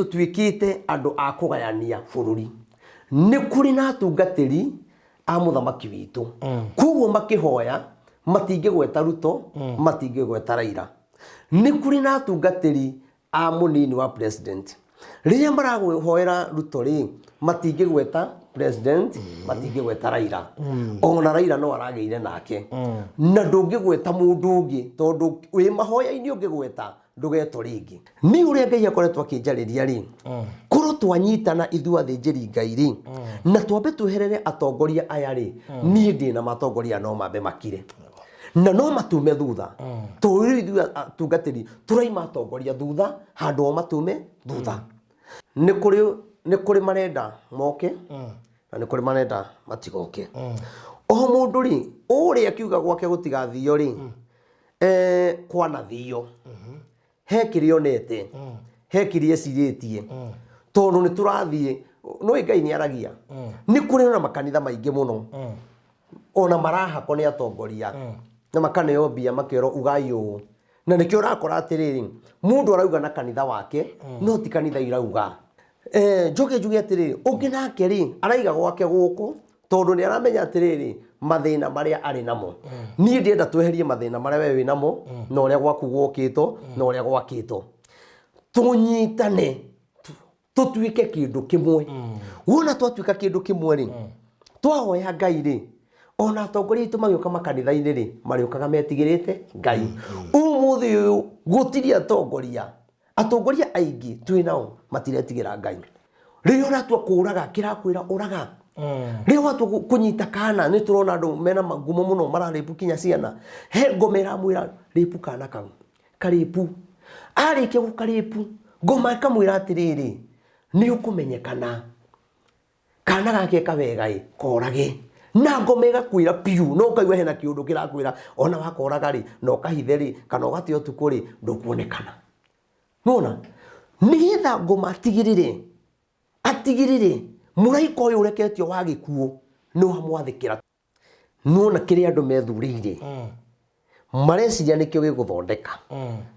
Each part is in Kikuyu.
Tũtuĩkĩte andũ a kũgayania bũrũri. Nĩ kũrĩ na atungatĩri a mũthamaki witũ. Koguo makĩhoya matingĩgweta Ruto, matingĩgweta Raila. Nĩ kũrĩ na atungatĩri a mũnini wa president. Rĩrĩa marahoera Ruto rĩ, matingĩgweta president, matingĩgweta Raila. Ona Raila no aragĩire nake. Na ndũngĩgweta mũndũ ũngĩ tondũ wĩ mahoya-inĩ ũngĩgweta ndũgetwo rĩngĩ. Niĩ ũrĩa Ngai akoretwo akĩnjarĩria rĩ, korwo twanyitana ithuĩ athĩnjĩri Ngai rĩ, na twambe tweherere atongoria aya rĩ, niĩ ndĩ na ma atongoria no mambe makire na no matume thutha, tondũ rĩu ithuĩ atungatĩri tũraima atongoria thutha handũ o matume thutha. Nĩ kũrĩ marenda moke na nĩ kũrĩ marenda matigoke. O mũndũ rĩ, ũrĩa akiuga gwake gũtigathio rĩ, kwanathio he kĩrĩa onete, he kĩrĩa ecirĩtie, tondũ nĩ tũrathiĩ nĩ Ngai nĩ aragia. Nĩ kũrĩ na makanitha maingĩ mũno ona marahakwo nĩ atongoria na makaneo mbia, makerwo ugai ũũ, na nĩkĩo ũrakora atĩrĩrĩ, mũndũ arauga na kanitha wake no ti kanitha irauga. Njoke njuge atĩrĩrĩ, ũngĩ nake rĩ, araiga gwake gũkũ tondũ nĩ aramenya atĩrĩrĩ, mathĩna marĩa arĩ namo. Niĩ ndĩrenda tweherie mathĩna marĩa we wĩ namo na ũrĩa gwaku gwokĩtwo na ũrĩa gwakĩtwo, tũnyitane tũtuĩke kĩndũ kĩmwe. Wona twatuĩka kĩndũ kĩmwe rĩ, twahoya Ngai rĩ, ona atongoria aitũ magĩũka makanitha-inĩ rĩ, marĩũkaga metigĩrĩte Ngai. Ũmũthĩ ũyũ gũtirĩ atongoria, atongoria aingĩ twĩ nao matiretigĩra Ngai. Rĩrĩa ũratua kũraga, kĩrakwĩra ũraga. Rĩrĩa watua kũnyita kana, nĩ tũrona andũ mena ngumo mũno mararĩpu kinya ciana. He ngoma ĩramwĩra rĩpu kana kau, karĩpu. Arĩkia gũkarĩpu, ngoma ĩkamwĩra atĩrĩrĩ, nĩ ũkũmenyekana kana gakeka wega ĩ, korage. Na ngoma ĩgakwĩra piũ, no ũkaigua hena kĩũndũ kĩrakwĩra ona wakoraga rĩ, na ũkahithe rĩ, kana ũgate ũtukũ rĩ, ndũkuonekana. Nĩwona? Nĩgetha ngoma atigĩrĩre, atigĩrĩre mũraika ũyũ ũreketio wa gĩkuũ nĩ wamwathĩkĩra. Nĩwona kĩrĩa andũ methurĩire mareciria nĩkĩo gĩgũthondeka.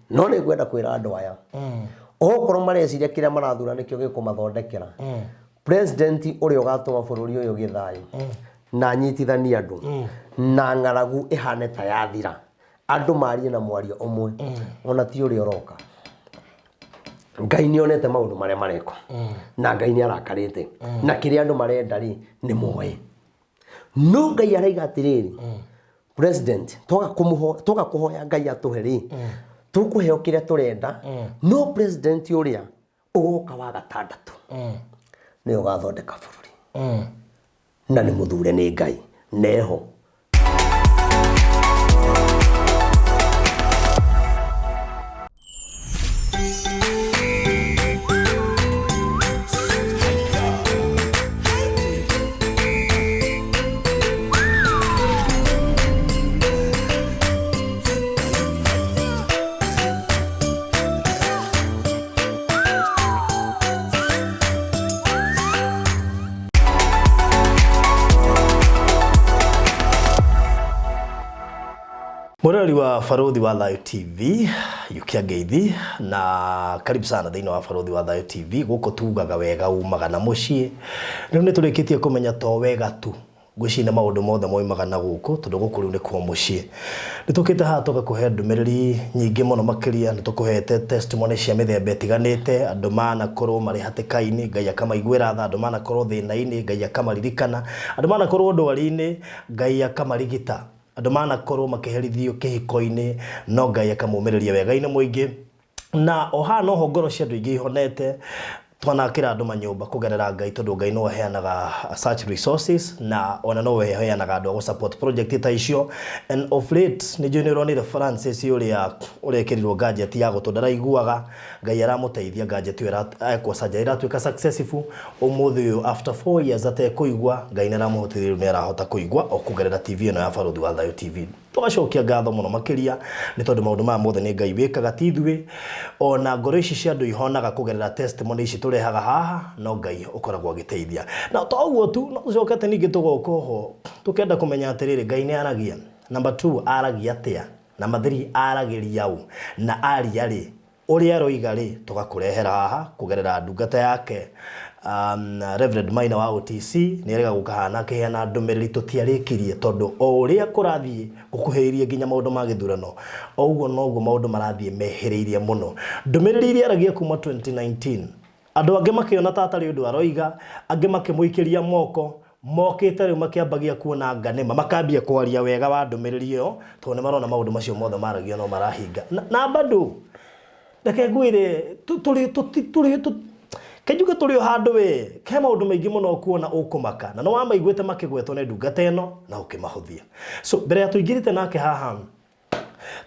No nĩ ngwenda kwĩra andũ aya, okorwo mareciria kĩrĩa marathura nĩkĩo gĩkũmathondekera, president ũrĩa ũgatũma bũrũri ũyũ ũgĩe thayũ na anyitithanie andũ na ng'aragu ĩhane ta yathira, andũ marie na mwario ũmwe, ona ti ũrĩa ũroka. Ngai nĩ onete maũndũ marĩa marekwo na Ngai nĩ arakarĩte na kĩrĩa andũ marenda rĩ, nĩ moĩ. No Ngai araiga atĩrĩrĩ, president twaga kũhoya Ngai atũhe rĩ, tũkũheo kĩrĩa tũrenda, no president ũrĩa ũgoka wa gatandatũ nĩwe ũgathondeka bũrũri na nĩ mũthure nĩ Ngai neho. Mwĩroreri wa Barũthi wa Thayũ TV, Yukia Ngeithi na karibu sana thĩinĩ wa Barũthi wa Thayũ TV. Gũkũ tugaga wega umaga na mũciĩ. Rĩu nĩ tũrĩkĩtie kũmenya to wega tu, ngwĩciria nĩ maũndũ mothe moimaga na gũkũ, tondũ gũkũ rĩu nĩ kwa mũciĩ. Nĩ tũkĩte haha tũgakũhe ndũmĩrĩri nyingĩ mũno makĩria, nĩ tũkũhete testimony cia mĩthemba ĩtiganĩte, andũ manakorwo marĩ hatĩka-inĩ, Ngai akamaiguĩra tha, andũ manakorwo thĩna-inĩ, Ngai akamaririkana, andũ manakorwo ndwari-inĩ, Ngai akamarigita, andũ manakorwo makĩherithio kĩhiko-inĩ, no Ngai akamomĩrĩria wega-inĩ mũingĩ. Na o haha noho ngoro cia andũ aingĩ ihonete, twanakĩra andũ manyũmba kũgerera Ngai, tondũ Ngai nowe ũheanaga such resources, na ona nowe ũheanaga andũ a gũ support project ta icio. And of late nĩ njũĩ nĩ ũronire Francis ũrĩa ũrekĩrirwo gadget ya gũtũ ndaraiguaga, Ngai aramũteithia, gadget ĩyo ekwo surgery ĩratuĩka successful ũmũthĩ ũyũ after 4 years atekũigua. Ngai nĩ aramũhotithia rĩu nĩ arahota kũigua o kũgerera TV ĩno ya Barũthi wa Thayũ TV. Tũgacokia ngatho mũno makĩria nĩ tondũ maũndũ maya mothe nĩ Ngai wĩkaga, ti ithuĩ. Ona ngoro ici cia andũ ihonaga kũgerera testimony ici tũrehaga haha, no Ngai ũkoragwo agĩteithia. Na to ũguo tu, no tũcokete ningĩ tũgoka oho tũkenda kũmenya atĩrĩrĩ, Ngai nĩ aragia. Number 2, aragia atĩa? Number 3, aragĩria ũ? Na aria rĩ? Ũrĩa aroiga rĩ, tũgakũrehera haha kũgerera ndungata yake Reverend Maina wa OTC nĩ erĩga gũka haha na akĩheana ndũmĩrĩri. Tũtiarĩkirie tondũ o ũrĩa kũrathiĩ gũkuhĩrĩirie nginya maũndũ ma gĩthurano, o ũguo noguo maũndũ marathiĩ mehĩrĩirie mũno. Ndũmĩrĩri iria aragia kuma 2019, andũ angĩ makĩona ta atarĩ ũndũ aroiga, angĩ makĩmũikĩria moko. Mokĩte rĩu makĩambagia kuona anga nĩma, makambia kwaria wega wa ndũmĩrĩri ĩyo, tondũ nĩ marona maũndũ macio mothe maragio no marahinga. Na bado reke ngwĩre, tũrĩ tũrĩ ke njuge tũrĩ o handũ we he maũndũ maingĩ mũno ũkuona ũkũmaka, na nĩ wamaiguĩte makĩgwetwo nĩ ndungata ĩno na ũkĩmahũthia. So mbere ya tũingĩrĩte nake haha,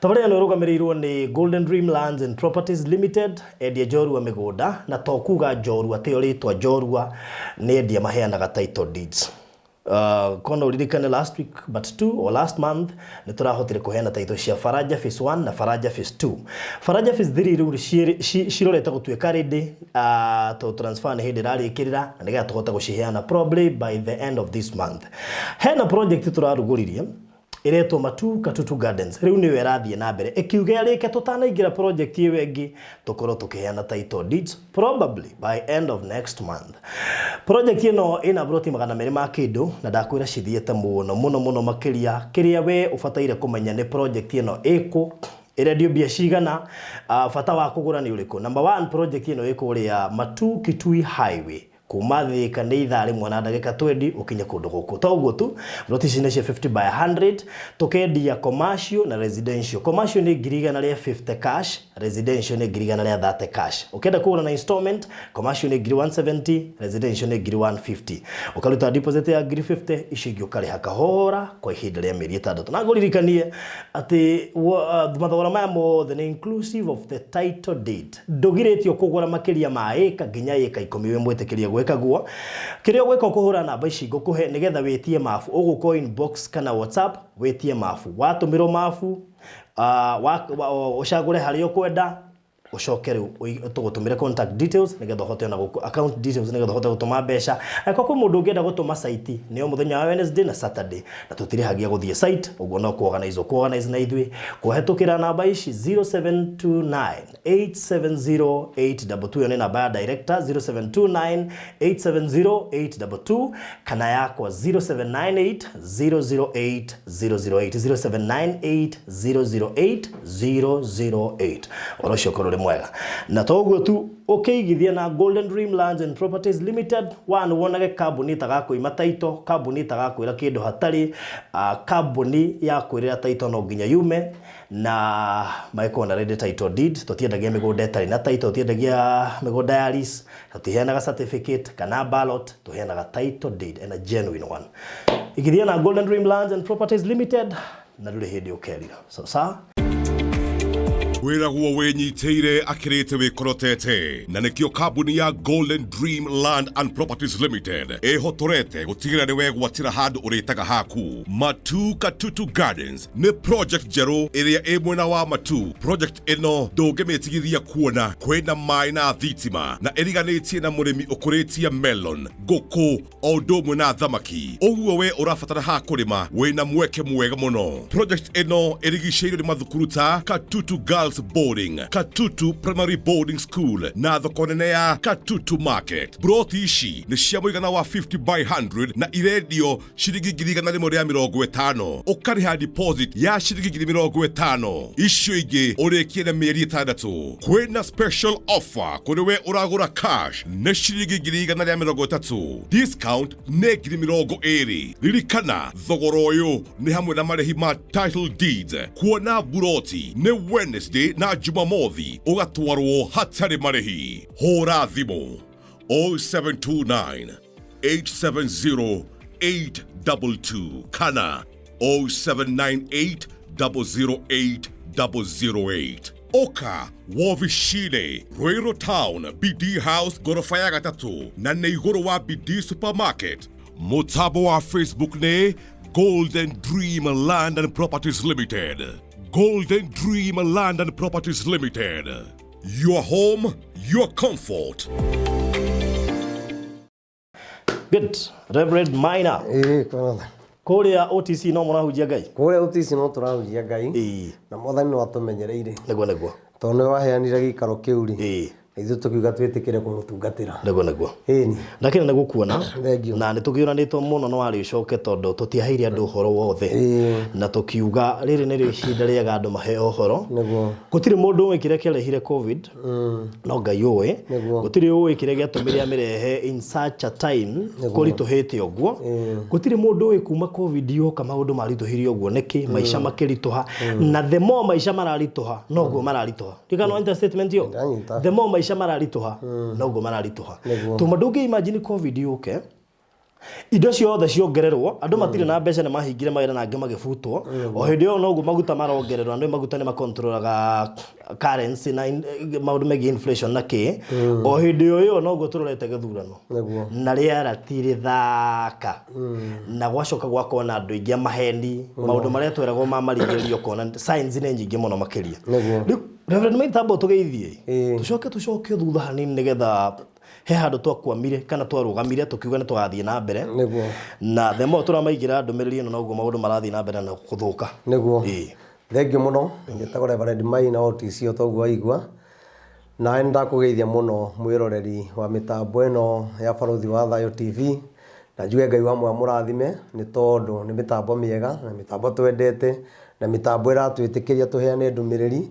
tabarĩra ĩno ĩrũgamĩrĩirwo nĩ Golden Dream Lands and Properties Limited, endia njorua mĩgũnda, na to kuga njorua tĩo rĩtwa njorua, nĩ endia maheanaga title deeds. Kono ũririkane last week but two or last month nĩ tũrahotire kũheana title cia Faraja Phase 1 na Faraja Phase 2. Faraja Phase 3 rĩu cirorete gũtuĩka ready, to transfer nĩ hĩndĩ ĩrarĩkĩrĩra na nĩgetha tũhote gũciheana probably by the end of this month. Hena project tũrarugũririe ĩretwo Matu Katutu Gardens, rĩu nĩyo ĩrathiĩ na mbere ĩkiuga ĩrĩke tũtanaingĩra project ĩyo ĩngĩ, tũkorwo tũkĩheana title deeds probably by end of next month. Project ĩno ĩna broti 200 ma kĩndũ na ndakwĩra cithiĩte mũno mũno mũno makĩria. Kĩrĩa we ũbataire kũmenya nĩ project ĩno ĩkũ, ĩrendio mbia cigana, bata wa kũgũra nĩ ũrĩkũ. Number one, project ĩno ĩ kũrĩa Matu Kitui Highway, kuma Thika nĩ ithaa rĩmwe na ndagĩka 20 ũkinye kũndũ gũkũ. To ũguo tu, broti ici nĩ cia 50 by 100, tũkendia commercial na residential. Commercial nĩ 150,000 cash, residential nĩ 130,000 cash. Ũkĩenda kũgũra na installment, commercial nĩ 170,000, residential nĩ 150,000. Ũkaruta deposit ya 50,000, icio ingĩ ũkarĩha kahora kwa ihinda rĩa mĩeri 6. Na ngũririkanie atĩ mathogora maya mothe nĩ inclusive of the title deed. Ndũgirĩtio kũgũra makĩria ma ĩka nginya ĩka 10, wĩ mwĩtĩkĩrie gwĩka guo. Kĩrĩa ũgwĩka, ũkũhũra namba ici ngũkũhe nĩgetha wĩtie mabu. Ũgũka inbox kana WhatsApp wĩtie mabu. Watũmĩrwo mabu, ũcagũre harĩa ũkwenda, ũcoke rĩu tũgũtũmĩre contact details nĩgetha ũhote ona account details nĩgetha ũhote gũtũma mbeca. Angĩkorwo kwĩ mũndũ ũngĩenda gũtũma site, nĩo mũthenya wa Wednesday na Saturday, na tũtirĩhagia gũthiĩ site, ũguo no kuorganize ũkuorganize na ithuĩ kũhetũkĩra namba ici: 0729 870 822. Ĩyo nĩ namba ya director, 0729 870 822, kana yakwa 0798 008 008, 0798 008 008. Ũhoro ũcio ũkorwo ũrĩ mwega. Na to ũguo tu, ũkĩigithia na Golden Dream Lands and Properties Limited, one, wonage kambuni ĩtagakũima title, kambuni ĩtagakwĩra kĩndũ hatarĩ, kambuni ya kwĩrĩra title no nginya yume na magĩkorwo na ready title deed. Tũtiendagia mĩgũnda ĩtarĩ na title, tũtiendagia mĩgũnda ya lease, tũtiheanaga certificate kana ballot, tũheanaga title deed and a genuine one. Igithia na Golden Dream Lands and Properties Limited na ndũrĩ hĩndĩ ũkerira. So sawa. Wĩragwo wĩnyitĩire akĩrĩte wĩkorotete, na nĩkĩo kambuni ya Golden Dream Land and Properties Limited ĩhotorete gũtigĩrĩra nĩ wegwatĩra handũ ũrĩtaga haku. Matu Katutu Gardens nĩ project njerũ ĩrĩa ĩ mwena wa Matu. Project ĩno ndũngĩmĩtigithia kuona kwĩna maĩ na thitima, na ĩriganĩtie na mũrĩmi ũkũrĩtie melon, ngũkũ o ũndũ ũmwe na thamaki. Ũguo we ũrabatara ha kũrĩma, wĩna mweke mwega mũno. Project ĩno ĩrigicĩirio nĩ mathukuru ta Katutu Girls Boarding, Katutu Primary Boarding School na thoko nene ya Katutu Market. Broti ici nĩ cia mũigana wa 50 by 100 na irendio ciringi 150,000. Ũkarĩha deposit ya ciringi 50,000, icio ingĩ ũrĩkie na mĩeri 6. Kwĩna special offer kũrĩ we ũragũra cash, nĩ ciringi 130,000, discount nĩ 20,000. Ririkana thogora ũyũ nĩ hamwe na marĩhi ma title deeds. Kuona buroti nĩ Wednesday na Jumamothi, ũgatwarwo hatarĩ marĩhi. Hũra thimũ 0729 870 822 kana 0798 008 008. Oka wovicine Ruiru Town, BD House, gorofa ya gatatũ, na nĩ igũrũ wa BD Supermarket. Mũtambo wa Facebook nĩ Golden Dream Land and Properties Limited. Golden Dream Land and Properties Limited, your home, your comfort. Good. Reverend Maina. Ĩĩ, kwanza. Kũrĩa OTC no mũrahunjia Ngai? Kũrĩa OTC no tũrahunjia Ngai. Na Mwathani no atũmenyereire. Nĩguo nĩguo. Tondũ nĩwe waheanire gĩikaro kĩu rĩ. Na ithuĩ tũkiuga twĩtĩkĩre kũmũtungatĩra. Nĩguo nĩguo. Ĩni. Ndakena nĩ gũkuona. Thengiũ. Na nĩ tũkĩũranĩtwo mũno na warĩ ũcoke tondũ tũtiaheire andũ ũhoro wothe. Na tũkiuga rĩrĩ nĩrĩo ihinda rĩega andũ maheo ũhoro. Nĩguo. Gũtirĩ mũndũ ũĩ kĩrĩa kĩarehire Covid. No Ngai ũĩ. Nĩguo. Gũtirĩ ũĩ kĩrĩa gĩatũmire amĩrehe in such a time kũritũhĩte ũguo. Gũtirĩ mũndũ ũĩ kuma Covid yoka maũndũ maritũhire ũguo nĩkĩ, maica makĩritũha. Na the more maica mararitũha noguo mararitũha. Ndirikana wanyita statement ĩyo? Ndanyita. The more maica mararitũha noguo mararitũha. Nĩguo. Tondũ ndũngĩ imagine Covid yũke indo ciothe ciongererwo andũ matirĩ na mbeca nĩ mahingire mawĩra na angĩ magĩbutwo o hĩndĩ ĩyo noguo maguta marongererwo na nĩ maguta nĩ makontrolaga currency na maũndũ megiĩ inflation na kĩ o hĩndĩ ĩyo ĩyo noguo tũrorete gĩthurano Nĩguo. na rĩera ti rĩthaka na gwacoka gwakorwo na andũ aingĩ a maheni maũndũ marĩa tweragwo ma marigĩrĩrio ũkona signs nĩ nyingĩ mũno makĩria. Nĩguo. Rĩu Reverend Maitha amba ũtũgeithie. Ĩĩ. Tũcoke tũcoke thutha hanini nĩgetha he handũ twakwamire kana twarũgamire tũkiuga nĩ tũgathiĩ na mbere. Nĩguo. Na the more tũramaigĩra ndũmĩrĩri ĩno noguo maũndũ marathiĩ na mbere na gũthũka. Nĩguo. Ĩĩ. Thengiũ mũno. Njĩtagwo Reverend Maina OTC o ta ũguo waigua. Nawe nĩ ndakũgeithia mũno mwĩroreri wa mĩtambo ĩno ya Barũthi wa Thayũ TV. Na njuge Ngai wa muoyo amũrathime nĩ tondũ nĩ mĩtambo mĩega na mĩtambo twendete na mĩtambo ĩratwĩtĩkĩria tũheane ndũmĩrĩri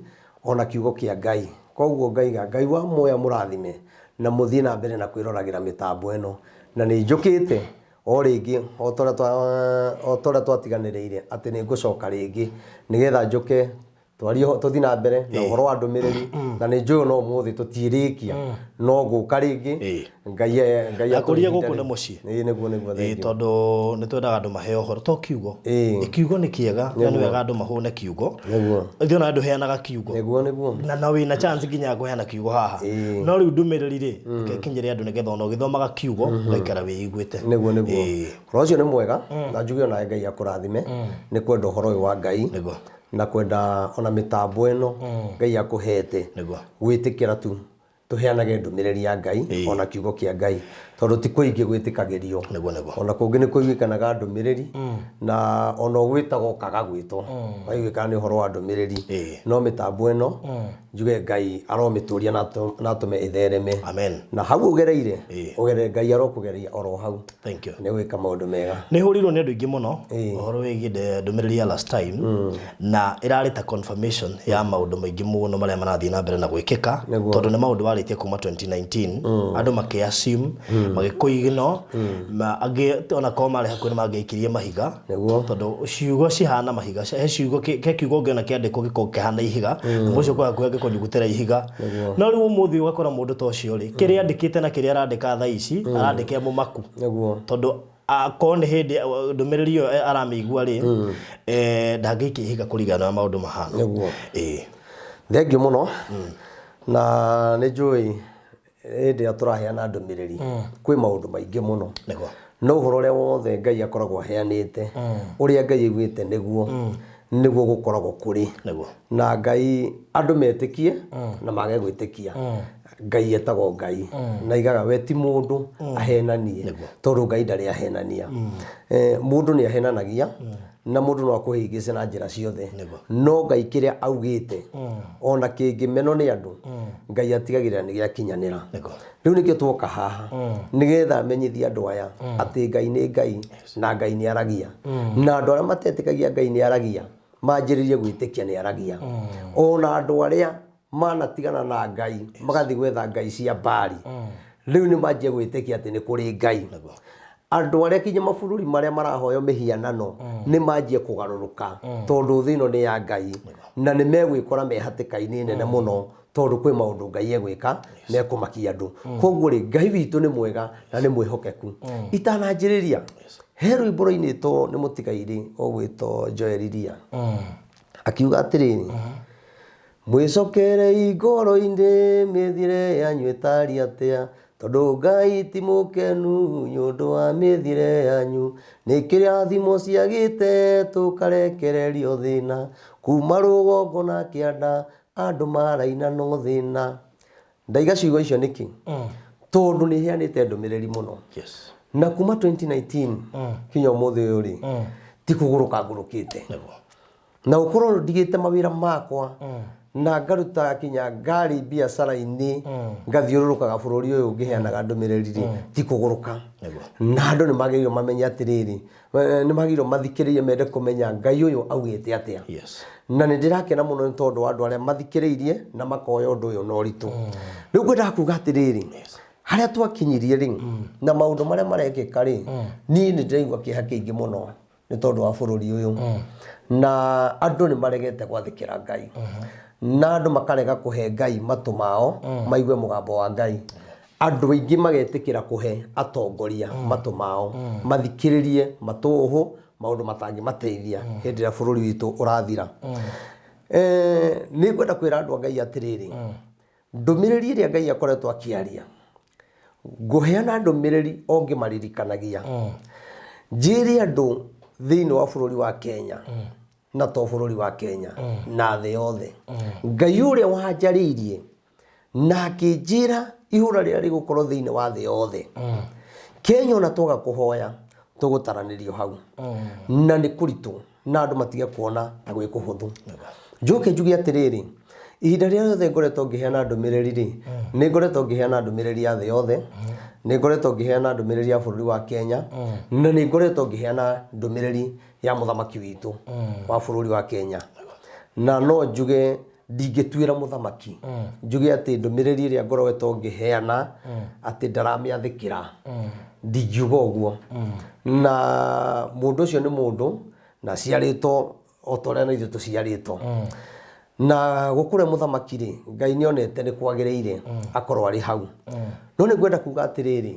ona kiugo kĩa Ngai. Koguo ngaiga Ngai wa muoyo amũrathime na mũthiĩ na mbere na kwĩroragĩra mĩtambo ĩno. Na nĩ njũkĩte o rĩngĩ o ta ũrĩa twatiganĩrĩire atĩ nĩ ngũcoka rĩngĩ nĩgetha njũke twarie tũthiĩ na mbere na ũhoro wa ndũmĩrĩri na nĩ njũĩ no ũmũthĩ tũtirĩkia no ngũka rĩngĩ. Ngai Ngai Ndakũria atũhe gũkũ ihinda nĩ mũciĩ. Ĩĩ nĩguo nĩguo. Ĩĩ Thengiũ. Tondũ nĩ twendaga andũ maheo ũhoro to kiugo. Ĩĩ. Kiugo nĩ kĩega na nĩ wega andũ mahũne kiugo. Nĩguo. Ithuĩ ona ndũheanaga kiugo. Nĩguo nĩguo. Na wĩna chance nginya ya kũheana kiugo haha. Ĩĩ. No rĩu ndũmĩrĩri rĩ, reke ĩkinyĩre andũ nĩgetha ona ũgĩthomaga kiugo ũgaikara wĩiguĩte. Nĩguo nĩguo. Ĩĩ. Ũhoro ũcio nĩ mwega na njuge onawe Ngai akũrathime nĩ kwenda ũhoro ũyũ wa Ngai. Nĩguo. Na kwenda ona mĩtambo ĩno Ngai akũhete. Nĩguo. Gwĩtĩkĩra tu tũheanage ndũmĩrĩri ya Ngai ona kiugo kĩa Ngai tondũ ti kũingĩ gwĩtĩkagĩrio. Nĩguo nĩguo. Ona kũngĩ nĩ kũiguĩkanaga ndũmĩrĩri na ona ũgwĩtagwo ũkaga gwĩtwo waiguĩkana nĩ ũhoro wa ndũmĩrĩri. No mĩtambo ĩno njuge Ngai aromĩtũria na atũme ĩthereme. Amen. Na hau ũgereire ũgerere Ngai arokũgereria oro hau. Thank you. Nĩ gwĩka maũndũ mega. Nĩ hũrirwo nĩ andũ aingĩ mũno ũhoro wĩgiĩ ndũmĩrĩri ya last time na ĩrarĩ ta confirmation ya maũndũ maingĩ mũno marĩa marathiĩ na mbere na gwĩkĩka. Nĩguo. Tondũ nĩ maũndũ warĩtie kuma 2019 andũ makĩ assume magĩkũigno ma angĩ ona korwo marĩ hakuhĩ nĩ mangĩaikirie mahiga. Nĩguo. Tondũ ciugo cihana mahiga, he ciugo he kiugo ũngĩona kĩandĩkwo gĩkoragwo kĩhana ihiga na mũcio ũkorwo hakuhĩ angĩkũnyugutĩra ihiga. Nĩguo. No rĩu ũmũthĩ ũgakora mũndũ ta ũcio rĩ, kĩrĩa andĩkĩte na kĩrĩa arandĩka thaa ici arandĩka e mũmaku. Nĩguo. Tondũ akorwo nĩ hĩndĩ ndũmĩrĩri ĩyo aramĩigua rĩ, ndangĩikia ihiga kũringana na maũndũ mahana. Nĩguo. Ĩĩ. Thengiũ mũno. Na nĩ njũĩ hĩndĩ ĩrĩa tũraheana ndũmĩrĩri kwĩ maũndũ maingĩ mũno. Nĩguo. No ũhoro ũrĩa wothe Ngai akoragwo aheanĩte, ũrĩa Ngai aiguĩte nĩguo nĩguo gũkoragwo kũrĩ. Nĩguo. Na Ngai andũ metĩkie na mage gwĩtĩkia. Ngai etagwo Ngai na aigaga we ti mũndũ ahenanie tondũ Ngai ndarĩ ahenania. Mũndũ nĩ ahenanagia na mũndũ no akũhĩngĩce na njĩra ciothe. Nĩguo. No Ngai kĩrĩa augĩte ona kĩngĩmenwo nĩ andũ Ngai atigagĩrĩra nĩ gĩakinyanĩra. Nĩguo. Rĩu nĩkĩo tuoka haha nĩgetha menyithie andũ aya atĩ Ngai nĩ Ngai na Ngai nĩ aragia. Na andũ arĩa matetĩkagia Ngai nĩ aragia manjĩrĩrie gwĩtĩkia nĩ aragia. Ona andũ arĩa manatigana na Ngai magathiĩ gwetha Ngai cia Baali rĩu nĩ manjie gwĩtĩkia atĩ nĩ kũrĩ Ngai. Andũ arĩa kinya mabũrũri marĩa marahoywo mĩhianano nĩ manjie kũgarũrũka tondũ thĩ ĩno nĩ ya Ngai na nĩ megwĩkora me hatĩka-inĩ nene mũno tondũ kwĩ maũndũ Ngai egwĩka mekũmakia andũ. Koguo rĩ, Ngai witũ nĩ mwega na nĩ mwĩhokeku. Itananjĩrĩria he rwĩmbo rwainĩtwo nĩ mũtigairĩ ũgwĩtwo Joel Ria akiuga atĩrĩrĩ, mwĩcokerei ngoro-inĩ mĩthiĩre yanyu ĩtariĩ atĩa tondũ Ngai ti mũkenu nĩ ũndũ wa mĩthiĩre yanyu nĩ kĩrathimo ciagĩte tũkarekererio thĩna kuma rũgongo na kĩanda andũ maraina no thĩna. Ndaiga ciugo icio nĩkĩ? Tondũ nĩ iheanĩte ndũmĩrĩri mũno. Yes. Na kuma 2019 kinya ũmũthĩ ũyũ rĩ, Ti kũgũrũka ngũrũkĩte. Nĩguo. Na gũkorwo ndigĩte mawĩra makwa na ngaruta kinya ngari biacara-inĩ, ngathiũrũrũkaga bũrũri ũyũ ngĩheanaga ndũmĩrĩri rĩ, ti kũgũrũka. Nĩguo. Na andũ nĩ magĩrĩirwo mamenye atĩrĩrĩ, nĩ magĩrĩirwo mathikĩrĩrie, mende kũmenya Ngai ũyũ augĩte atĩa. Na nĩ ndĩrakena mũno nĩ tondũ wa andũ arĩa mathikĩrĩirie na makoya ũndũ ũyũ na ũritũ. Rĩu ngwendaga kuga atĩrĩrĩ, harĩa twakinyirie rĩ, na maũndũ marĩa marekĩka rĩ, niĩ nĩ ndĩraigua kĩeha kĩingĩ mũno nĩ tondũ wa bũrũri ũyũ. Na andũ nĩ maregete gwathĩkĩra Ngai, na andũ makarega kũhe Ngai matũ mao maigue mũgambo wa Ngai. Andũ aingĩ magetĩkĩra kũhe atongoria matũ mao mathikĩrĩrie matũhũ maũndũ matangĩmateithia hĩndĩ ĩrĩa bũrũri witũ ũrathira. Nĩ ngwenda kwĩra andũ a Ngai atĩrĩrĩ, ndũmĩrĩri ĩrĩa Ngai akoretwo akĩaria, ngũheana ndũmĩrĩri o ngĩmaririkanagia. Njĩre andũ thĩinĩ wa bũrũri wa Kenya, na to bũrũri wa Kenya, na thĩ yothe, Ngai ũrĩa wanjarĩirie na akĩnjĩra ihũra rĩrĩa rĩgũkorwo thĩinĩ wa thĩ yothe, Kenya ona twaga kũhoya tũgũtaranĩrio hau, na nĩ kũritũ na andũ matige kuona ta gwĩ kũhũthũ. Njoke njuge atĩrĩrĩ, ihinda rĩrĩa rĩothe ngoretwo ngĩheana ndũmĩrĩri rĩ, nĩ ngoretwo ngĩheana ndũmĩrĩri ya thĩ yothe, nĩ ngoretwo ngĩheana ndũmĩrĩri ya bũrũri wa Kenya, na nĩ ngoretwo ngĩheana ndũmĩrĩri ya mũthamaki witũ wa bũrũri wa Kenya. Na no njuge ndingĩtuĩra mũthamaki, njuge atĩ ndũmĩrĩri ĩrĩa ngoretwo ngĩheana atĩ ndaramĩathĩkĩra, ndingiuga ũguo. Na mũndũ ũcio nĩ mũndũ na aciarĩtwo o ta ũrĩa na ithuĩ tũciarĩtwo. Na gũkũrĩa mũthamaki rĩ, Ngai nĩ onete nĩ kwagĩrĩire akorwo arĩ hau. No nĩ ngwenda kuga atĩrĩrĩ,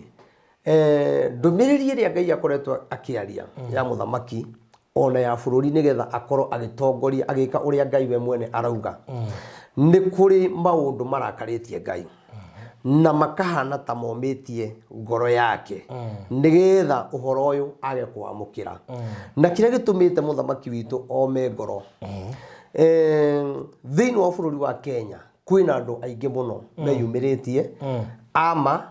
ndũmĩrĩri ĩrĩa Ngai akoretwo akĩaria ya mũthamaki ona ya bũrũri, nĩgetha akorwo agĩtongoria agĩka ũrĩa Ngai we mwene arauga, nĩ kũrĩ maũndũ marakarĩtie Ngai na makahana ta momĩtie ngoro yake, nĩgetha ũhoro ũyũ age kũwamũkĩra. Na kĩrĩa gĩtũmĩte mũthamaki witũ ome ngoro, thĩinĩ wa bũrũri wa Kenya kwĩna andũ aingĩ mũno meyumĩrĩtie ama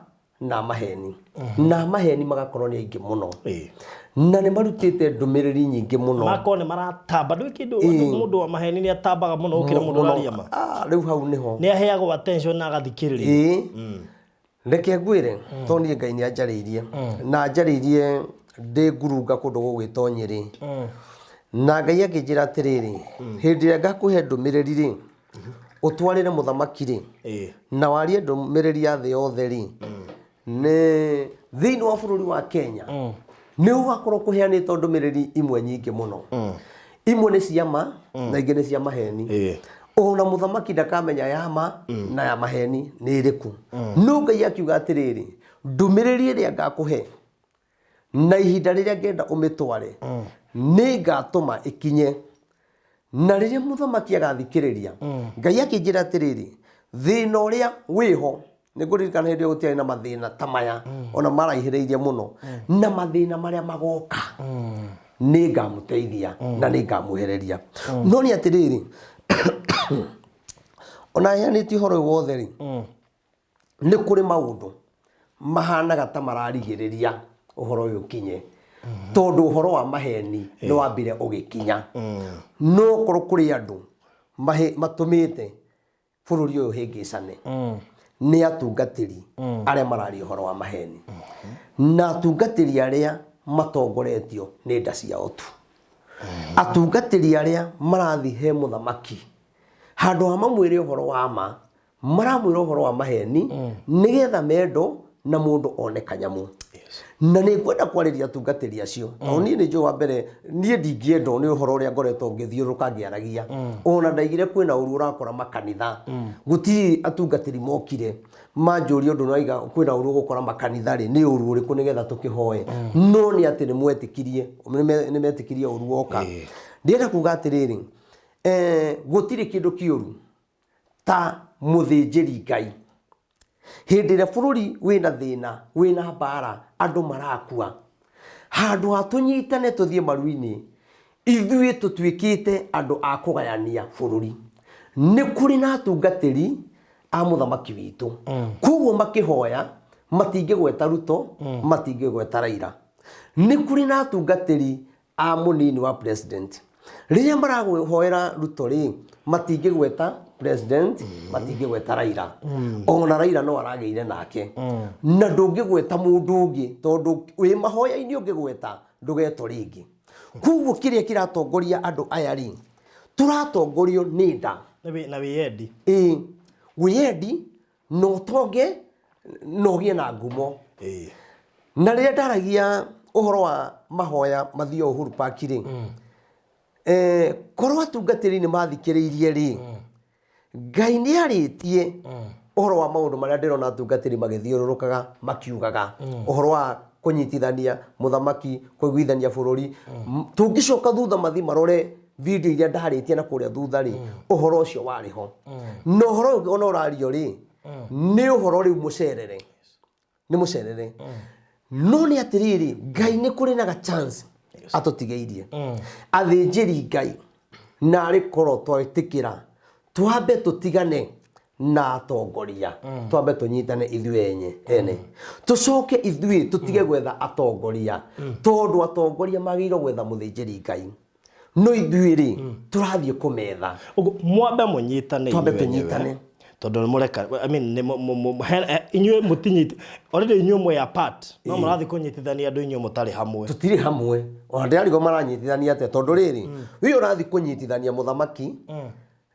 na maheni, na maheni magakorwo nĩ aingĩ mũno, na nĩ marutĩte ndũmĩrĩri nyingĩ mũno. Makorwo nĩ maratamba ndũĩ kĩndũ. Mũndũ wa maheni nĩ atambaga mũno gũkĩra mũndũ ũraria ma. Ah, rĩu hau nĩho nĩ aheagwo attention na agathikĩrĩrio. Ĩĩ, reke ngwĩre, tondũ niĩ Ngai nĩ anjarĩirie na anjarĩirie ndĩ ngurunga kũndũ gũgwĩtwo Nyĩrĩ, na Ngai akĩnjĩra atĩrĩrĩ, hĩndĩ ĩrĩa ngakũhe ndũmĩrĩri rĩ, ũtwarĩre mũthamaki rĩ, na warie ndũmĩrĩri ya thĩ yothe rĩ, nĩ thĩinĩ wa bũrũri wa Kenya nĩ ũgakorwo kũheanĩtwo ndũmĩrĩri imwe nyingĩ mũno, imwe nĩ cia ma na ingĩ nĩ cia maheni. Ona mũthamaki ndakamenya ya ma na ya maheni nĩ ĩrĩkũ. No Ngai akiuga atĩrĩrĩ, ndũmĩrĩri ĩrĩa ngakũhe na ihinda rĩrĩa ngenda ũmĩtware, nĩ ngatũma ĩkinye, na rĩrĩa mũthamaki agathikĩrĩria. Ngai akĩnjĩra atĩrĩrĩ, thĩna ũrĩa wĩho, nĩ ngũririkana hĩndĩ ĩyo gũtiarĩ na mathĩna ta maya, ona maraihĩrĩirie mũno, na mathĩna marĩa magoka nĩ ngamũteithia na nĩ ngamwehereria. No nĩ atĩrĩrĩ, ona heanĩtie ũhoro ũyũ wothe rĩ, nĩ kũrĩ maũndũ mahanaga ta mararigĩrĩria ũhoro ũyũ ũkinye, tondũ ũhoro wa maheni nĩ wambire ũgĩkinya. No korwo kũrĩ andũ matũmĩte bũrũri ũyũ ũhĩngĩcane, nĩ atungatĩri arĩa mararia ũhoro wa maheni, na atungatĩri arĩa matongoretio nĩ nda ciao tu, atungatĩri arĩa marathiĩ he mũthamaki, handũ ha mamwĩre ũhoro wa ma, maramwĩra ũhoro wa maheni nĩgetha mendo na mũndũ one kanyamũ. Na nĩ ngwenda kwarĩria atungatĩri acio, tondũ niĩ nĩ njũĩ wa mbere, niĩ ndingĩendwo nĩ ũhoro ũrĩa ngoretwo ngĩthiũrũrũka ngĩaragia. Ona ndaigire kwĩna ũru ũrakora makanitha, gũtirĩ atungatĩri mokire manjũria ũndũ noiga kwĩna ũru ũgũkora makanitha rĩ, nĩ ũru ũrĩkũ nĩgetha tũkĩhoe. No nĩ atĩ nĩ mwetĩkirie, nĩ metĩkirie ũru woka. Ndĩrenda kuga atĩrĩrĩ, gũtirĩ kĩndũ kĩũru ta mũthĩnjĩri Ngai. Hĩndĩ ĩrĩa bũrũri wĩna thĩna, wĩna mbara, andũ marakua, handũ ha tũnyitane tũthiĩ maru-inĩ, ithuĩ tũtuĩkĩte andũ a kũgayania bũrũri. Nĩ kũrĩ na atungatĩri a mũthamaki witũ, koguo makĩhoya matingĩgweta Ruto, matingĩgweta Raila. Nĩ kũrĩ na atungatĩri A mũnini wa president rĩrĩa marahoera Ruto rĩ, matingĩgweta president, matingĩgweta Raila. Ona Raila no aragĩire nake, na ndũngĩgweta mũndũ ũngĩ tondũ wĩ mahoya-inĩ ũngĩgweta ndũgetwo rĩngĩ. Koguo kĩrĩa kĩratongoria andũ aya rĩ, tũratongorio nĩ nda Na wĩyendi. Ĩĩ, wĩyendi na ũtonge na ũgĩe na ngumo. Na rĩrĩa ndaragia ũhoro wa mahoya mathio Uhuru Park rĩ, korwo atungatĩri nĩ mathikĩrĩirie rĩ, Ngai nĩ arĩtie ũhoro wa maũndũ marĩa ndĩrona atungatĩri magĩthiũrũrũkaga makiugaga ũhoro wa kũnyitithania mũthamaki, kũiguithania bũrũri. Tũngĩcoka thutha mathi marore video iria ndarĩtie na kũrĩa thutha rĩ, ũhoro ũcio warĩ ho. Na ũhoro ũyũ ona ũrario rĩ, nĩ ũhoro rĩu mũcerere, nĩ mũcerere. No nĩ atĩrĩrĩ, Ngai nĩ kũrĩ na ga chance atũtigĩirie athĩnjĩri Ngai, narĩ korwo twetĩkĩra twambe tũtigane na atongoria, twambe tũnyitane ithuĩ enye ene, tũcoke ithuĩ tũtige gwetha atongoria, tondũ atongoria magĩrĩirwo gwetha mũthĩnjĩri Ngai, no ithuĩ rĩ, tũrathiĩ kũmetha. Ũguo mwambe mũnyitane Twambe inyuĩ enyewe, tũnyitane. Tondũ nĩ mũreka, I mean, nĩ inyuĩ mũtinyiti already, inyuĩ mwĩ apart, no mũrathiĩ kũnyitithania andũ inyuĩ mũtarĩ hamwe. Tũtirĩ hamwe. Ona ndĩrarigwo maranyitithania atĩa, tondũ rĩrĩ, wĩ ũrathiĩ kũnyitithania mũthamaki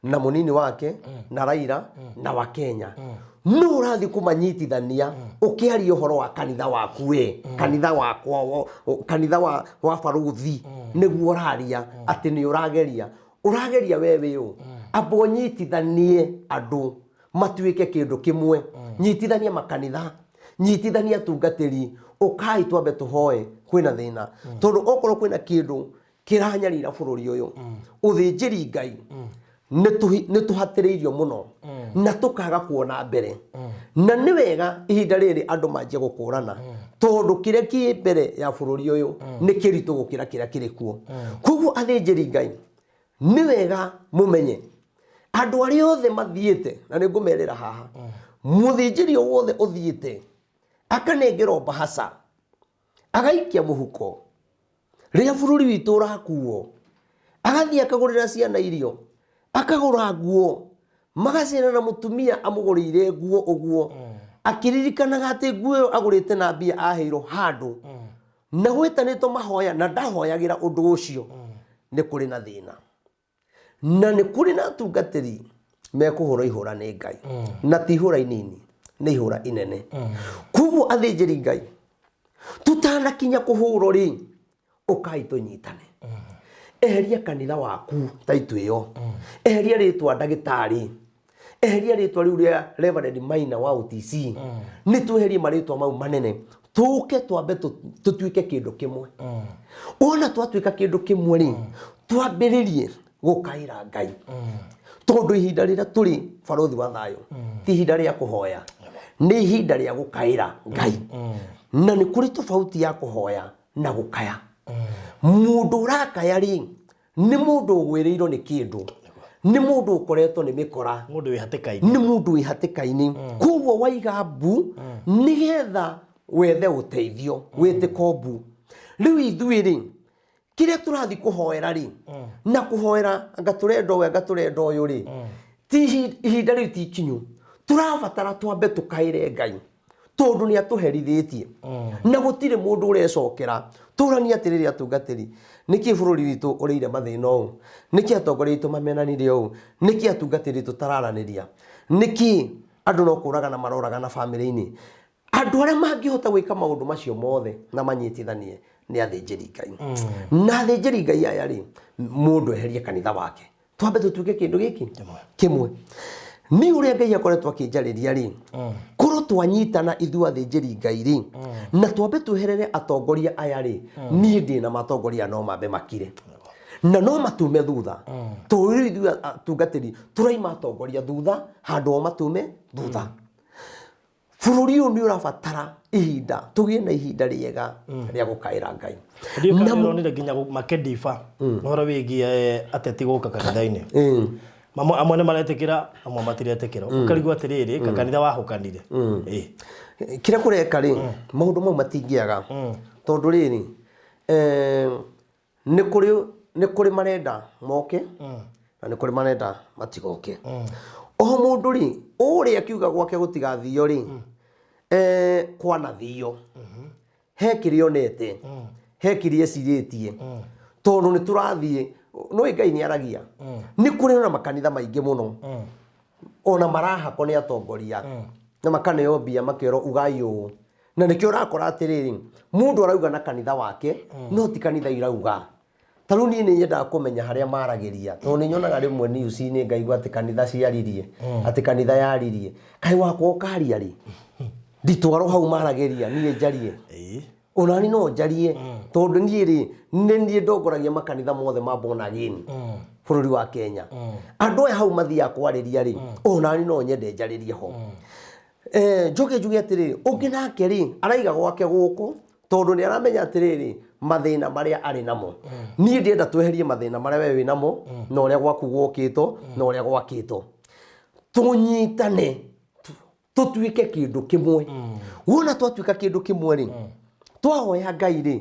na mũnini wake na Raila na Wakenya, no ũrathiĩ kũmanyitithania ũkĩaria ũhoro wa kanitha waku we, kanitha wakwa, kanitha wa barũthi, nĩguo ũraria atĩ nĩ ũrageria, ũrageria we wĩ ũ? Amba ũnyitithanie andũ matuĩke kĩndũ kĩmwe. Nyitithania makanitha, nyitithania atungatĩri, ũkai twambe tũhoe. Kwĩna thĩna, tondũ okorwo kwĩna kĩndũ kĩranyarira bũrũri ũyũ, ũthĩnjĩri Ngai, nĩ tũhatĩrĩirio mũno na tũkaga kuona mbere. Na nĩ wega ihinda rĩrĩ andũ manjie gũkũrana, tondũ kĩrĩa kĩ mbere ya bũrũri ũyũ nĩ kĩritũ gũkĩra kĩrĩa kĩrĩ kuo. Koguo athĩnjĩri Ngai, nĩ wega mũmenye andũ arĩa othe mathiĩte, na nĩ ngũmerĩra haha, mũthĩnjĩri o wothe ũthiĩte akanengerwo mbahaca agaikia mũhuko rĩrĩa bũrũri witũ ũrakuo, agathiĩ akagũrĩra ciana irio, akagũra nguo, magacera na mũtumia amũgũrĩire nguo ũguo, akĩririkanaga atĩ nguo ĩyo agũrĩte na mbia aheirwo handũ na gwĩtanĩtwo mahoya na ndahoyagĩra ũndũ ũcio, nĩ kũrĩ na thĩna. Na nĩ kũrĩ na atungatĩri mekũhũrwo ihũra nĩ Ngai, na ti ihũra inini, nĩ ihũra inene. Koguo athĩnjĩri Ngai, tũtanakinya kũhũrwo rĩ, ũkai tũnyitane. Eheria kanitha waku taitũ ĩyo, eheria rĩtwa ndagĩtarĩ, eheria rĩtwa rĩu rĩa Reverend Maina wa OTC, nĩ tweherie marĩtwa mau manene, tũke twambe tũtuĩke kĩndũ kĩmwe. Wona twatuĩka kĩndũ kĩmwe rĩ, twambĩrĩrie gũkaĩra Ngai, tondũ ihinda rĩrĩa tũrĩ, barothi wa thayũ, ti ihinda rĩa kũhoya, nĩ ihinda rĩa gũkaĩra Ngai. Na nĩ kũrĩ tofauti ya kũhoya na gũkaya. Mũndũ ũrakaya rĩ, nĩ mũndũ ũgwĩrĩirwo nĩ kĩndũ, nĩ mũndũ ũkoretwo nĩ mĩkora. Mũndũ wĩ hatĩka-inĩ. Nĩ mũndũ wĩ hatĩka-inĩ. Koguo waiga mbu nĩgetha wethe ũteithio, wĩtĩko mbu. Rĩu ithuĩ rĩ, kĩrĩa tũrathiĩ kũhoera rĩ, na kũhoera anga tũrenda ũyũ, anga tũrenda ũyũ rĩ, ti ihinda rĩu ti ikinyu. Tũrabatara twambe tũkaĩre Ngai, tondũ nĩ atũherithĩtie na gũtirĩ mũndũ ũrecokera. Tũranie atĩrĩrĩ, atungatĩri, nĩkĩ bũrũri witũ ũrĩire mathĩna ũũ? Nĩkĩ atongoria aitũ mamenanire ũũ? Nĩkĩ atungatĩri tũtararanĩria? Nĩkĩ andũ no kũragana maroragana bamĩrĩ-inĩ? Andũ arĩa mangĩhota gwĩka maũndũ macio mothe na manyitithanie nĩ athĩnjĩri Ngai. Na athĩnjĩri Ngai aya rĩ, mũndũ eherie kanitha wake, twambe tũtuĩke kĩndũ gĩkĩ kĩmwe. Nĩ ũrĩa Ngai akoretwo akĩnjarĩria rĩ, korwo twanyitana ithuĩ athĩnjĩri Ngai rĩ, na twambe tweherere atongoria aya rĩ, niĩ ndĩ na matongoria no mambe makire na no matume thutha, tondũ rĩu ithuĩ atungatĩri tũraima atongoria thutha handũ o matume thutha. Bũrũri ũyũ nĩ ũrabatara ihinda, tũgĩe na ihinda rĩega rĩa gũkaĩra Ngai. Ndiũ kana nĩũronire nginya makĩndiba ũhoro wĩgiĩ ateti gũka kanitha-inĩ. Mamwe, amwe nĩ maretĩkĩra, amwe matiretĩkĩra. Ũkarigwo atĩrĩrĩ, kanitha wahũkanire. Kĩrĩa kũreka rĩ, maũndũ mau matingĩaga, tondũ rĩrĩ, Nĩ kũrĩ nĩ kũrĩ marenda moke na nĩ kũrĩ marenda matigoke. O mũndũ rĩ, ũrĩa akiuga gwake gũtigathio rĩ, kwanathio. He kĩrĩa onete, he kĩrĩa ecirĩtie, tondũ nĩ tũrathiĩ, nĩũĩ Ngai nĩ aragia. Nĩ kũrĩ ona makanitha maingĩ mũno ona marahakwo nĩ atongoria na makaneo mbia makerwo ugai ũũ, na nĩkĩo ũrakora atĩrĩrĩ, mũndũ arauga na kanitha wake no ti kanitha irauga. Ta rĩu niĩ nĩ nyendaga kũmenya harĩa maragĩria, tondũ nĩ nyonaga rĩmwe news-inĩ ngaigua atĩ kanitha ciaririe, atĩ kanitha yaririe. Kaĩ wakwa ũkaria rĩ? Nditwarwo hau maragĩria niĩ njarie. Ona niĩ no njarie, tondũ niĩ rĩ, nĩ niĩ ndongoragia makanitha mothe ma born again bũrũri wa Kenya. Andũ aya hau mathiaga kwarĩria rĩ, ona niĩ no nyende njarĩrie ho. Njoke njuge atĩrĩrĩ, ũngĩ nake rĩ, araiga gwake gũkũ, tondũ nĩ aramenya atĩrĩrĩ, mathĩna marĩa arĩ namo. Niĩ ndĩrenda tweherie mathĩna marĩa we wĩ namo, na ũrĩa gwaku gwokĩtwo, na ũrĩa gwakĩtwo. Tũnyitane, tũtuĩke kĩndũ kĩmwe. Wona twatuĩka kĩndũ kĩmwe rĩ, twahoya Ngai rĩ,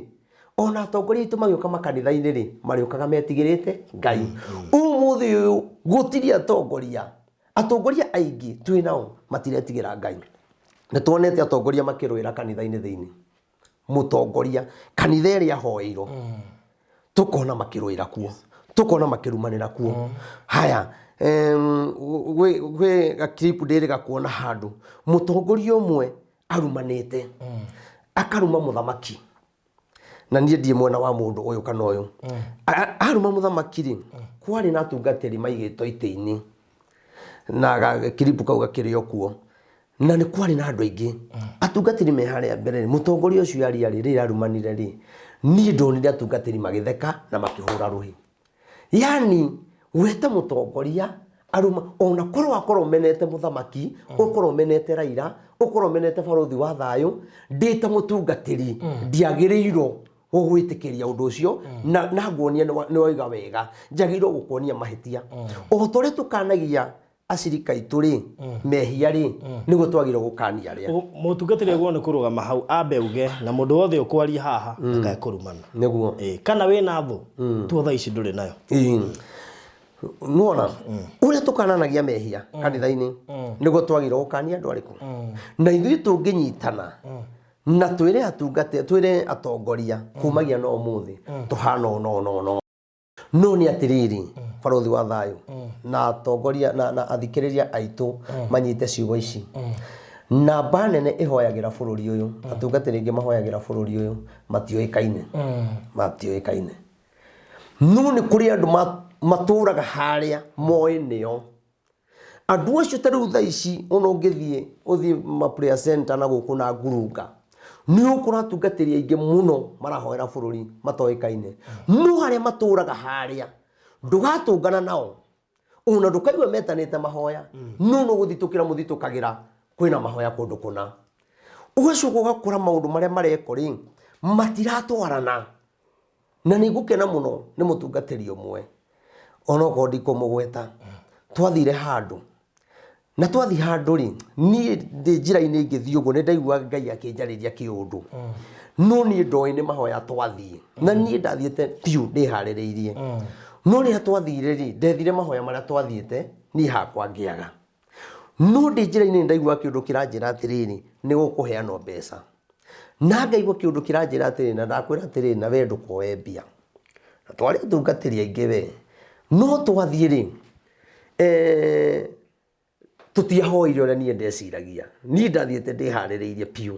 ona atongoria aitũ magĩũka makanitha-inĩ rĩ, marĩũkaga metigĩrĩte Ngai. Ũmũthĩ ũyũ gũtirĩ atongoria. Atongoria aingĩ twĩ nao matiretigĩra Ngai. Nĩ tuonete atongoria makĩrũĩra kanitha-inĩ thĩinĩ. Mũtongoria kanitha ĩrĩa ahoeirwo, tũkona makĩrũĩra kuo, tũkona makĩrumanĩra kuo. Haya, gwĩ ga clip ndĩrĩga kuona handũ mũtongoria ũmwe arumanĩte, akaruma mũthamaki. Na niĩ ndirĩ mwena wa mũndũ ũyũ kana ũyũ. Aruma mũthamaki rĩ, kwarĩ na atungatĩri maigĩtwo itĩ-inĩ na gakiribu kau gakĩrĩ o kuo, na nĩ kwarĩ na andũ aingĩ. Atungatĩri me harĩa mbere rĩ, mũtongoria ũcio aria rĩ, rĩrĩa arumanire rĩ, niĩ ndonire atungatĩri magĩtheka na makĩhũra rũhĩ. Yani we ta mũtongoria aruma, ona korwo akorwo menete mũthamaki, ũkorwo menete Raila, ũkorwo menete barũthi wa thayũ, ndĩ ta mũtungatĩri ndiagĩrĩirwo gũgwĩtĩkĩria ũndũ ũcio, na nguonia nĩ waiga wega, njagĩrĩirwo gũkuonia mahĩtia. O ta ũrĩa tũkanagia acirika aitũ rĩ, mehia rĩ, nĩguo twagĩrĩirwo gũkania arĩa. Mũtungatĩri agĩrĩirwo nĩ kũrũgama hau ambe auge na mũndũ wothe ũkwaria haha ndakae kũrumana. Nĩguo. Ĩĩ, kana wĩna thũ, tuo thaa ici ndũrĩ nayo. Ĩĩ. Nĩwona ũrĩa tũkananagia mehia kanitha-inĩ, nĩguo twagĩrĩirwo gũkania andũ arĩkũ. Na ithuĩ tũngĩnyitana na twĩre atungate, twĩre atongoria kumagia na ũmũthĩ tũhana ũũ na ũũ na ũũ na ũũ. No nĩ atĩrĩrĩ, barũthi wa thayũ na atongoria na athikĩrĩria aitũ manyite ciugo ici. Namba nene ĩhoyagĩra bũrũri ũyũ, atungatĩri aingĩ mahoyagĩra bũrũri ũyũ matiũĩkaine. Matiũĩkaine. No nĩ kũrĩ andũ matũraga harĩa moĩ nĩo. Andũ acio ta rĩu thaa ici ona ũngĩthiĩ ũthiĩ ma prayer center na gũkũ na ngurunga, nĩ ũkũra atungatĩri aingĩ mũno marahoera bũrũri matoĩkaine. No arĩa matũraga harĩa ndũgatũngana nao, ona ndũkaigua metanĩte mahoya, no no gũthitũkĩra mũthitũkagĩra kwĩna mahoya kũndũ kũna. Ũgacoka ũgakora maũndũ marĩa marekwo rĩ, matiratwarana. Na nĩ ngũkena mũno nĩ mũtungatĩri ũmwe, onokorwo ndikũmũgweta, twathire handũ, na twathiĩ handũ rĩ, niĩ ndĩ njĩra-inĩ ngĩthiĩ ũguo nĩ ndaiguaga Ngai akĩnjarĩria kĩũndũ, no niĩ ndoĩ nĩ mahoya twathiĩ, na niĩ ndathiĩte biũ ndĩharĩrĩirie, no rĩrĩa twathire rĩ, ndethire mahoya marĩa twathiĩte niĩ hakwa ngĩaga, no ndĩ njĩra-inĩ nĩ ndaiguaga kĩũndũ kĩranjĩra atĩrĩrĩ, nĩ gũkũheanwo mbeca. Na ngaigua kĩũndũ kĩranjĩra atĩrĩrĩ, na ndakwĩra atĩrĩrĩ, na we ndũkoe mbia. Na twarĩ atungatĩri aingĩ we. No twathiĩ rĩ, tũtiahoire ũrĩa niĩ ndeciragia. Niĩ ndathiĩte ndĩharĩrĩirie biũ.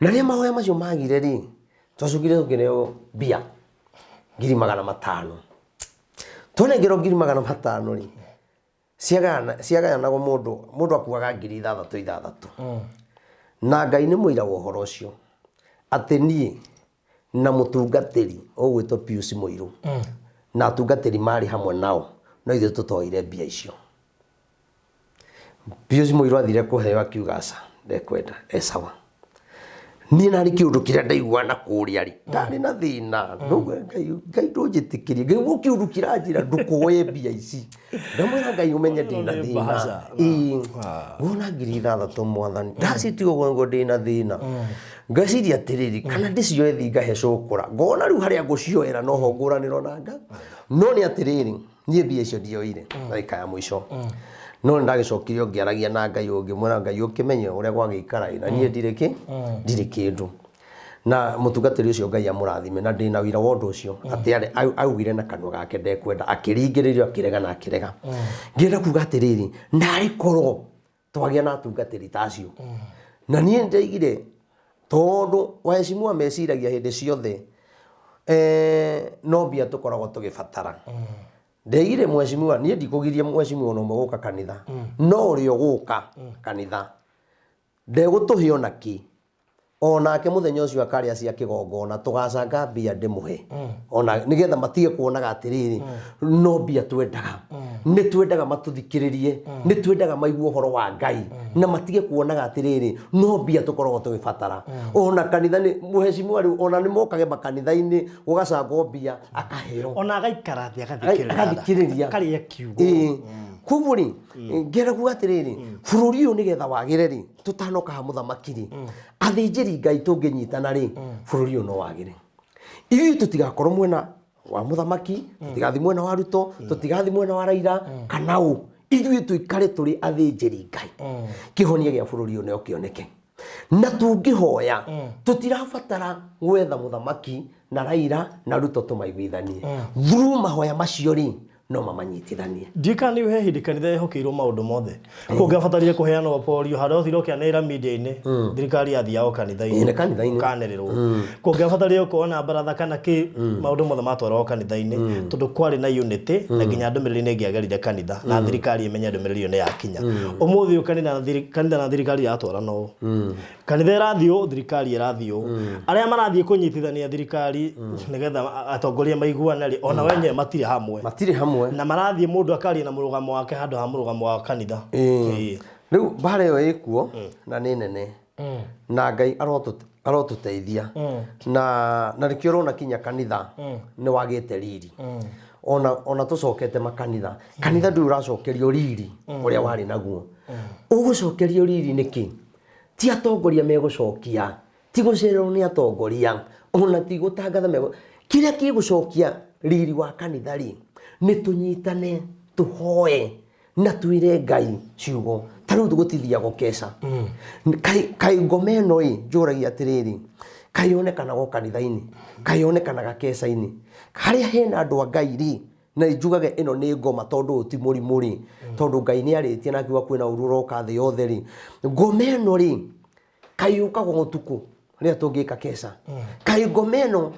Na rĩrĩa mahoya macio magire rĩ, twacokire tũkĩneo mbia 500,000. Twanengerwo 500,000 rĩ, ciagayanagwo mũndũ, mũndũ akuaga 6,000 6,000. Na Ngai nĩ mũira wa ũhoro ũcio, atĩ niĩ na mũtungatĩri ũgwĩtwo Pius Mũirũ, na atungatĩri marĩ hamwe nao, no ithuĩ tũtoire mbia icio. Pius Mũirũ athire kũheo akiuga aca, ndekwenda, e sawa. Niĩ narĩ kĩũndũ kĩrĩa ndaigua na kũrĩa rĩ, ndarĩ na thĩna. Ndauga, Ngai, Ngai ndũnjĩtĩkĩrie. Ngai gũ kĩũndũ kĩranjĩra ndũkoe mbia ici. Ndamwĩra Ngai ũmenye ndĩna Nĩ thĩna. bahasha. Ĩĩ. Ngona 6,000 mwathani. Ndacitiga ũguo nĩguo ndĩna thĩna. Ngeciria atĩrĩrĩ, kana ndĩcioe thiĩ ngahe cũkũra. Ngona rĩu harĩa ngũcioera noho ngũranĩrwo na nga. No nĩ atĩrĩrĩ, niĩ mbia icio ndioire ndagĩka ya mũico. No nĩ ndagĩcokire o ngĩaragia na Ngai o ngĩmwĩra Ngai ũkĩmenye ũrĩa gwagĩikara ĩ, na niĩ ndirĩ kĩ, ndirĩ kĩndũ. Na mũtungatĩri ũcio Ngai amũrathime na ndĩna ũira wa ũndũ ũcio atĩ arĩ augire na kanua gake ndekwenda, akĩringĩrĩrio akĩrega na akĩrega. Ngĩenda kuga atĩrĩrĩ, narĩ korwo twagĩa na atungatĩri ta acio. Na niĩ nĩndaigire tondũ waheshimiwa meciragia hĩndĩ ciothe no mbia tũkoragwo tũgĩbatara. Ndeigire mheshimiwa, niĩ ndikũgiria mheshimiwa ona ũmwe gũka kanitha, no ũrĩa ũgũka kanitha ndegũtũhe ona kĩ. Onake mũthenya ũcio akarĩa cia kĩgongona, tũgacanga mbia ndĩmũhe. Ona nĩgetha matige kuonaga atĩrĩrĩ, no mbia twendaga. Nĩ twendaga matũthikĩrĩrie, nĩ twendaga maigue ũhoro wa Ngai, na matige kuonaga atĩrĩrĩ, no mbia tũkoragwo tũgĩbatara. Ona kanitha nĩ, mheshimiwa rĩu ona nĩ mokage makanitha-inĩ gũgacangwo mbia akaheo. Ona agaikara thĩ agathikĩrĩria. Agathikĩrĩria. Akarĩa kiugo. Ĩĩ. Koguo rĩ, ngĩenda kuga atĩrĩrĩ, bũrũri ũyũ nĩgetha wagĩre rĩ, tũtanoka ha mũthamaki rĩ, athĩnjĩri Ngai tũngĩnyitana rĩ, bũrũri ũyũ no wagĩre. Ithuĩ tũtigakorwo mwena wa mũthamaki, tũtigathiĩ mwena wa Ruto, tũtigathiĩ mwena wa Raila, kana ũ. Ithuĩ tũikare tũrĩ athĩnjĩri Ngai. Kĩhonia gĩa bũrũri ũyũ no kĩoneke. Na tũngĩhoya, tũtirabatara gwetha mũthamaki na Raila na Ruto tũmaiguithanie. Through mahoya macio rĩ, no mamanyitithanie. Ndiũĩ kana nĩ he hĩndĩ kanitha yehokeirwo maũndũ mothe. Kũngĩabatarire kũheanwo polio harĩa ũthire ũkĩanĩrĩra media-inĩ, thirikari yathiaga o kanitha-inĩ. Ĩĩ, nĩ kanitha-inĩ. Ũkanĩrĩrwo. Kũngĩabatarire gũkorwo na baratha kana kĩ, maũndũ mothe matwaragwo kanitha-inĩ tondũ kwarĩ na unity na nginya ndũmĩrĩri nĩ ĩngĩagerire kanitha na thirikari ĩmenye ndũmĩrĩri ĩyo nĩ yakinya. Ũmũthĩ ũyũ kanitha na thirikari iratwarana ũũ. Kanitha ĩrathiĩ ũũ, thirikari ĩrathiĩ ũũ. Arĩa marathiĩ kũnyitithania thirikari nĩgetha atongoria maiguane rĩ, ona o enyewe matirĩ hamwe. Matirĩ hamwe. Na marathiĩ mũndũ akaria na mũrũgamo wake handũ ha mũrũgamo wa kanitha. Ĩĩ. Rĩu mbara ĩyo ĩkuo na nĩ nene. Na Ngai arotũteithia. Na nĩkĩo ũrona kinya kanitha nĩ wagĩte riri. Ona tũcokete makanitha. Kanitha ndũrĩ ũracokerio riri ũrĩa warĩ naguo. Ũgũcokerio riri nĩkĩ? Ti atongoria megũcokia, ti gũcererwo nĩ atongoria, ona ti gũtangatha megũ. Kĩrĩa gĩgũcokia riri wa kanitha rĩ, nĩ tũnyitane, tũhoe na twĩre Ngai ciugo. Ta rĩu gũtithiagwo keca. Kaĩ ngoma ĩno ĩ, njũragia atĩrĩrĩ, kaĩ yonekanaga o kanitha-inĩ? Kaĩ yonekanaga keca-inĩ? Harĩa hena andũ a Ngai rĩ, na njugage ĩno nĩ ngoma tondũ ũyũ ti mũrimũ rĩ, tondũ Ngai nĩ arĩtie na akiuga kwĩna ũru ũroka thĩ yothe rĩ, ngoma ĩno rĩ, kaĩ yũkaga ũtukũ rĩrĩa tũngĩka keca? Kaĩ ngoma ĩno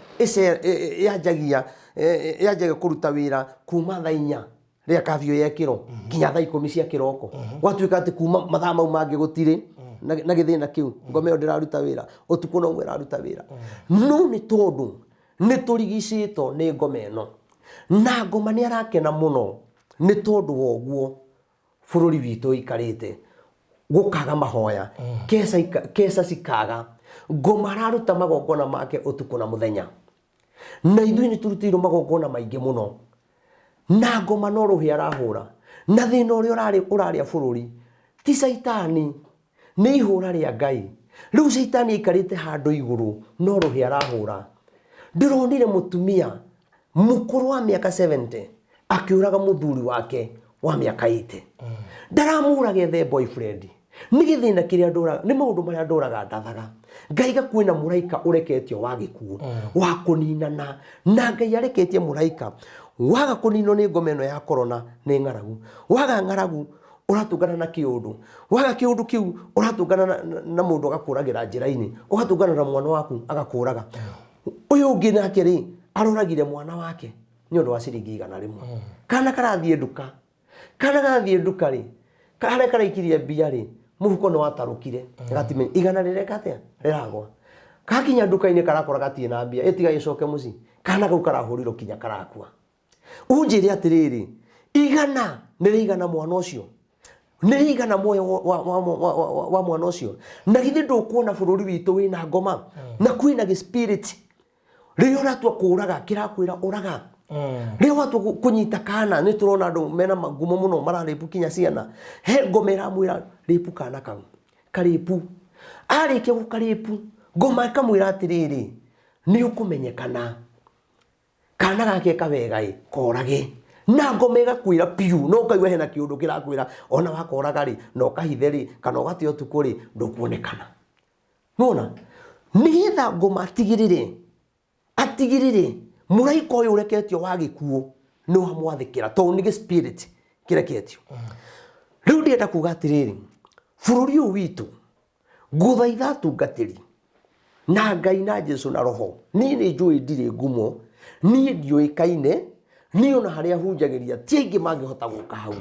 yanjagia kũruta wĩra kuma thaa inya rĩrĩa curfew yekĩrwo nginya thaa ikũmi cia kĩroko, gwatuĩka atĩ kuma mathaa mau mangĩ gũtirĩ na gĩthĩna kĩu, ngoma ĩyo ndĩraruta wĩra, ũtukũ noguo ĩraruta wĩra. No nĩ tondũ nĩ tũrigicĩtwo nĩ ngoma ĩno, na ngoma nĩ arakena mũno nĩ tondũ wa ũguo bũrũri witũ ũikarĩte, gũkaga mahoya, keca cikaga, ngoma araruta magongona make ũtukũ na mũthenya. Na ithuĩ nĩ tũrutĩirwo magongona maingĩ mũno, na ngoma no rũhĩ arahũra. Na thĩna ũrĩa ũrarĩa bũrũri ti caitani, nĩ ihũra rĩa Ngai. Rĩu caitani aikarĩte handũ igũrũ no rũhĩ arahũra. Ndĩronire mũtumia mũkũrũ wa mĩaka 70 akĩũraga mũthuri wake wa mĩaka 80. Ndaramũraga ethe boyfriend. Nĩ gĩthĩna kĩrĩa ndũraga, nĩ maũndũ marĩa ndũraga ndathaga. Ngaiga kwĩna mũraika ũreketio wa gĩkuũ, wa kũninana. Na Ngai areketie mũraika, waga kũninwo nĩ ngoma ĩno ya corona nĩ ng'aragu. Waga ng'aragu, ũratũngana na kĩũndũ. Waga kĩũndũ kĩu, ũratũngana na mũndũ agakũragĩra njĩra-inĩ. Ũgatũngana na mwana waku agakũraga. Ũyũ ũngĩ nake rĩ, aroragire mwana wake nĩ ũndũ wa ciringi 100. Kana karathiĩ nduka. Kana gathiĩ nduka rĩ, harĩa karaikirie mbia rĩ, mũhuko nĩ watarũkire. Gatimenya igana rĩreka atĩa? Rĩragwa. Gakinya nduka-inĩ karakora gatirĩ na mbia, ĩtiga gĩcoke mũciĩ. Kana kau karahũrirwo kinya karakua. Unjĩre atĩrĩrĩ, igana nĩ rĩigana mwana ũcio? Nĩ rĩigana muoyo wa, wa, wa, wa, wa, wa mwana ũcio? Na githĩ ndũkuona bũrũri witũ wĩna ngoma na kwĩna gĩspirit? Rĩrĩa ũratua kũraga, kĩrakwĩra ũraga. Rĩrĩa watua kũnyita kana, nĩ tũrona andũ mena ngumo mũno mararĩpu kinya ciana. He ngoma ĩramwĩra rĩpu kana kau, karĩpu. Arĩkia gũkarĩpu, ngoma ĩkamwĩra atĩrĩrĩ, nĩ ũkũmenyekana. Kana gake wega ĩ, korage. Na ngoma ĩgakwĩra piũ, no ũkaigua hena kĩũndũ kĩrakwĩra ona wakoraga rĩ, na ũkahithe rĩ, kana ũgate ũtukũ rĩ, ndũkuonekana. Nĩwona? Nĩgetha ngoma atigĩrĩre, atigĩrĩre mũraika ũyũ ũreketio wa gĩkuũ nĩ wamwathĩkĩra, tondũ nĩ gĩ spirit kĩreketio. Rĩu ndĩrenda kuga atĩrĩrĩ, bũrũri ũyũ witũ, ngũthaitha atungatĩri na Ngai na Jesu na Roho. Niĩ nĩ njũĩ ndirĩ ngumo, niĩ ndiũĩkaine, niĩ ona harĩa hunjagĩria ti aingĩ mangĩhota gũka hau,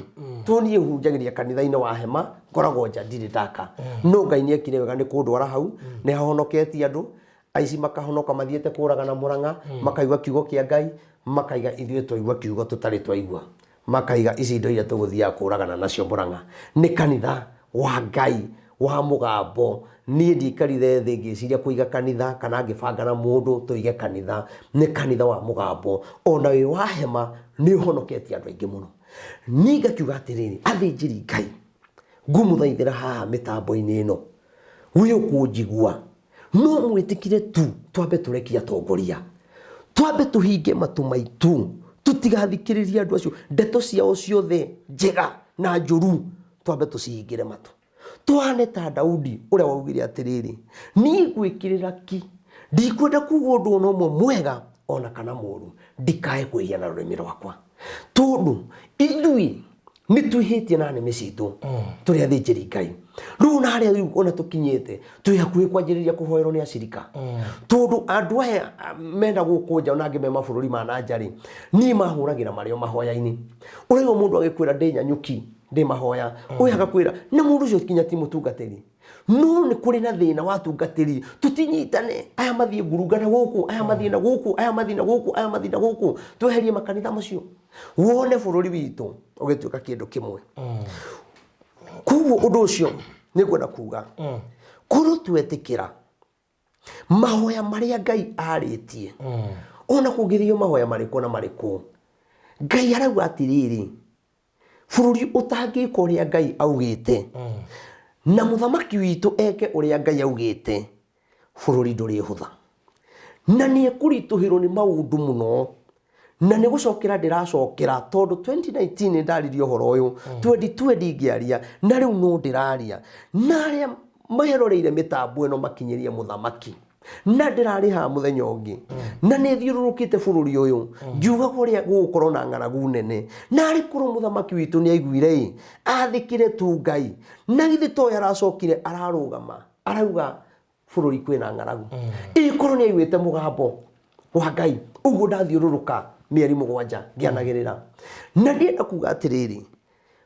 tondũ niĩ hunjagĩria kanitha-inĩ wa hema, ngoragwo nja, ndirĩ ndaka. No Ngai nĩ ekire wega nĩ kũndwara hau, nĩ ahonoketie andũ, aici makahonoka mathiĩte kũragana Mũrang'a, makaigua kiugo kĩa Ngai, makaiga ithuĩ twaigua kiugo tũtarĩ twaigua. Makaiga ici indo iria tũgũthiaga kũragana nacio Mũrang'a nĩ kanitha wa Ngai wa mũgambo. Niĩ ndiaikarire thĩ ngĩciria kũiga kanitha kana ngĩbanga na mũndũ tũige kanitha. Nĩ kanitha wa mũgambo, ona wĩ wa hema nĩ ũhonoketie andũ aingĩ mũno. Niĩ ngakiuga atĩrĩrĩ, athĩnjĩri Ngai, ngũmũthaithĩra haha mĩtambo-inĩ ĩno, wĩ ũkũnjigua, no mwĩtĩkire tu twambe tũrekie atongoria, twambe tũhinge matũ maitũ, tũtigathikĩrĩrie andũ acio, ndeto ciao ciothe njega na njũru twambe tũcihingĩre matũ. Tũhane ta Daudi ũrĩa waugire atĩrĩrĩ, niĩ ngwĩkĩrĩra ki, ndikwenda kuga ũndũ ona ũmwe mwega ona kana mũũru, ndikae kwĩhia na rũrĩmĩ rwakwa. Tondũ ithuĩ nĩ twĩhĩtie na nĩmĩ citũ tũrĩ athĩnjĩri Ngai. Rĩu ona harĩa rĩu ona tũkinyĩte, twĩ hakuhĩ kwanjĩrĩria kũhoerwo nĩ acirika. Tondũ andũ aya mena gũkũ nja ona angĩ me mabũrũri ma na nja rĩ, niĩ mahũragĩra marĩ o mahoya-inĩ. Ũraigua mũndũ agĩkwĩra ndĩ Nyanyuki, ndĩ mahoya, ũyũ agakwĩra, na mũndũ ũcio kinya ti mũtungatĩri. No nĩ kũrĩ na thĩna wa atungatĩri, tũtinyitane, aya mathiĩ ngurunga na gũkũ, aya mathiĩ na gũkũ, aya mathiĩ na gũkũ, aya mathiĩ na gũkũ, tweherie makanitha macio. Wone bũrũri witũ ũgĩtuĩka kĩndũ kĩmwe. Koguo ũndũ ũcio nĩ ngwenda kuga, korwo twetĩkĩra mahoya marĩa Ngai arĩtie, ona kũngĩthio mahoya marĩkũ na marĩkũ, Ngai arauga atĩrĩrĩ, bũrũri ũtangĩka ũrĩa Ngai augĩte, na mũthamaki witũ eke ũrĩa Ngai augĩte, bũrũri ndũrĩhũtha. Na nĩ ekũritũhĩrwo nĩ maũndũ mũno. Na nĩ gũcokera ndĩracokera, tondũ 2019 nĩ ndaririe ũhoro ũyũ, 2020 ngĩaria, na rĩu no ndĩraria. Na arĩa meroreire mĩtambo ĩno makinyĩrie mũthamaki. Na ndĩrarĩ haha mũthenya ũngĩ, na nĩ thiũrũrũkĩte bũrũri ũyũ, ngiugaga ũrĩa gũgũkorwo na ng'aragu nene. Na arĩ korwo mũthamaki witũ nĩ aiguire ĩ, athĩkĩre tu Ngai. Na githĩ toĩ aracokire ararũgama, arauga bũrũri kwĩna ng'aragu. Ĩkorwo nĩ aiguĩte mũgambo wa Ngai, ũguo ndathiũrũrũka mĩeri 7 ngĩanagĩrĩra. Na ndĩrenda kuga atĩrĩrĩ,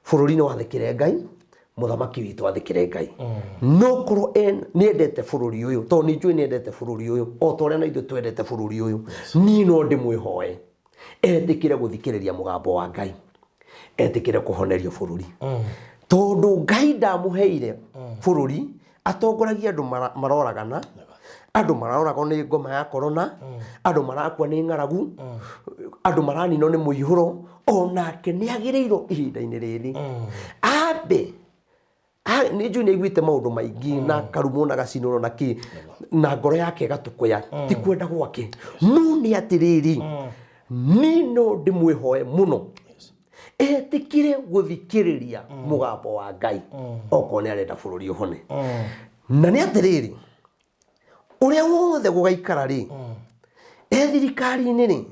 bũrũri nĩ wathĩkĩre Ngai, mũthamaki witũ athĩkĩre Ngai. No korwo nĩ endete bũrũri ũyũ, tondũ nĩ njũĩ nĩ endete bũrũri ũyũ, o ta ũrĩa na ithuĩ twendete bũrũri ũyũ, niĩ no ndĩmwĩhoe etĩkĩre gũthikĩrĩria mũgambo wa Ngai, etĩkĩre kũhonerio bũrũri. Tondũ Ngai ndamũheire bũrũri atongoragia andũ maroragana, andũ maroragwo nĩ ngoma ya korona, andũ marakua nĩ ng'aragu, andũ maraninwo nĩ mũihũro, onake nĩ agĩrĩirwo ihinda-inĩ rĩrĩ ambe nĩ njũĩ nĩ aiguĩte maũndũ maingĩ na karumwo na gacinũrwo na kĩ, na ngoro yake ĩgatũkũya, ti kwenda gwake. No nĩ atĩrĩrĩ, niĩ no ndĩmwĩhoe mũno etĩkĩre gũthikĩrĩria mũgambo wa Ngai, okorwo nĩ arenda bũrũri ũhone. Na nĩ atĩrĩrĩ, ũrĩa wothe gũgaikara rĩ, e thirikari-inĩ rĩ,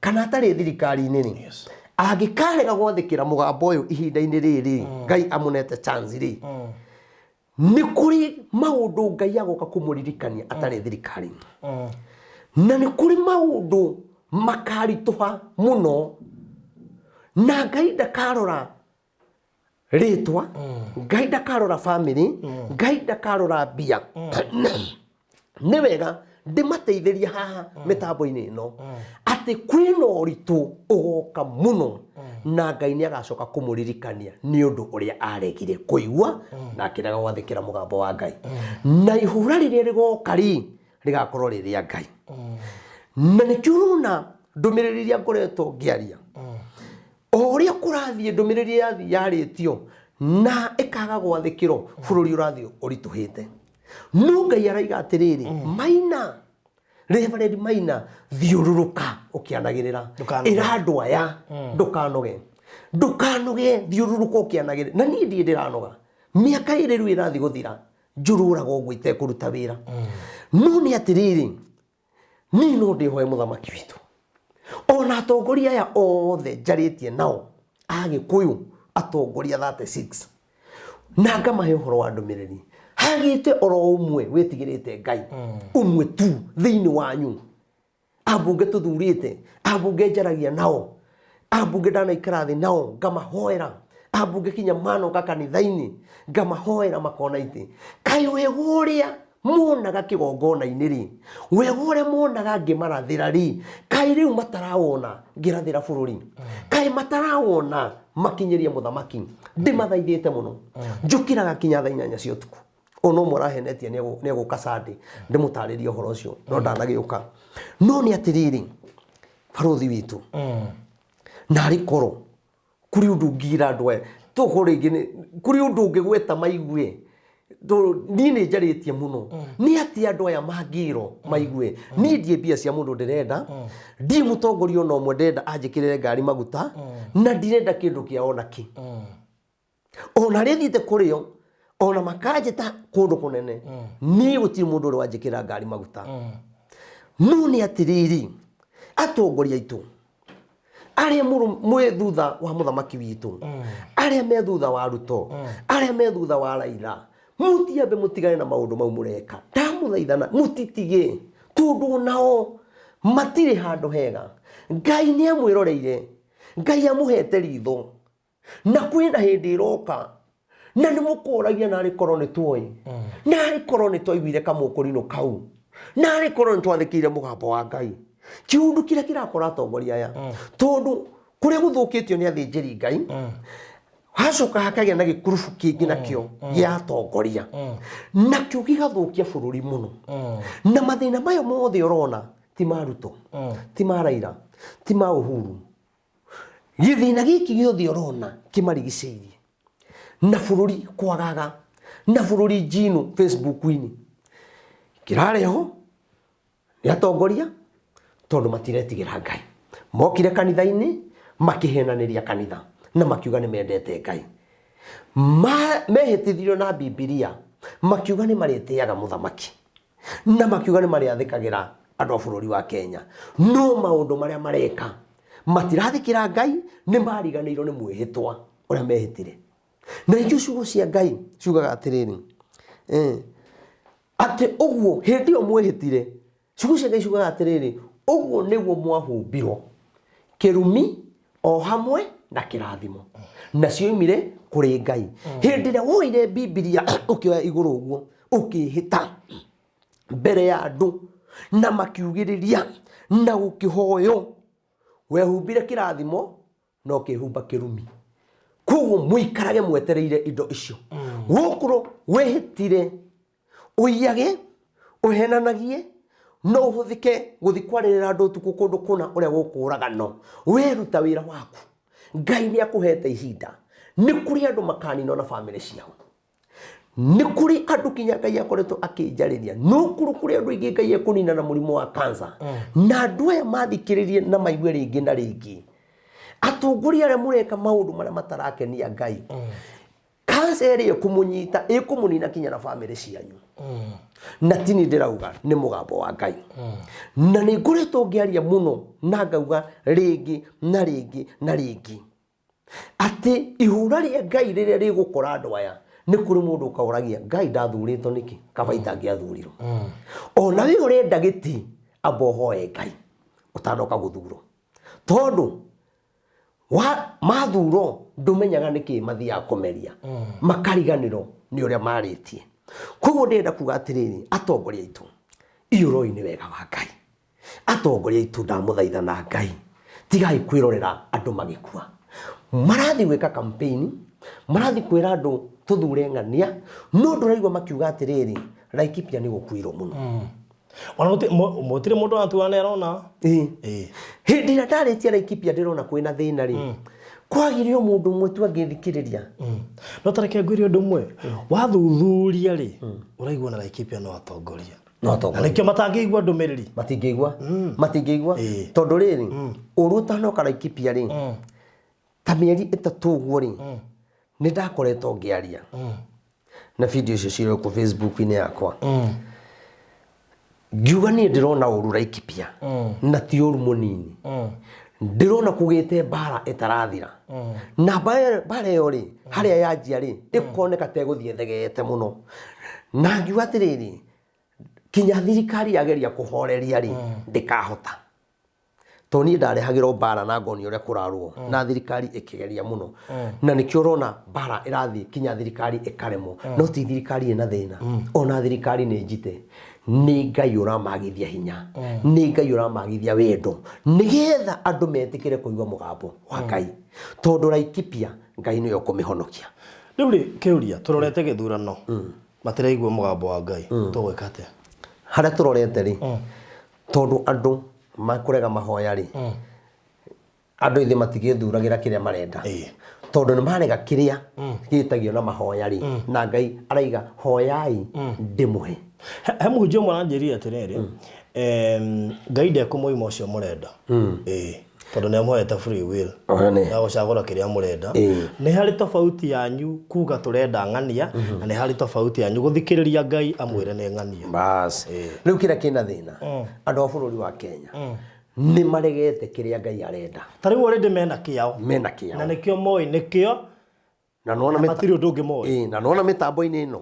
kana atarĩ thirikari-inĩ rĩ, angĩkarega gwathĩkĩra mũgambo ũyũ ihinda-inĩ rĩrĩ, Ngai amũnete chance rĩ, nĩ kũrĩ maũndũ Ngai agoka kũmũririkania atarĩ thirikari-inĩ. Na nĩ kũrĩ maũndũ makaritũha mũno, na Ngai ndakarora rĩtwa, Ngai ndakarora family, Ngai ndakarora mbia. Nĩ wega Ndĩmateithĩrie haha mĩtambo-inĩ ĩno atĩ kwĩna ũritũ ũgoka mũno, na Ngai nĩ agacoka kũmũririkania nĩ ũndũ ũrĩa aregire kũigua na akĩrega gwathĩkĩra mũgambo wa Ngai. Na ihũra rĩrĩa rĩgoka rĩ, rĩgakorwo rĩ rĩa Ngai. Na nĩkĩo ũrona ndũmĩrĩri iria ngoretwo ngĩaria, o ũrĩa kũrathiĩ, ndũmĩrĩri yathiĩ yarĩtio na ĩkaga gwathĩkĩrwo, bũrũri ũrathiĩ ũritũhĩte. No Ngai araiga atĩrĩrĩ, Maina, Reverend Maina, thiũrũrũka ũkĩanagĩrĩra. Ndũkanoge. Ĩra andũ aya ndũkanoge, ndũkanoge, thiũrũrũka ũkĩanagĩrĩra. Na niĩ ndirĩ ndĩranoga, mĩaka ĩrĩ rĩu ĩrathiĩ gũthira njũrũraga ũguo itekũruta wĩra. No nĩ atĩrĩrĩ, niĩ no ndĩhoe mũthamaki witũ ona atongoria aya othe njarĩtie nao, Agĩkũyũ, atongoria 36, na ngamahe ũhoro wa ndũmĩrĩri, hagĩte oro ũmwe wĩtigĩrĩte Ngai, ũmwe tu thĩinĩ wanyu. Ambunge tũthurĩte, ambunge njaragia nao, ambunge ndanaikara thĩ nao ngamahoera, ambunge kinya manoka kanitha-inĩ ngamahoera, makona itĩ kaĩ wega ũrĩa monaga kĩgongona-inĩ rĩ, wega ũrĩa monaga ngĩmarathĩra rĩ, kaĩ rĩu matarawona ngĩrathĩra bũrũri, kaĩ matarawona makinyĩria mũthamaki. Ndĩmathaithĩte mũno, njũkĩraga kinya thaa 8 cia ũtukũ. Ona ũmwe ũrahenetie nĩegũka Sunday ndĩmũtarĩrie ũhoro ũcio, no ndanagĩũka. No nĩ atĩrĩrĩ, barũthi witũ, narĩ korwo kũrĩ ũndũ ũngĩra andũ aya, tokorwo rĩngĩ kũrĩ ũndũ ũngĩgweta maigue. Niĩ nĩ njarĩtie mũno, nĩ atĩ andũ aya mangĩrwo maigue, niĩ ndiĩ mbia cia mũndũ ndĩrenda, ndiĩ mũtongoria ona ũmwe ndĩrenda anjĩkĩrĩre ngari maguta, na ndirenda kĩndũ kĩa ona kĩ. Ona arĩa thiĩte kũrĩo ona makanjĩta kũndũ kũnene, niĩ gũtirĩ mũndũ ũrĩ wanjĩkĩrĩra ngari maguta. No nĩ atĩrĩrĩ, atongoria aitũ arĩa mwĩ thutha wa mũthamaki witũ, arĩa me thutha wa Ruto, arĩa me thutha wa Raila, mũtiambe mũtigane na maũndũ mau mũreka. Ndamũthaithana mũtitige, tondũ nao matirĩ handũ hega. Ngai nĩ amwĩroreire, Ngai amũhete ritho, na kwĩna hĩndĩ ĩroka na nĩ mũkoragia, narĩ korwo nĩ tuoĩ, narĩ korwo nĩ twaiguire kamũkũrinũ kau, narĩ korwo nĩ twathĩkĩire mũgambo wa Ngai. Kĩũndũ kĩrĩa kĩrakora atongoria aya, tondũ kũrĩa gũthũkĩtio nĩ athĩnjĩri Ngai, hacoka hakagĩa na gĩkurubu kĩngĩ nakĩo gĩa atongoria, nakĩo gĩgathũkia bũrũri mũno. Na mathĩna maya mothe ũrona ti ma Ruto, ti ma Raila, ti ma Uhuru. Gĩthĩna gĩkĩ gĩothe ũrona kĩmarigicĩirie na bũrũri kwagaga na bũrũri njinũ Facebook-inĩ kĩrarehwo nĩ atongoria, tondũ matiretigĩra Ngai. Mokire kanitha-inĩ makĩhenanĩria kanitha na makiuga nĩ mendete Ngai. Mehĩtithirio na Bibilia, makiuga nĩ marĩtĩaga mũthamaki, na makiuga nĩ marĩathĩkagĩra andũ a bũrũri wa Kenya. No maũndũ marĩa mareka, matirathĩkĩra Ngai, nĩ mariganĩirwo nĩ mwĩhĩtwa ũrĩa mehĩtire. Na nĩkĩo ciugo cia Ngai ciugaga atĩrĩrĩ, atĩ ũguo hĩndĩ ĩyo mwehĩtire, ciugo cia Ngai ciugaga atĩrĩrĩ, ũguo nĩguo mwahumbirwo kĩrumi o hamwe na kĩrathimo, na cioimire kũrĩ Ngai. Hĩndĩ ĩrĩa woire Bibilia ũkĩoya igũrũ ũguo, ũkĩhĩta mbere ya andũ na makiugĩrĩria na gũkĩhoywo, wehumbire kĩrathimo na ũkĩhumba kĩrumi. Koguo mũikarage mwetereire indo icio. Gũkũrũ wĩhĩtire ũiyage, ũhenanagie, no ũhũthĩke gũthiĩ kwarĩrĩra andũ ũtukũ kũndũ kũna ũrĩa gũkũragano. Weruta wĩra waku, Ngai nĩ akũhete ihinda. Nĩ kũrĩ andũ makaninwo na bamĩrĩ ciao, nĩ kũrĩ andũ kinya Ngai akoretwo akĩnjarĩria, no kũrũ kũrĩ andũ aingĩ Ngai ekũnina na mũrimũ wa kansa. Na andũ aya mathikĩrĩrie na maigue rĩngĩ na rĩngĩ, atongoria arĩa mũreka maũndũ marĩa matarakenia Ngai, kansa ĩrĩa ĩkũmũnyita ĩkũmũnina kinya na bamĩrĩ cianyu. Na tini ndĩrauga, nĩ mũgambo wa Ngai. Na nĩ ngoretwo ngĩaria mũno na ngauga rĩngĩ na rĩngĩ na rĩngĩ atĩ ihũra rĩa Ngai rĩrĩa rĩgũkora andũ aya, nĩ kũrĩ mũndũ ũkaũragia, Ngai, ndathurĩtwo nĩkĩ? Kaba itangĩathurirwo. Ona we ũrenda gĩtĩ, amba ũhoe Ngai ũtanoka gũthurwo, tondũ wa mathuro ndũmenyaga nĩkĩ mathiaga kũmeria, makariganĩrwo nĩ ũrĩa marĩtie. Koguo ndĩrenda kuga atĩrĩrĩ, atongoria aitũ, Iyũroi nĩ wega wa Ngai. Atongoria aitũ ndamũthaitha na Ngai, tigai kwĩrorera andũ magĩkua. Marathiĩ gwĩka campaign, marathiĩ kwĩra andũ tũthure ng'ania, no ndũraigua makiuga atĩrĩrĩ, Laikipia nĩ gũkuirwo mũno. Ona gũtirĩ mũndũ watua nĩ arona. Ĩĩ. Hĩndĩ ĩrĩa ndarĩtie Laikipia ndĩrona kwĩna thĩna rĩ, kwagire o mũndũ ũmwe tu angĩthikĩrĩria. No ta reke ngwĩre ũndũ ũmwe, wathuthuria rĩ, ũraigua ona Laikipia no atongoria. No Na atongoria. nĩkĩo matangĩigua ndũmĩrĩri. Matingĩigua. Matingĩigua. Tondũ rĩrĩ, ũru ũtanoka Laikipia rĩ, ta mĩeri ĩtatũ ũguo rĩ, nĩ ndakoretwo ngĩaria. Na video icio cirĩ kũ Facebook-inĩ yakwa. Ngiuga niĩ ndĩrona ũru Laikipia na ti ũru mũnini. Ndĩrona kũgĩte mbara ĩtarathira. Na mbara ĩyo rĩ, harĩa yanjia rĩ, ĩkoneka ta ĩgũthiĩ ĩthegeete mũno. Na ngiuga atĩrĩrĩ, kinya thirikari yageria kũhoreria rĩ, ndĩkahota. Tondũ niĩ ndarehagĩrwo mbara na ngonio ũrĩa kũrarũo na thirikari ĩkĩgeria mũno. Na nĩkĩo ũrona mbara ĩrathiĩ kinya thirikari ĩkaremwo. No ti thirikari ĩna thĩna. Ona thirikari nĩ njite. Nĩ Ngai ũramagithia hinya. Nĩ Ngai ũramagithia wendo. Nĩgetha andũ metĩkĩre kũigua mũgambo wa Ngai. Tondũ Laikipia Ngai nĩwe ũkũmĩhonokia. Rĩu rĩ, kĩũria, tũrorete gĩthurano, matiraigua mũgambo wa Ngai, tũgwĩka atĩa? Harĩa tũrorete rĩ, tondũ andũ makũrega mahoya rĩ, andũ ithe matigĩthuragĩra kĩrĩa marenda. Tondũ nĩ marega kĩrĩa gĩtagio na mahoya rĩ, na Ngai araiga hoyai ndĩmũhe. He mũhunjia ũmwe aranjĩrire atĩrĩrĩ, Ngai ndekũmũima ũcio mũrenda. Ĩĩ. Tondũ nĩ amũhete free will. Oho nĩ. Ya gũcagũra kĩrĩa mũrenda. Nĩ harĩ tofauti yanyu kuga tũrenda ng'ania, na nĩ harĩ tofauti yanyu gũthikĩrĩria Ngai amwĩre nĩ ng'ania. Bas. Rĩu kĩrĩa kĩna thĩna, andũ a bũrũri wa Kenya nĩ maregete kĩrĩa Ngai arenda. Ta rĩu already mena kĩao. Mena kĩao. Na nĩkĩo moĩ nĩkĩo. Na nĩwona Na matirĩ ũndũ ũngĩ moĩ. Ĩĩ, na nĩwona mĩtambo-inĩ ĩno.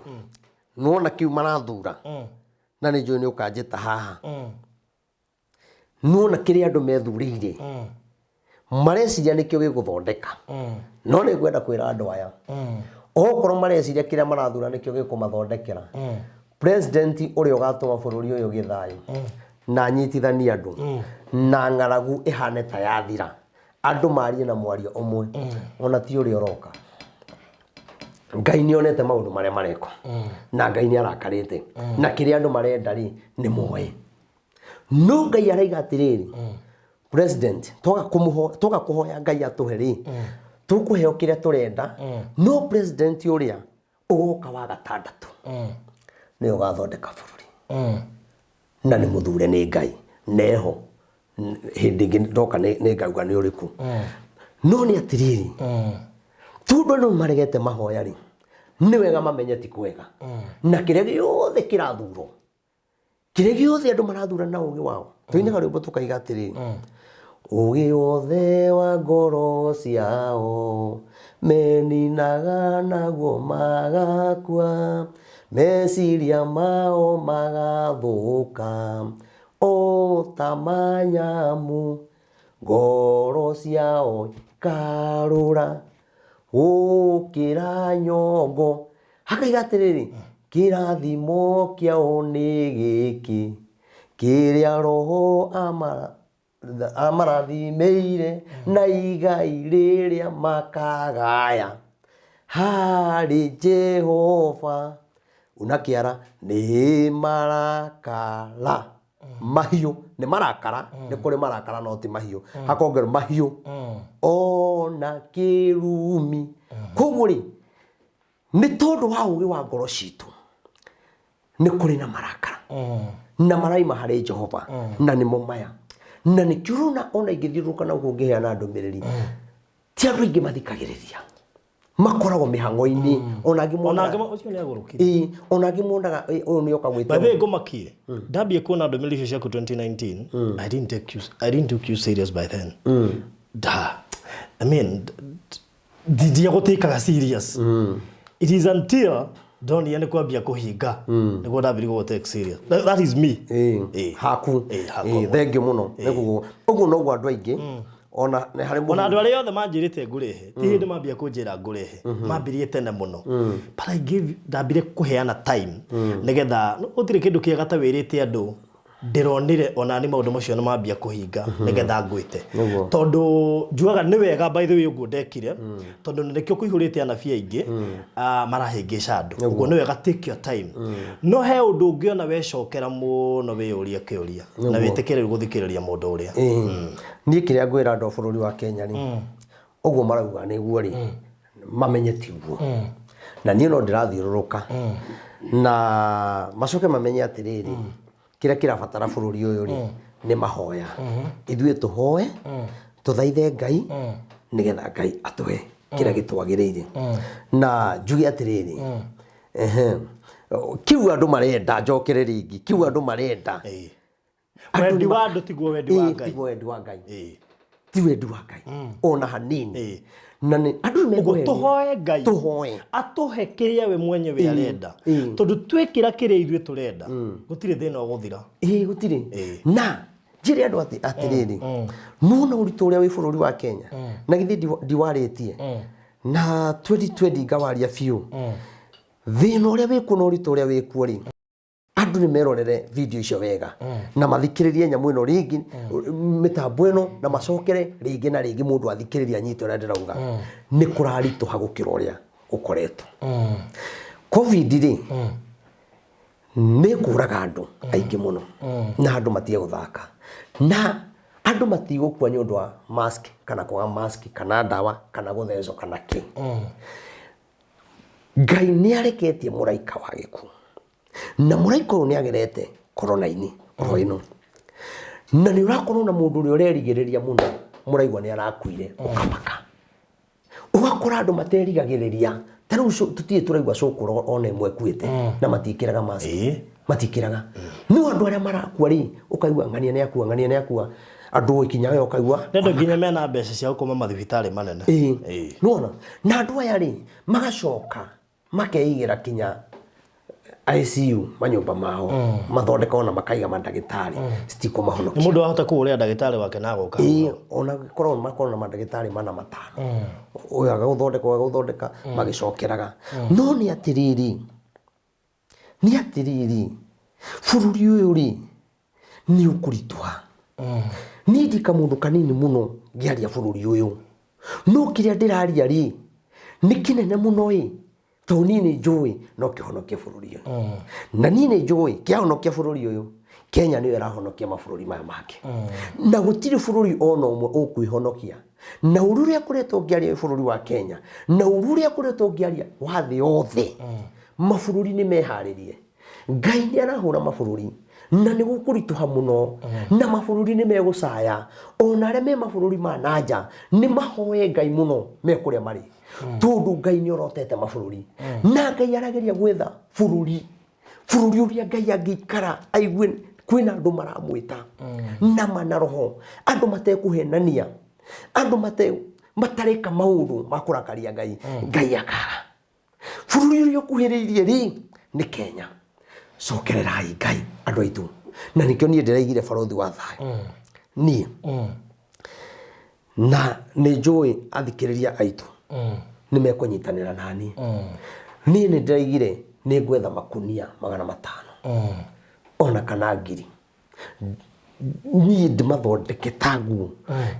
Nĩwona kĩu marathura. Na nĩ njũĩ nĩ ũkanjĩta haha. Nĩwona kĩrĩa andũ methurĩire. Mareciria nĩkĩo gĩgũthondeka. No nĩ ngwenda kwĩra andũ aya. Okorwo mareciria kĩrĩa marathura nĩkĩo gĩkũmathondekera. President ũrĩa ũgatũma bũrũri ũyũ ũgĩe thayũ na anyitithanie andũ na ng'aragu ĩhane ta yathira, andũ marie na mwario ũmwe, ona ti ũrĩa ũroka. Ngai nĩ onete maũndũ marĩa marekwo na Ngai nĩ arakarĩte na kĩrĩa andũ marenda rĩ nĩ moĩ. No Ngai araiga atĩrĩrĩ, president twaga kũhoya Ngai atũhe rĩ, tũkũheo kĩrĩa tũrenda, no president ũrĩa ũgoka wa gatandatũ nĩwe ũgathondeka bũrũri na nĩ mũthure nĩ Ngai neho hĩndĩ ĩngĩ ndoka nĩ ngauga nĩ ũrĩkũ. No nĩ atĩrĩrĩ, tondũ andũ maregete mahoya rĩ, nĩ wega mamenye ti kwega na kĩrĩa gĩothe kĩrathurwo, kĩrĩa gĩothe andũ marathura na ũgĩ wao. Tũinaga rwĩmbo tũkaiga atĩrĩrĩ, ũgĩ wothe wa ngoro ciao meninaga naguo magakua, meciria mao magathũka o ta manyamu, ngoro ciao ikarũra gũkĩra nyongo. Hakaiga atĩrĩrĩ, kĩrathimo kĩao nĩ gĩkĩ, kĩrĩa Roho amarathimĩire, na igai rĩrĩa makagaya harĩ Jehova. Una kĩara nĩ marakara mahiũ, nĩ marakara, nĩ kũrĩ marakara no ti mahiũ, hakongerwo mahiũ ona kĩrumi. Koguo rĩ, nĩ tondũ wa ũgĩ wa ngoro citũ nĩ kũrĩ na marakara na maraima harĩ Jehova, na nĩmo maya. Na nĩkĩo ũrona ona ingĩthiũrũrũka na gũkũ ngĩheana ndũmĩrĩri, ti andũ aingĩ mathikagĩrĩria, makoragwo mĩhang'o-inĩ. Ona angĩ Ona monaga angĩ ũcio nĩ agũrũkire. Ĩĩ, ona angĩ monaga ũyũ nĩ oka By gwĩtwo. the way, ngũmakie ndambie kuona ndũmĩrĩri icio ciaku 2019, I didn't take you serious by then. Da, I mean, ndiagũtĩkaga serious. It is until ndonire nĩ kwambia kũhinga nĩguo ndambirie gũgũ take serious. That is me. Ĩĩ, haku. Ĩĩ, hakwa. Ĩĩ, thengiũ mũno. Nĩguo ũguo noguo andũ aingĩ ona nĩ harĩ Ona mũndũ andũ arĩa othe manjĩrĩte ngũrehe, ti hĩndĩ mambia kũnjĩra ngũrehe, mambirie tene mũno. But I gave, ndambire kũheana time nĩgetha gũtirĩ kĩndũ kĩega ta wĩrĩte andũ. Ndĩronire ona ni maũndũ macio nĩ mambia kũhinga nĩgetha ngwĩte. Nĩguo. Tondũ njugaga nĩ wega, by the way, ũguo ndekire, tondũ nĩkĩo kũihũrĩte anabii aingĩ marahĩngĩca andũ. Ũguo nĩ wega take your time, no he ũndũ ũngĩona wecokera mũno, wĩyũrie kĩũria na wĩtĩkĩre rĩu gũthikĩrĩria mũndũ ũrĩa. Ĩĩ. Niĩ kĩrĩa ngwĩra andũ a bũrũri wa Kenya rĩ, ũguo marauga nĩguo rĩ, mamenye tiguo, na niĩ no ndĩrathiũrũrũka na macoke mamenye atĩrĩrĩ, kĩrĩa kĩrabatara bũrũri ũyũ rĩ nĩ mahoya. Ithuĩ tũhoe, tũthaithe Ngai nĩgetha Ngai atũhe kĩrĩa gĩtwagĩrĩire. Na njuge atĩrĩrĩ, ehe, kĩu andũ marenda, njokere rĩngĩ, kĩu andũ marenda. Andũ Wendi nĩ wa andũ tiguo wendi wa Ĩĩ, Ngai. Tiguo wendi wa Ngai. Ti wendi wa Ngai ona hanini. Na nĩ andũ nĩ Ũguo mekũhenio. Tũhoe Ngai Tũhoe. Atũhe kĩrĩa we mwenyewe arenda, tondũ twĩkĩra kĩrĩa ithuĩ tũrenda, gũtirĩ thĩna ũgũthira. Ĩĩ, gũtirĩ. Na njĩre andũ atĩ atĩrĩrĩ, nona ũritũ ũrĩa wĩ bũrũri wa Kenya, na githĩ ndiwarĩtie na 2020 ngawaria biũ thĩna ũrĩa wĩkuo na ũritũ ũrĩa wĩkuo rĩ. Andũ nĩ merorere video icio wega na mathikĩrĩrie nyamũ ĩno rĩngĩ, mĩtambo ĩno, na macokere rĩngĩ na rĩngĩ, mũndũ athikĩrĩrie anyite ũrĩa ndĩrauga. Nĩ kũraritũha gũkĩra ũrĩa gũkoretwo. Covid rĩ, nĩ kũraga andũ aingĩ mũno, na andũ matige gũthaka, na andũ matigũkua nĩ ũndũ wa mask kana kwaga mask kana ndawa kana gũthecwo kana kĩ. Ngai nĩ areketie mũraika wa gĩkuũ, na mũraika ũyũ nĩ agerete korona-inĩ oro ĩno, na nĩ ũrakorwo na mũndũ ũrĩa ũrerigĩrĩria mũno, mũraigua nĩ arakuire, ũkamaka, ũgakora andũ materigagĩrĩria. Ta rĩu tũtirĩ tũraigua cũkũrũ ona ĩmwe ĩkuĩte, na matiĩkĩraga mask. Matiĩkĩraga. No andũ arĩa marakua rĩ, ũkaigua ng'ania nĩ akua, ng'ania nĩ akua, andũ ikinya we ũkaigua. Nĩ andũ nginya mena mbeca cia gũkoma mathibitarĩ manene. Ĩĩ. Nĩwona na andũ aya rĩ, magacoka makeigĩra kinya ICU manyũmba mao, mathondeka ona makaiga mandagĩtarĩ, citikũmahonokia. Nĩ mũndũ wahota kũgũrĩra ndagĩtarĩ wake na agoka. Ĩĩ, ona korwo makorwo na mandagĩtarĩ mana matano, ũyũ agagũthondeka, ũyũ agagũthondeka, magĩcokeraga. No nĩ atĩrĩrĩ, nĩ atĩrĩrĩ, bũrũri ũyũ rĩ, nĩ ũkũritũha. Niĩ ndĩ kamũndũ kanini mũno ngĩaria bũrũri ũyũ, no kĩrĩa ndĩraria rĩ, nĩ kĩnene mũno ĩ, tondũ niĩ nĩ njũĩ no kĩhonokie bũrũri ũyũ, na niĩ nĩ njũĩ kĩahonokia bũrũri ũyũ, Kenya nĩyo ĩrahonokia mabũrũri maya mangĩ, na gũtirĩ bũrũri ona ũmwe ũkwĩhonokia na ũru ũrĩa ngoretwo ngĩaria wĩ bũrũri wa Kenya, na ũru ũrĩa ngoretwo ngĩaria wa thĩ yothe. Mabũrũri nĩ meharĩrie. Ngai nĩ arahũra mabũrũri na nĩ gũkũritũha mũno, na mabũrũri nĩ megũcaya. Ona arĩa me mabũrũri ma nanja nĩ mahoe Ngai mũno me kũrĩa marĩ, tondũ Ngai nĩ orotete mabũrũri, na Ngai arageria gwetha bũrũri, bũrũri ũrĩa Ngai angĩikara aigue kwĩna andũ maramwĩta nama na roho, andũ matekũhenania, andũ mate matareka maũndũ ma kũrakaria Ngai. Ngai akaga bũrũri ũrĩa ũkuhĩrĩirie rĩ nĩ Kenya. Cokererai Ngai, andũ aitũ, na nĩkĩo niĩ ndĩraigire barothi wa thayũ. Niĩ na nĩ njũĩ athikĩrĩria aitũ nĩ mekũnyitanĩra nani. Niĩ nĩ ndĩraigire nĩ ngwetha makunia 500 ona kana 1000, niĩ ndĩmathondeke ta nguo.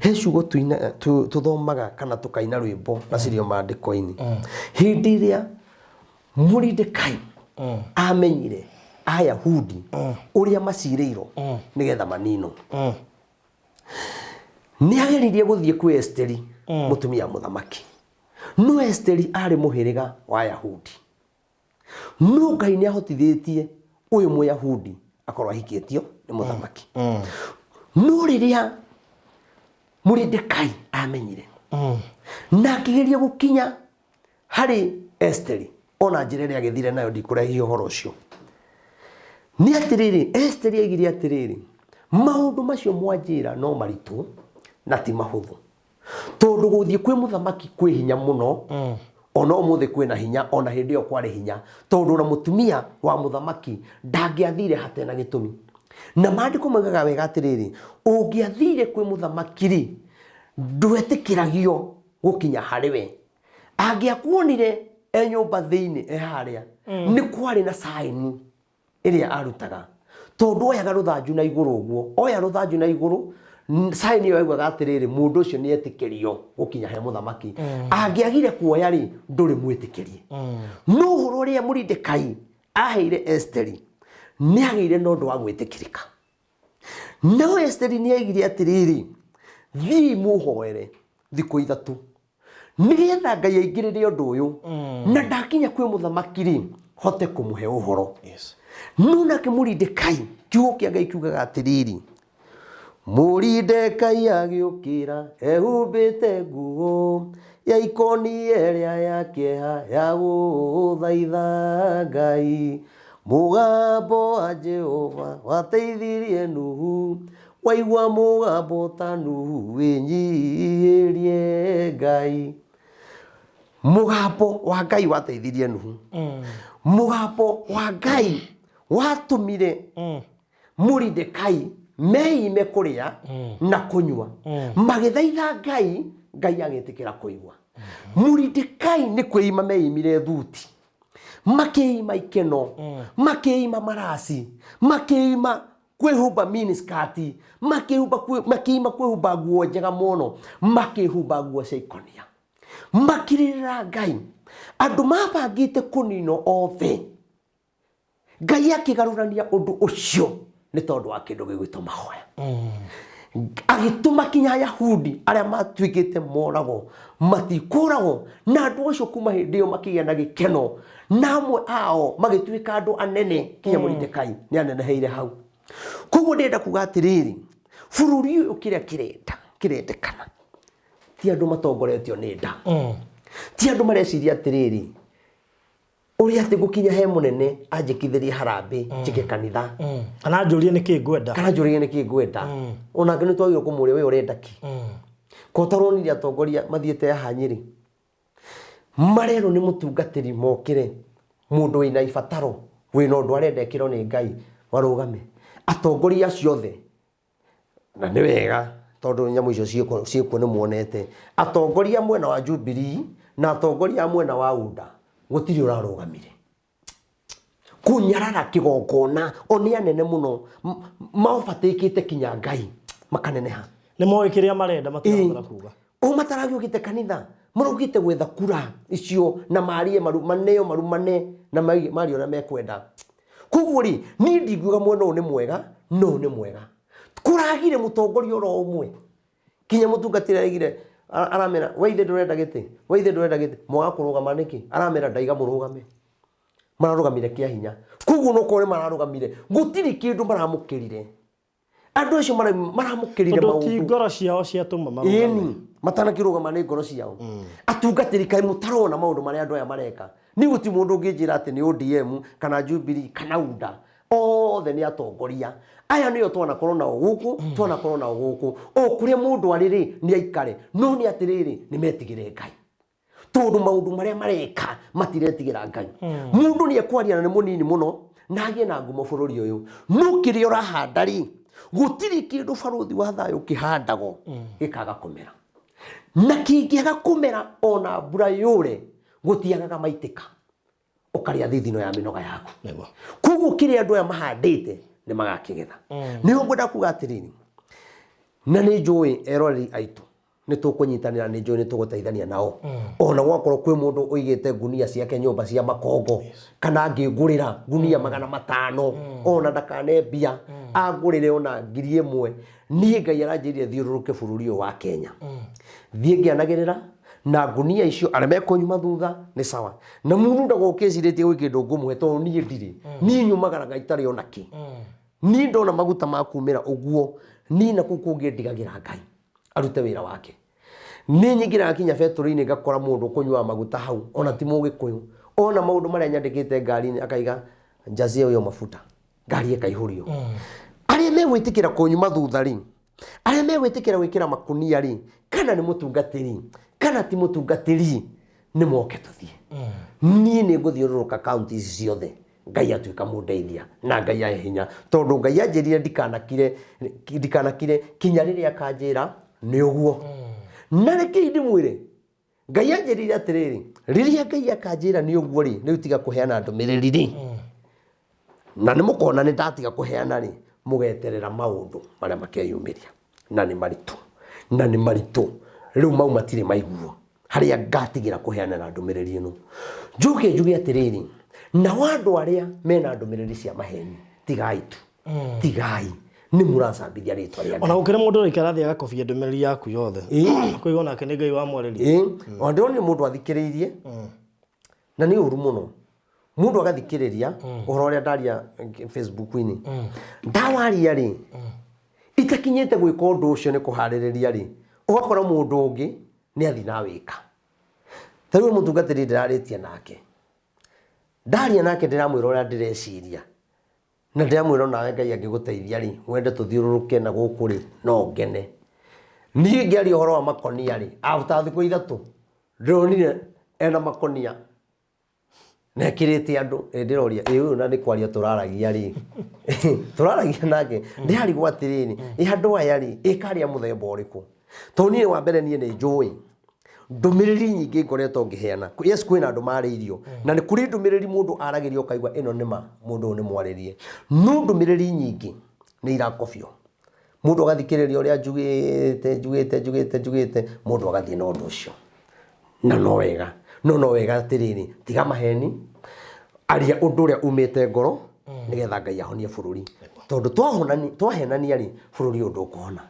He ciugo tũthomaga kana tũkaina rwĩmbo na cirio maandĩko-inĩ. Hĩndĩ ĩrĩa Moridekai amenyire Ayahudi ũrĩa macirĩirwo nĩgetha maninwo, nĩ ageririe gũthiĩ kwĩ Esteri, mũtumia wa mũthamaki. No Esteri arĩ mũhĩrĩga wa Ayahudi, no Ngai nĩ ahotithĩtie ũyũ Mũyahudi akorwo ahikĩtio nĩ mũthamaki. No rĩrĩa Moridekai amenyire na akĩgeria gũkinya harĩ Esteri, ona njĩra ĩrĩa agĩthire nayo, ndikũrehia ũhoro ũcio, nĩ atĩrĩrĩ, Esteri aigire atĩrĩrĩ, maũndũ macio mwanjĩra no maritũ na ti mahũthũ, tondũ gũthiĩ kwĩ mũthamaki kwĩ hinya mũno. Ona ũmũthĩ kwĩna hinya, ona hĩndĩ ĩyo kwarĩ hinya, tondũ ona mũtumia wa mũthamaki ndangĩathire hatena gĩtũmi. Na maandĩko maugaga wega atĩrĩrĩ, ũngĩathire kwĩ mũthamaki rĩ, ndwetĩkĩragio gũkinya harĩ we. Angĩakuonire e nyũmba thĩinĩ e harĩa, nĩ kwarĩ na saini ĩrĩa arutaga. Tondũ oyaga rũthanju na igũrũ ũguo, oya rũthanju na igũrũ, sign ĩyo yaugaga atĩrĩrĩ, mũndũ ũcio nĩ etĩkĩrio gũkinya he mũthamaki. Angĩagire kuoya rĩ, ndũrĩ mwĩtĩkĩrie. No ũhoro ũrĩa Moridekai aheire Esiteri, nĩ agĩire na ũndũ wa gwĩtĩkĩrĩka. No Esiteri nĩ aigire atĩrĩrĩ, thiĩi mũhoere thikũ ithatũ nĩgetha Ngai aingĩrĩre ũndũ ũyũ, na ndakinya kwĩ mũthamaki rĩ, hote kũmũhe ũhoro. No nake Moridekai, kiugo kĩa Ngai kiugaga atĩrĩrĩ, Moridekai agĩũkĩra ehumbĩte nguo ya ikoni ĩrĩa ya kĩeha ya gũthaitha Ngai. Mũgambo wa Jehova wateithirie Nuhu, waigua mũgambo ta Nuhu wĩnyihĩrie Ngai. Mũgambo wa Ngai wateithirie Nuhu. Mũgambo wa Ngai watũmire Moridekai meime kũrĩa na kũnyua, magĩthaitha Ngai, Ngai agĩtĩkĩra kũigua. Moridekai nĩ kwĩima meimire thuti, makĩima ikeno, makĩima maraci, makĩima kwĩhumba miniskirt, makĩima kwĩhumba nguo njega mũno, makĩhumba nguo cia ikonia, makĩrĩrĩra Ngai. Andũ mabangĩte kũninwo othe, Ngai akĩgarũrania ũndũ ũcio nĩ tondũ wa kĩndũ gĩgwĩtwo mahoya. Agĩtũma kinya Ayahudi arĩa matuĩkĩte moragwo matikũragwo, na andũ acio kuma hĩndĩ ĩyo makĩgĩa na gĩkeno, na amwe ao magĩtuĩka andũ anene kinya Moridekai nĩ aneneheire hau. Koguo ndĩrenda kuga atĩrĩrĩ, bũrũri ũyũ kĩrĩa kĩrenda kĩrendekana ti andũ matongoretio nĩ nda, ti andũ mareciria atĩrĩrĩ, ũrĩa atĩ ngũkinya he mũnene anjĩkithĩrie harambĩ njĩke kanitha. Kana njũrie nĩkĩ ngwenda. Kana njũrie nĩkĩ ngwenda. Onake nĩ twagĩrĩirwo kũmũria, we ũrenda kĩ? Ko taronire atongoria mathiĩte haha Nyĩrĩ, marerwo nĩ mũtungatĩri mokĩre, mũndũ wĩna ibataro, wĩna ũndũ arenda ekĩrwo nĩ Ngai, marũgame. Atongoria acio othe, na nĩ wega tondũ nyamũ icio ciĩkuo nĩ muonete, atongoria a mwena wa Jubilee na atongoria a mwena wa UDA, gũtirĩ ũrarũgamire kũnyarara kĩgongona. O nĩ anene mũno, maobatĩkĩte kinya Ngai makaneneha. Nĩ moĩ kĩrĩa marenda, matirabatara kuga. O mataragĩũkĩte kanitha, maraugĩte gwetha kura icio na marie maru, maneo marumane na marie ũrĩa mekwenda. Koguo rĩ, niĩ ndingiuga mwena ũyũ nĩ mwega no ũyũ nĩ mwega. Kũragire mũtongoria oro ũmwe, kinya mũtungatĩri araigire aramera, we ithe ndũrenda gĩtĩ, we ithe ndũrenda gĩtĩ, mwaga kũrũgama nĩkĩ? Aramera ndaiga mũrũgame. Mararũgamire kĩa hinya. Koguo no korwo nĩ mararũgamire, gũtirĩ kĩndũ maramũkĩrire. Andũ acio maramũkĩrire tondũ ti maũndũ ngoro ciao ciatũma marũgame. Ĩni matanakĩrũgama nĩ ngoro ciao. Atungatĩri, kaĩ mũtarona maũndũ marĩa andũ aya mareka? Niĩ gũtirĩ mũndũ ũngĩnjĩra atĩ nĩ ODM kana Jubilee kana UDA, othe nĩ atongoria aya. Nĩo twanakorwo nao gũkũ, twanakorwo nao gũkũ, o kũrĩa mũndũ arĩ rĩ, nĩ aikare, no nĩ atĩrĩrĩ, nĩ metigĩre Ngai, tondũ maũndũ marĩa mareka matiretigĩra Ngai. Mũndũ nĩ ekwaria na nĩ mũnini mũno na agĩe na ngumo bũrũri ũyũ, no kĩrĩa ũrahanda rĩ, gũtirĩ kĩndũ barũthi wa thayũ kĩhandagwo gĩkaga kũmera, na kĩngĩaga kũmera, ona mbura yũre, gũtiagaga maitĩka, ũkarĩa thithino ya mĩnoga yaku. Koguo kĩrĩa andũ aya mahandĩte nĩ magakĩgetha. Nĩho ngwenda kuga atĩrĩrĩ, na nĩ njũĩ eroreri aitũ nĩ tũkũnyitanĩra, nĩ njũĩ nĩ tũgũteithania nao, ona gwakorwo kwĩ mũndũ ũigĩte ngunia ciake nyũmba cia makongo, kana angĩngũrĩra ngunia 500, ona ndakane mbia, angũrĩre ona 1000. Niĩ Ngai aranjĩrire thiũrũrũke bũrũri ũyũ wa Kenya, thiĩ ngĩanagĩrĩra na ngunia icio. Arĩa mekũnyuma thutha nĩ sawa, na mũndũ ndagoke ecirĩtie gwĩ kĩndũ ngũmũhe, tondũ niĩ ndirĩ. Niĩ nyumagaraga itarĩ ona kĩ. Niĩ ndona maguta ma kumĩra ũguo, niĩ na kũu kũngĩ ndigagĩra Ngai arute wĩra wake. Nĩ nyingĩraga kinya betũrũ-inĩ, ngakora mũndũ ũkũnyuaga maguta hau, ona ti mũgĩkũyũ, ona maũndũ marĩa nyandĩkĩte ngari-inĩ, akaiga njazie ũyũ mafuta, ngari ĩkaihũrio. Arĩa megwĩtĩkĩra kũnyuma thutha rĩ, arĩa megwĩtĩkĩra gwĩkĩra makunia rĩ, kana nĩ mũtungatĩri kana ti mũtungatĩri, nĩ moke tũthiĩ. Niĩ nĩ ngũthiũrũrũka kaunti ici ciothe, Ngai atuĩka mũndeithia na Ngai ahe hinya, tondũ Ngai anjĩrire ndikanakire, ndikanakire kinya rĩrĩa akanjĩra nĩ ũguo. Na rekei ndĩmwĩre, Ngai anjĩrire atĩrĩrĩ, rĩrĩa Ngai akanjĩra nĩ ũguo rĩ, rĩu tiga kũheana ndũmĩrĩri rĩ. Na nĩ mũkona nĩ ndatiga kũheana rĩ, mũgeterera maũndũ marĩa makeyumĩria. Na nĩ maritũ. Na nĩ maritũ. Rĩu mau matirĩ maiguo. Harĩa ngatigĩra kũheana na ndũmĩrĩri ĩno. Njoke njuge atĩrĩrĩ, nao andũ arĩa mena ndũmĩrĩri cia maheni, tigai tu. Tigai. Nĩ mũracambithia rĩtwa rĩa Ngai. Ona gũkĩrĩ mũndũ ũraikara thĩ agakobia ndũmĩrĩri yaku yothe. Kũigua onake nĩ Ngai wamwarĩria. Ĩĩ. Ona ndĩronire mũndũ athikĩrĩirie, na nĩ ũru mũno. Mũndũ agathikĩrĩria ũhoro ũrĩa ndaria Facebook-inĩ. Ndawaria rĩ, itakinyĩte gwĩka ũndũ ũcio nĩ kũharĩrĩria rĩ, ũgakora mũndũ ũngĩ nĩ athiĩ na awĩka. Ta rĩu mũtungatĩri ndĩrarĩtie nake, ndaria nake ndĩramwĩra ũrĩa ndĩreciria, na ndĩramwĩra onawe Ngai angĩgũteithia rĩ, wende tũthiũrũrũke na gũkũ rĩ, no ngene. Niĩ ngĩaria ũhoro wa makonia rĩ, after thikũ ithatũ, ndĩronire ena makonia na ekĩrĩte andũ. Ĩ ndĩroria, ĩ ũyũ na nĩ kwaria tũraragia rĩ, tũraragia nake, ndĩrarigwo atĩrĩrĩ, ĩ andũ aya rĩ, ĩ karĩa mũthemba ũrĩkũ? Tondũ niĩ wa mbere niĩ nĩ njũĩ ndũmĩrĩri nyingĩ ngoretwo ngĩheana. Yes, kwĩna andũ marĩirio, na nĩ kũrĩ ndũmĩrĩri mũndũ aragĩrio ũkaigua ĩno nĩ ma, mũndũ ũyũ nĩ mwarĩrie. No ndũmĩrĩri nyingĩ nĩ irakobio. Mũndũ agathikĩrĩria ũrĩa njugĩte, njugĩte, njugĩte, njugĩte, mũndũ agathiĩ na ũndũ ũcio. Na no wega, no no wega atĩrĩrĩ, tiga maheni, aria ũndũ ũrĩa umĩte ngoro, nĩgetha Ngai ahonie bũrũri. Tondũ twahenania rĩ, bũrũri ũyũ ndũkũhona.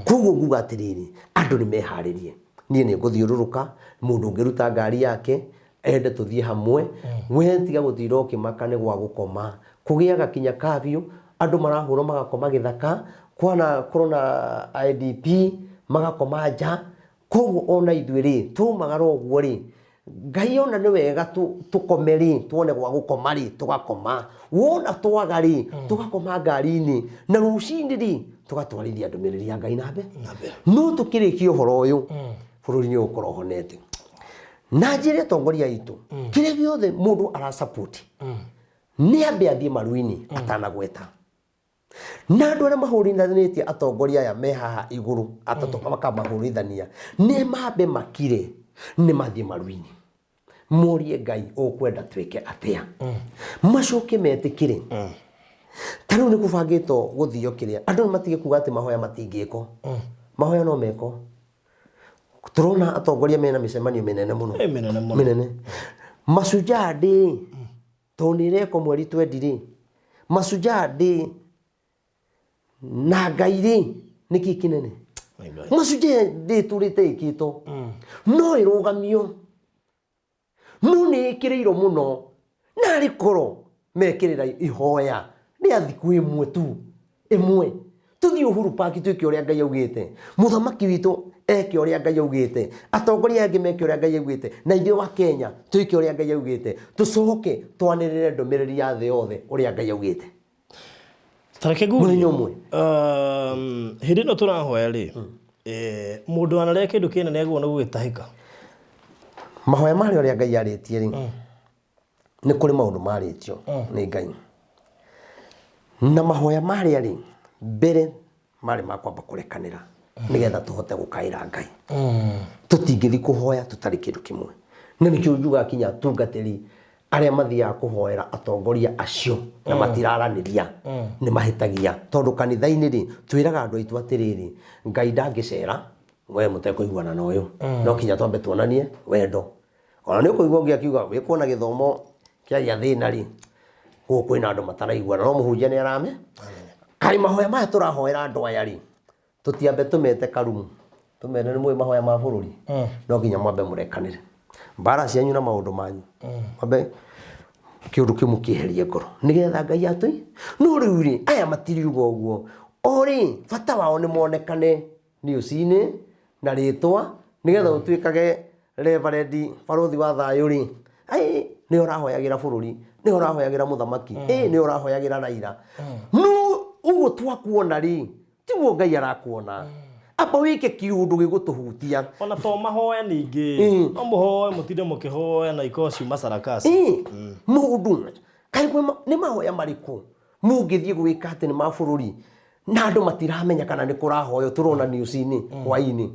Koguo nguga atĩrĩrĩ, andũ nĩ meharĩrie. Niĩ nĩ ngũthiũrũrũka, mũndũ ũngĩruta ngari yake, ende tũthiĩ hamwe, we tiga gũtinda ũkĩmaka nĩ gwa gũkoma. Kũgĩaga kinya curfew, andũ marahũrwo magakoma gĩthaka, kwana korwo na IDP, magakoma nja. Koguo ona ithuĩ rĩ, twaumagara ũguo rĩ, Ngai ona nĩ wega tũkome rĩ, tuone gwa gũkoma rĩ, tũgakoma. Wona twaga rĩ, tũgakoma ngari-inĩ, na rũcinĩ rĩ, tũgatwarithia ndũmĩrĩri ya Ngai na mbere. No tũkĩrĩkia ũhoro ũyũ, bũrũri nĩ ũgũkorwo ũhonete. Na njĩre atongoria aitũ, kĩrĩa gĩothe mũndũ arasupport, nĩ ambe athiĩ maru-inĩ atanagweta. Na andũ arĩa mahũrithanĩtie atongoria aya me haha igũrũ atatũ makamahũrithania, nĩ mambe makire, nĩ mathiĩ maru-inĩ. Morie Ngai ũkwenda twĩke atĩa. Macoke metĩkĩre. Ta rĩu nĩ kũbangĩtwo gũthio kĩrĩa. Andũ nĩ matige kuga atĩ mahoya matingĩkwo. Mahoya no mekwo. Tũrona atongoria mena mĩcemanio mĩnene mũno. Mĩnene mũno. Mĩnene. Mashujaa Day, tondũ nĩ ĩrekwo mweri twendi rĩ, Mashujaa Day na Ngai rĩ, nĩkĩ kĩnene? Mashujaa Day tũrĩte ĩkĩtwo. No ĩrũgamio. No nĩ ĩkĩrĩirwo mũno. Narĩ korwo mekĩrĩra ihoya rĩa thikũ ĩmwe tu, ĩmwe. Tũthiĩ Uhuru Park twĩke ũrĩa Ngai augĩte. Mũthamaki witũ eke ũrĩa Ngai augĩte. Atongoria angĩ meke ũrĩa Ngai augĩte. Na ithuĩ wa Kenya twĩke ũrĩa Ngai augĩte. Tũcoke twanĩrĩre ndũmĩrĩri ya thĩ yothe ũrĩa Ngai augĩte. Ta reke ngurie. Mũthenya ũmwe. Hĩndĩ ĩno tũrahoya rĩ, mũndũ wanarĩa kĩndũ kĩnene agĩrĩirwo nĩ gũgĩtahĩka? Mahoya marĩa ũrĩa Ngai arĩtie rĩ, nĩ kũrĩ maũndũ marĩtio nĩ Ngai. Na mahoya marĩa rĩ, mbere marĩ ma kwamba kũrekanĩra nĩgetha tũhote gũkaĩra Ngai. Tũtingĩthiĩ kũhoya tũtarĩ kĩndũ kĩmwe. Na nĩkĩo njugaga kinya atungatĩri arĩa mathiaga kũhoera atongoria acio na matiraranĩria nĩ mahĩtagia. Tondũ kanitha-inĩ rĩ, twĩraga andũ aitũ atĩrĩrĩ, Ngai ndangĩcera we mũtekũiguana na ũyũ. No kinya twambe tuonanie wendo. Ona nĩ ũkũigua ũngĩ akiuga wĩkuona gĩthomo kĩagĩa thĩna rĩ, gũkũ kwĩna andũ mataraiguana, no mũhunjia nĩ arame. Kaĩ mahoya maya tũrahoera andũ aya rĩ, tũtiambe tũmete karumu, tũmere nĩ mũĩ mahoya ma bũrũri, no nginya mwambe mũrekanĩre mbara cianyu na maũndũ manyu, mwambe kĩũndũ kĩu mũkĩeherie ngoro nĩgetha Ngai atũi. No rĩu rĩ, aya matiriuga ũguo, o rĩ bata wao nĩ monekane news-inĩ na rĩtwa nĩgetha ũtuĩkage reverend barũthi wa thayũ rĩ, ai nĩ ũrahoyagĩra bũrũri, nĩ ũrahoyagĩra mũthamaki, ĩ nĩ ũrahoyagĩra Raila. No ũguo twakuona rĩ, tiguo Ngai arakuona. Amba wĩke kĩũndũ gĩgũtũhutia. Ona to mahoya ningĩ, no mũhoe mũtinde mũkĩhoya na ikorwo ciuma sarakasi. Mũndũ, kaĩ nĩ mahoya marĩkũ mũngĩthiĩ gwĩka atĩ nĩ ma bũrũri na andũ matiramenya kana nĩ kũrahoywo, tũrona news-inĩ hwaĩ-inĩ.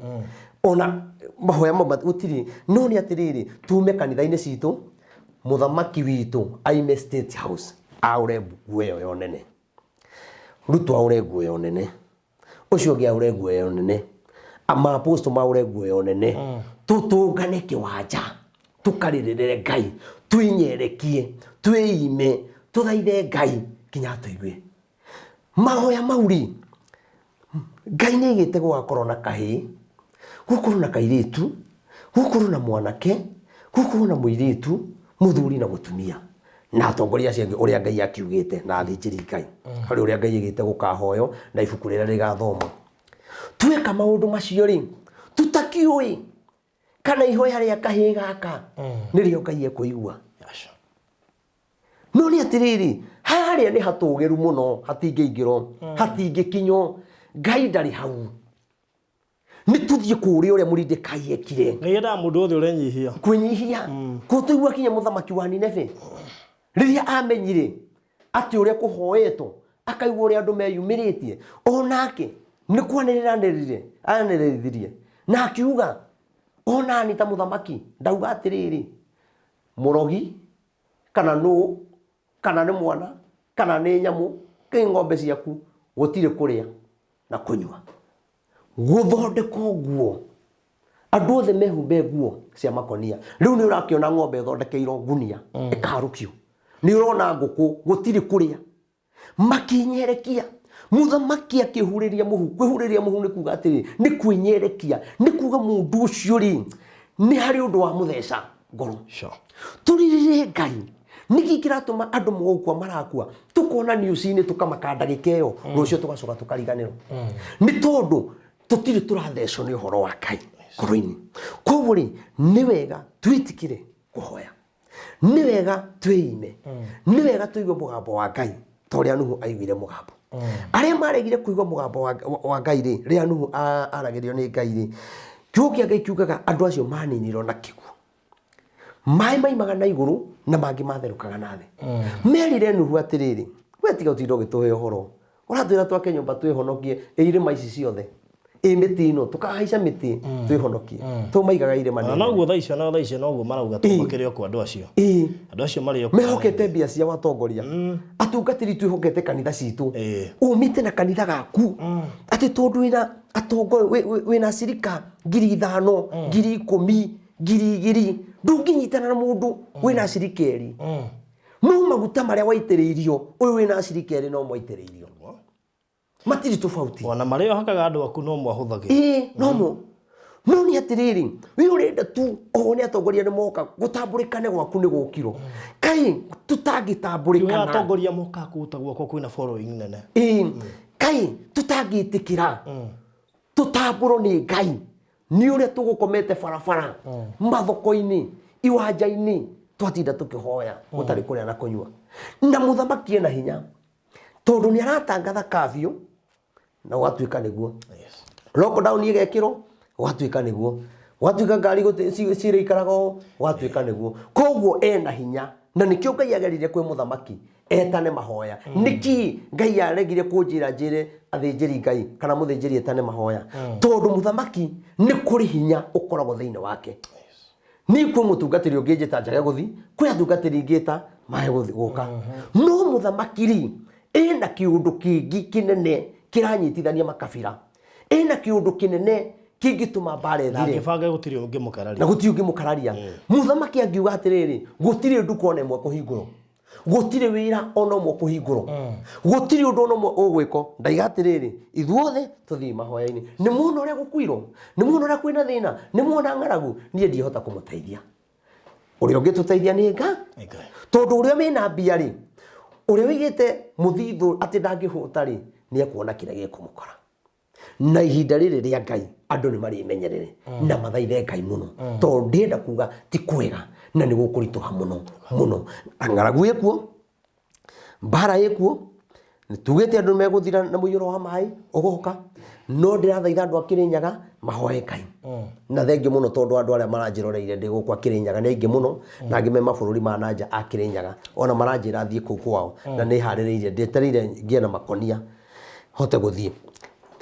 Ona mahoya mau gũtirĩ. No nĩ atĩrĩrĩ, tume kanitha-inĩ citũ, mũthamaki witũ aime State House Aũre nguo ĩyo ya ũnene, Ruto aũre nguo ya ũnene, ũcio ũngĩ aũre nguo ya ũnene, amaposto maũre nguo ya ũnene, tũtũngane kĩwanja, tũkarĩrĩre Ngai, twĩnyerekie, twĩime, tũthaithe Ngai nginya atũigue. Mahoya mau rĩ, Ngai nĩ aigĩte gũgakorwo na kahĩĩ, gũkorwo na kairĩtu, gũkorwo na mwanake, gũkorwo na mũirĩtu, mũthuri na mũtumia, na atongoria acio angĩ ũrĩa Ngai akiugĩte na athĩnjĩri Ngai. Harĩ ũrĩa Ngai aigĩte gũkahoywo na ibuku rĩrĩa rĩgathomwo. Tweka maũndũ macio rĩ, tũtakĩũĩ kana ihoya rĩa kahĩĩ gaka nĩrĩo Ngai ekũigua. Aca. No nĩ atĩrĩrĩ, harĩa nĩ hatũgĩru mũno, hatingĩingĩrwo, hatingĩkinywo, Ngai ndarĩ hau. Nĩ tũthiĩ kũrĩa ũrĩa Moridekai ekire. Ngai endaga mũndũ wothe ũrenyihia. Kwĩnyihia. Kũtũigua kinya mũthamaki wa Nineve rĩrĩa amenyire atĩ ũrĩa kũhoetwo, akaigua ũrĩa andũ meyumĩrĩtie, o nake nĩ kwanĩrĩra anĩrĩrire, anĩrĩrithirie na akiuga, o nani ta mũthamaki ndauga atĩrĩrĩ, mũrogi kana nũ, kana nĩ mwana, kana nĩ nyamũ, kĩ ng'ombe ciaku, gũtirĩ kũrĩa na kũnyua. Gũthondekwo nguo, andũ othe mehumbe nguo cia makonia. Rĩu nĩ ũrakĩona ng'ombe ĩthondekeirwo ngunia, ĩkaharũkio. Nĩ ũrona ngũkũ, gũtirĩ kũrĩa. Makĩnyerekia. Mũthamaki akĩhurĩria mũhu. Kwĩhurĩria mũhu nĩ kuga atĩrĩ, nĩ kwĩnyerekia, nĩ kuga mũndũ ũcio rĩ, nĩ harĩ ũndũ wamũtheca ngoro. Sure. Tũrĩrĩre Ngai. Nĩkĩ kĩratũma andũ mogũkua marakua? Tũkona news-inĩ tũkamaka ndagĩka ĩyo, rũciũ tũgacoka tũkariganĩrwo. Nĩ tondũ tũtirĩ tũrathecwo nĩ ũhoro wa Ngai ngoro-inĩ. Koguo rĩ, nĩ wega twĩtĩkĩre kũhoya. Nĩ wega twĩime. Nĩ wega tũigue mũgambo wa Ngai ta ũrĩa Nuhu aiguire mũgambo. Arĩa maregire kũigua mũgambo wa Ngai rĩ, rĩrĩa Nuhu aragĩrio nĩ Ngai rĩ, kiugo kĩa Ngai kiugaga andũ acio maninirwo na kĩguũ. Maĩ maimaga na igũrũ na mangĩ matherũkaga na thĩ. Merire Nuhu atĩrĩrĩ, we tiga ũtinda ũgĩtũhe ũhoro, ũratwĩra twake nyũmba twĩhonokie ĩ irĩma ici ciothe, ĩ mĩtĩ ĩno, tũkahaica mĩtĩ twĩhonokie. Tũmaigaga irĩma Na nĩ noguo thaa icio na thaa icio noguo marauga tondũ makĩrĩ o kuo andũ acio. Ĩĩ. Andũ acio marĩ o kuo. Mehokete mbia ciao atongoria. Atungatĩri twĩhokete kanitha citũ. Ĩĩ. Ũmĩte na kanitha gaku. Atĩ tondũ wĩna atongoria, wĩna acirika 5,000, 10,000, 2,000, ndũngĩnyitana na mũndũ wĩna acirika erĩ. No maguta marĩa waitĩrĩirio, ũyũ wĩna acirika erĩ no mwaitĩrĩirio. Matirĩ tofauti. Ona marĩa ũhakaga andũ aku no mwahũthagĩra. Ĩĩ, no mo. No nĩ atĩrĩrĩ, we ũrenda tu oho nĩ atongoria nĩ moka, gũtambũrĩkane gwaku nĩ gũkirwo. Kaĩ tũtangĩtambũrĩkana. Atongoria moka kũruta guoko kwĩna following nene. Ĩĩ, kaĩ tũtangĩtĩkĩra tũtambũrwo nĩ Ngai nĩ ũrĩa tũgũkomete barabara, mathoko-inĩ, iwanja-inĩ, twatinda tũkĩhoya gũtarĩ kũrĩa na kũnyua. Na mũthamaki ena hinya tondũ nĩ aratangatha curfew na gũgatuĩka nĩguo. Lockdown ĩgekĩrwo gũgatuĩka nĩguo. Gwatuĩka ngari cirĩikaraga ũũ gũgatuĩka nĩguo. Koguo ena hinya na nĩkĩo Ngai agerire kwĩ mũthamaki etane mahoya. Nĩkĩ Ngai aregire kũnjĩra njĩre athĩnjĩri Ngai kana mũthĩnjĩri etane mahoya? Tondũ mũthamaki nĩ kũrĩ hinya ũkoragwo thĩinĩ wake. Niĩ kwĩ mũtungatĩri ũngĩnjĩta njage gũthi, kwĩ atungatĩri ingĩta mage gũthi gũka. No mũthamaki rĩ, ena kĩũndũ kĩngĩ kĩnene kĩranyitithania makabira. Ena kĩũndũ kĩnene kĩngĩtũma mbara Na ĩthire. angĩbanga gũtirĩ ũngĩmũkararia. Na gũtirĩ ũngĩmũkararia. Mũthamaki angiuga atĩrĩrĩ, gũtirĩ nduka ona ĩmwe kũhingũrwo. Gũtirĩ wĩra ona ũmwe kũhingũrwo. Gũtirĩ ũndũ ona ũmwe ũgwĩkwo. Ndaiga atĩrĩrĩ, ithuothe tũthiĩ mahoya-inĩ. Nĩ muona ũrĩa gũkuirwo? Nĩ muona ũrĩa kwĩna thĩna? Nĩ muona ng'aragu? Niĩ ndihota kũmũteithia. Ũrĩa ũngĩtũteithia nĩ Ngai. Ngai. Tondũ ũrĩa wĩna mbia rĩ, ũrĩa ũigĩte mũthithũ atĩ ndangĩhũta rĩ, nĩ ekuona kĩrĩa gĩkũmũkora. Na ihinda rĩrĩ rĩa Ngai, andũ nĩ marĩmenyerere na mathaithe Ngai mũno. Tondũ ndĩrenda kuga ti kwega na nĩ gũkũritũha mũno mũno. Ng'aragu ĩkuo, mbara ĩkuo, nĩ tugĩte andũ nĩ megũthira na mũiyũro wa maĩ ũgoka, no ndĩrathaitha andũ a Kĩrĩnyaga mahoe Ngai. Na thengiũ mũno tondũ andũ arĩa maranjĩroreire ndĩ gũkũ a Kĩrĩnyaga nĩ aingĩ mũno, na angĩ me mabũrũri ma na nja a Kĩrĩnyaga, ona maranjĩra thiĩ kũu kwao, na nĩ harĩrĩirie, ndĩetereire ngĩe na makonia hote gũthiĩ.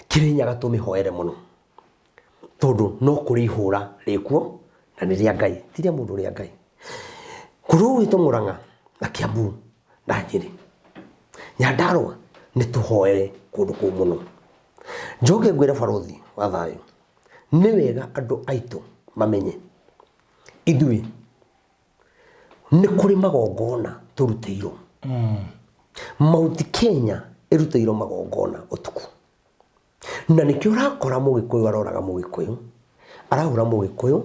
Kĩrĩnyaga tũmĩhoere mũno, tondũ no kũrĩ ihũra rĩkuo na nĩ rĩa Ngai, ti rĩa mũndũ, rĩa Ngai. Kũrĩ ũgwĩtwo Mũrang'a na Kiambu na Nyĩrĩ. Nyandarua nĩ tũhoere kũndũ kũu mũno. Njoke ngwĩre barothi wa thayũ, nĩ wega andũ aitũ mamenye ithuĩ nĩ kũrĩ magongona tũrutĩirwo. Mount Kenya ĩrutĩirwo magongona ũtukũ. Na nĩkĩo ũrakora mũgĩkũyũ aroraga mũgĩkũyũ, arahũra mũgĩkũyũ,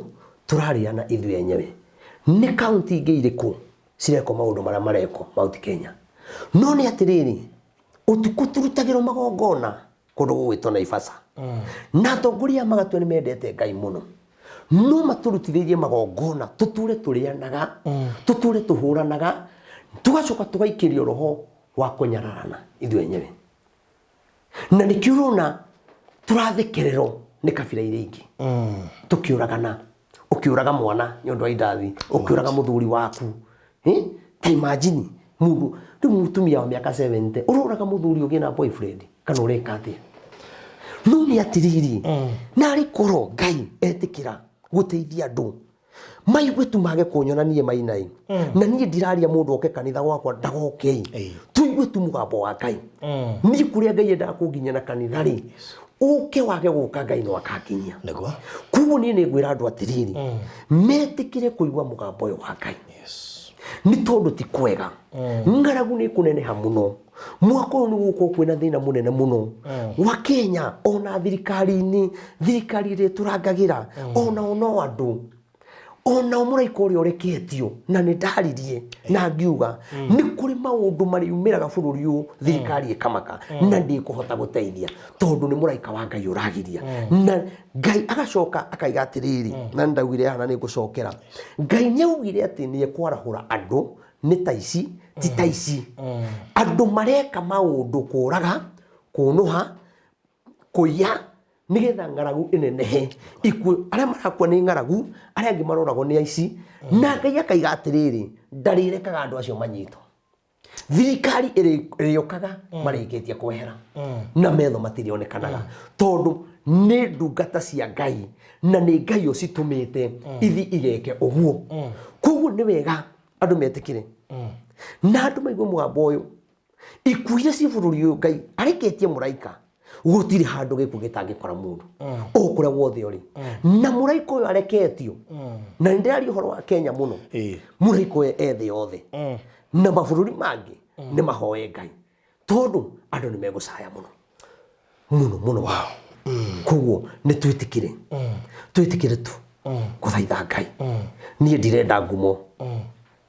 tũrarĩana ithuĩ enyewe. Nĩ kaũntĩ ingĩ irĩkũ cirekwo maũndũ marĩa marekwo Mount Kenya? No nĩ atĩrĩrĩ, ũtukũ tũrutagĩrwo magongona kũndũ gũgwĩtwo Naivasha. Na atongoria aya magatua nĩ mendete Ngai mũno. No matũrutithĩirie magongona tũtũre tũrĩanaga, tũtũre tũhũranaga, tũgacoka tũgaikĩrio roho wa kũnyararana ithuĩ enyewe. Na nĩkĩo ũrona tũrathekererwo nĩ kabira iria ingĩ tũkĩũragana. Ũkĩũraga mwana nĩ ũndũ wa indathi, ũkĩũraga mũthuri waku. Eh? Ta imagine mũndũ rĩu mũtumia wa mĩaka 70 ũroraga mũthuri ũgĩe na boyfriend kana ũreka atĩa? No nĩ atĩrĩrĩ, narĩ korwo Ngai etĩkĩra gũteithia andũ maigue tu mage kũnyona niĩ mainai, na niĩ ndiraria mũndũ oke kanitha gwakwa ndagoke, tũigue tu mũgambo wa Ngai. Niĩ kũrĩa Ngai endaga kũnginyia na kanitha rĩ, ũke wage gũka, Ngai no akanginyia. Koguo niĩ nĩ ngwĩra andũ atĩrĩrĩ, metĩkĩre kũigua mũgambo ũyũ wa Ngai, nĩ tondũ ti kwega. Ng'aragu nĩ kũneneha mũno. Mwaka ũyũ nĩ gũgũkorwo kwĩna thĩna mũnene mũno wa Kenya, ona thirikari-inĩ, thirikari ĩrĩa ĩtũrangagĩra, onao no andũ, onao mũraika ũrĩa ũreketio. Na nĩ ndaririe na ngiuga nĩ kũrĩ maũndũ marĩumĩraga bũrũri ũyũ, thirikari ĩkamaka na ndĩkũhota gũteithia, tondũ nĩ mũraika wa Ngai ũragiria. Na Ngai agacoka akaiga atĩrĩrĩ, na nĩ ndaugire haha na nĩ ngũcokera, Ngai nĩ augire atĩ nĩ ekwarahũra andũ nĩ ta ici, ti ta ici, andũ mareka maũndũ kũraga, kũnũha, kũiya, nĩgetha ng'aragu ĩnenehe. Ikuũ, arĩa marakua nĩ ng'aragu, arĩa angĩ maroragwo nĩ aici. Na Ngai akaiga atĩrĩrĩ, ndarĩrekaga andũ acio manyitwo. Thirikari ĩrĩũkaga marĩkĩtie kwehera na metho matirĩonekanaga, tondũ nĩ ndungata cia Ngai na nĩ Ngai ũcitũmĩte ithi igeke ũguo. Koguo nĩ wega andũ metĩkĩre na andũ maigue mũgambo ũyũ. Ikuũ iria ciĩ bũrũri ũyũ Ngai areketie mũraika, gũtirĩ handũ gĩkuũ gĩtangĩkora mũndũ o kũrĩa wothe ũrĩ. Na mũraika ũyũ areketio, na nĩ ndĩraria ũhoro wa Kenya mũno, mũraika ũyũ e thĩ yothe na mabũrũri mangĩ, nĩ mahoe Ngai, tondũ andũ nĩ megũcaya mũno mũno mũno. Koguo nĩ twĩtĩkĩre, twĩtĩkĩre tu gũthaitha Ngai. Niĩ ndirenda ngumo,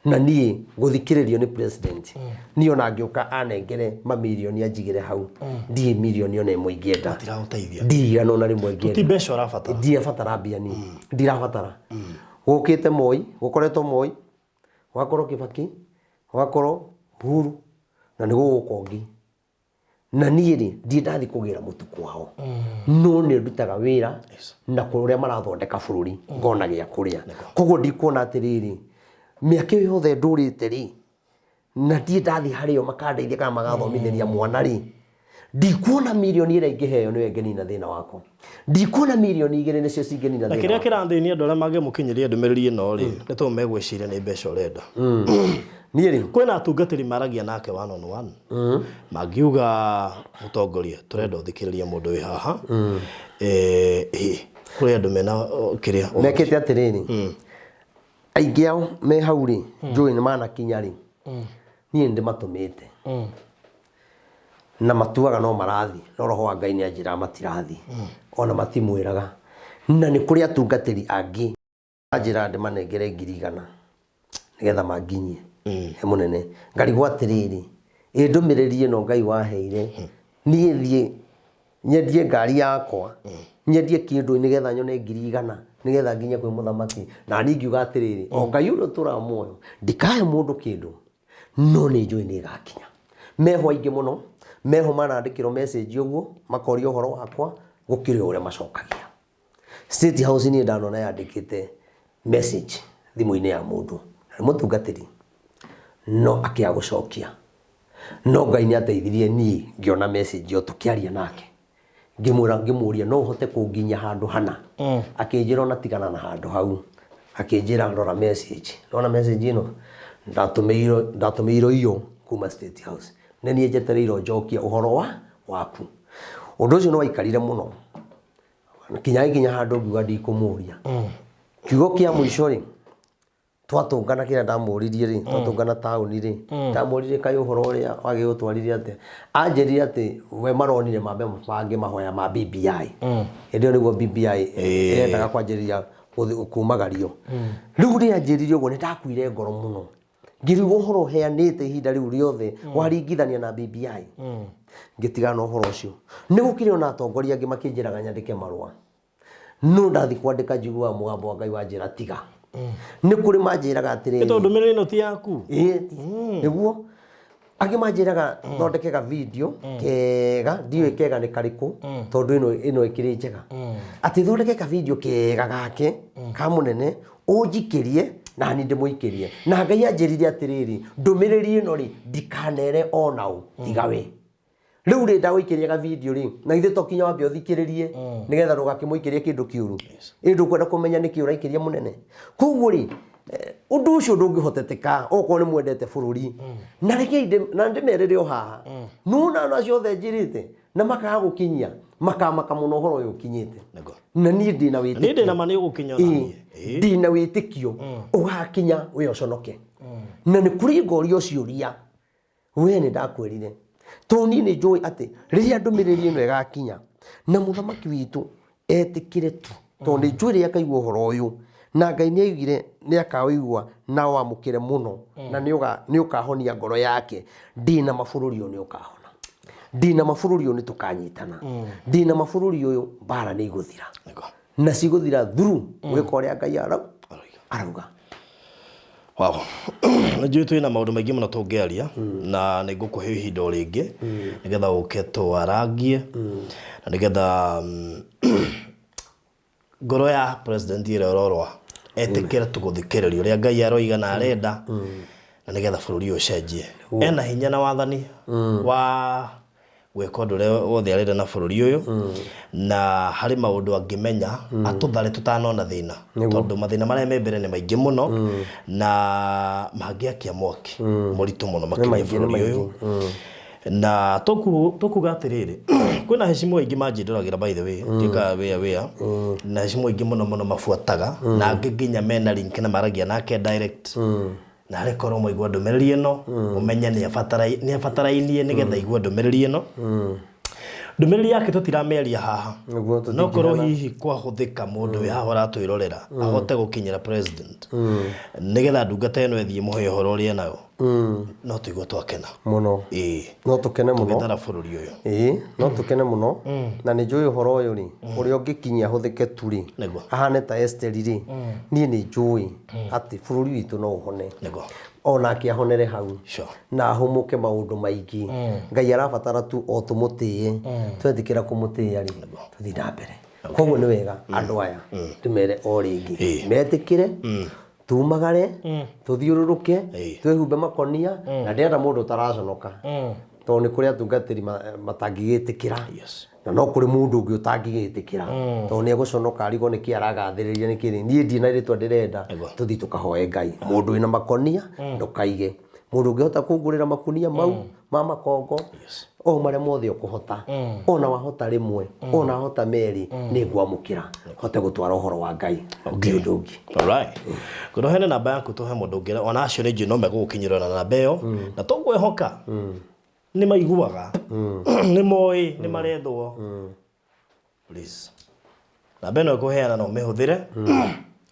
na niĩ gũthikĩrĩrio nĩ president, niĩ ona angĩũka anengere mamirioni anjigĩre hau, ndirĩ mirioni ona ĩmwe ingĩenda. Matiragũteithia. Ndirigana ona rĩmwe Ti ingĩenda. mbeca ũrabatara. Ndirabatara mbia, niĩ ndirabatara. Gũkĩte Moi, gũkoretwo Moi, gwakorwo Kibaki, gwakorwo Uhuru, na nĩ gũgũka ũngĩ. Na niĩ rĩ, ndirĩ ndathiĩ kũgĩra mũtu kwao, no nĩ ndutaga wĩra na kũrĩa marathondeka bũrũri ngona gĩa kũrĩa. Koguo ndikuona atĩrĩrĩ, mĩaka ĩyo yothe ndũrĩte rĩ, na ndirĩ ndathiĩ harĩo makandeithia kana magathomithĩria mwana rĩ, ndikuona mirioni ĩrĩa ingĩheo nĩyo ĩngĩnina thĩna wakwa. Ndikuona mirioni 2 nĩcio cingĩnina Na thĩna kĩrĩa wakwa. kĩrathĩnia andũ arĩa mangĩmũkinyĩria ndũmĩrĩri ĩno rĩ, nĩ tondũ megwĩciria nĩ mbeca ũrenda. Niĩ rĩ, Kwĩna atungatĩri maragia nake one on one, mangiuga, "Mũtongoria, tũrenda ũthikĩrĩrie mũndũ wĩ haha." Ĩ, kũrĩ andũ mena kĩrĩa ũhoti. Mekĩte atĩrĩrĩ, aingĩ ao me hau rĩ, njũĩ nĩ manakinya rĩ, niĩ nĩ ndĩmatũmĩte na matuaga no marathiĩ, no roho wa Ngai nĩ anjĩraga matirathiĩ, ona matimwĩraga. Na nĩ kũrĩ atungatĩri angĩ anjĩraga ndĩmanengere 100,000 nĩgetha manginyie he mũnene. Ngarigwo atĩrĩrĩ, ĩ ndũmĩrĩri ĩno Ngai waheire niĩ thiĩ nyendie ngari yakwa, nyendie kĩndũ nĩgetha nyone 100,000 nĩgetha nginye kwĩ mũthamaki? Na niĩ ngiuga atĩrĩrĩ, o Ngai ũrĩa ũtũraga muoyo, ndikahe mũndũ kĩndũ, no nĩ njũĩ nĩ ĩgakinya. Meho aingĩ mũno meho manandĩkĩrwo message ũguo makoria ũhoro wakwa, gũkĩrĩ ũrĩa macokagia. State House niĩ ndanona yandĩkĩte message thimũ-inĩ ya mũndũ na nĩ mũtungatĩri, no akĩaga gũcokia. No Ngai nĩ ateithirie niĩ ngĩona message ĩyo, tũkĩaria nake, ngĩmwĩra, ngĩmũria no ũhote kũnginyia handũ hana. Akĩnjĩra ona tigana na handũ hau. Akĩnjĩra rora message, nona message ĩno ndatũmĩirwo, ndatũmĩirwo iyo kuma State House. Nĩ niĩ njetereire ũnjokie ũhoro wa waku. Ũndũ ũcio nĩ waikarire mũno kinya gĩkinya handũ ngiuga ndikũmũria. Kiugo kĩa mũico rĩ, twatũngana kĩrĩa ndamũririe rĩ, twatũngana taũni rĩ, ndamũririe kaĩ ũhoro ũrĩa wagĩgũtwarire atĩa? Anjĩrire atĩ we maronire mambe mabange mahoya ma BBI. Hĩndĩ ĩyo nĩguo BBI ĩrendaga kwanjĩrĩria kumagario. Rĩu rĩrĩa anjĩrire ũguo nĩ ndakuire ngoro mũno. Ngĩrigwo ũhoro ũheanĩte ihinda rĩu rĩothe waringithania na BBI. Ngĩtigana na ũhoro ũcio. Nĩ gũkĩrĩ ona atongoria angĩ makĩnjĩraga nyandĩke marũa. No ndathi kwandĩka njiguaga mũgambo wa Ngai wanjĩra tiga. Nĩ kũrĩ manjĩraga atĩrĩrĩ. Nĩ tondũ ndũmĩrĩri ĩno ti yaku. Ĩĩ, nĩguo. Angĩ manjĩraga thondeke ga video kega, ndiũĩ kega nĩ karĩkũ, tondũ ĩno ĩno ĩkĩrĩ njega. Atĩ thondeke ka video kega gake, ka mũnene, ũnjikĩrie, na niĩ ndĩmũikĩrie. Na Ngai anjĩrire atĩrĩrĩ, ndũmĩrĩri ĩno rĩ, ndikanere ona ũ, tiga we. Rĩu rĩ, ndagũikĩria ga video rĩ, na githĩ to kinya wambe ũthikĩrĩrie, nĩgetha ndũgakĩmũikĩrie kĩndũ kĩũru. Ĩ ndũkwenda kũmenya nĩkĩ ũraikĩria mũnene. Koguo rĩ, ũndũ ũcio ndũngĩhoteteka okorwo nĩ mwendete bũrũri. Na rekei na ndĩmerĩre o haha, nĩwona andũ acio othe njĩrĩte na makaga gũkinyia, makamaka mũno ũhoro ũyũ ũkinyĩte. Na niĩ ndĩna Niĩ ndĩ wĩtĩkio. na ma nĩ ũgũkinya ona Ĩĩ, niĩ. ndĩna wĩtĩkio ũgakinya we ũconoke. Na nĩ kũrĩ ngorio ciũria. We nĩ ndakwĩrire. Tondũ niĩ nĩ njũĩ atĩ rĩrĩa ndũmĩrĩri ĩno ĩgakinya na mũthamaki witũ etĩkĩre tu, tondũ nĩ njũĩ rĩrĩa akaigua ũhoro ũyũ, na Ngai nĩ augire nĩ akaũigua na wamũkĩre mũno, na nĩ ũkahonia ngoro yake, ndĩna ma bũrũri ũyũ nĩ ũkahona. Ndĩna ma bũrũri ũyũ nĩ tũkanyitana. Ndĩna ma bũrũri ũyũ mbara nĩ igũthira. Na cigũthira through gwĩka ũrĩa Ngai arauga. Wow. Nĩ njũĩ twĩna maũndũ maingĩ mũno tũngĩaria na nĩ ngũkũhe ihinda o rĩngĩ nĩgetha ũke twarangie na nĩgetha ngoro ya president ĩrĩa ĩrorwa etĩkĩre tũgũthikĩrĩria ũrĩa Ngai aroiga na arenda na nĩgetha bũrũri ũyũ ũcenjie. Ena hinya na wathani wa gwĩka ũndũ ũrĩa wothe arenda na bũrũri ũyũ na harĩ maũndũ angĩmenya atũthare tũtanona thĩna tondũ mathĩna marĩa me mbere nĩ maingĩ mũno na mangĩakia mwaki mũritũ mũno makĩria maingĩ, nĩ bũrũri ũyũ na tũkuga atĩrĩrĩ kwĩna hecimu aingĩ manjindũragĩra by the way ndiũkaga wĩa wĩa na hecimu aingĩ mũno mũno mabuataga na angĩ nginya mena link na maragia nake direct na arĩ korwo mwaigua ndũmĩrĩri ĩno mũmenye nĩ abatarainie nĩgetha igue ndũmĩrĩri ĩno ndũmĩrĩri yake tũtiramĩaria haha Nĩguo no korwo hihi kwahũthĩka mũndũ wĩ haha ũratwĩrorera ahote gũkinyĩra president nĩgetha ndungata ĩno ĩthiĩ mũhe ũhoro ũrĩa enayo no tũigue twakena Mũno. Ĩĩ. No tũkene mũno. Tũgĩthara bũrũri ũyũ. Ĩĩ, no tũkene mũno. Na nĩ njũĩ ũhoro ũyũ rĩ, ũrĩa ũngĩkinyia ahũthĩke tu rĩ, Nĩguo. ahane ta Esteri rĩ, niĩ nĩ njũĩ atĩ bũrũri witũ no ũhone. Nĩguo. Onake ahonere hau. Sure. Na ahũmũke maũndũ maingĩ. Ngai arabatara tu o tũmũtĩe. Twetĩkĩra kũmũtĩĩa rĩ, tũthiĩ na mbere. Koguo nĩ wega andũ aya ndĩmere o rĩngĩ. Ĩĩ. Metĩkĩre, tumagare, tũthiũrũrũke, Ĩĩ. twĩhumbe makonia, na ndĩrenda mũndũ ũtaraconoka. Tondũ nĩ kũrĩ atungatĩri matangĩgĩtĩkĩra. Yes. Na no kũrĩ mũndũ ũngĩ ũtangĩgĩtĩkĩra. Tondũ nĩ egũconoka arigwo nĩkĩ aragathĩrĩria nĩkĩ. Niĩ ndirĩ na rĩtwa ndĩrenda, Nĩguo. tũthiĩ tũkahoe Ngai. Mũndũ wĩna makonia, ndũkaige. Mũndũ ũngĩhota kũngũrĩra makunia mau ma makongo, o marĩa mothe ũkũhota, ona wahota rĩmwe, ona wahota merĩ, nĩ ngwamũkĩra hote gũtwara ũhoro wa Ngai. Ndi ũndũ ũngĩ. Alright. Ngwenda ũheane namba yaku tũhe mũndũ ũngĩ ona acio nĩ njũĩ no megũgũkinyĩra na namba ĩyo na tũkwĩhoka nĩ maiguaga nĩ moĩ nĩ marethwo. Please. Namba ĩno ĩkũheana no ũmĩhũthĩre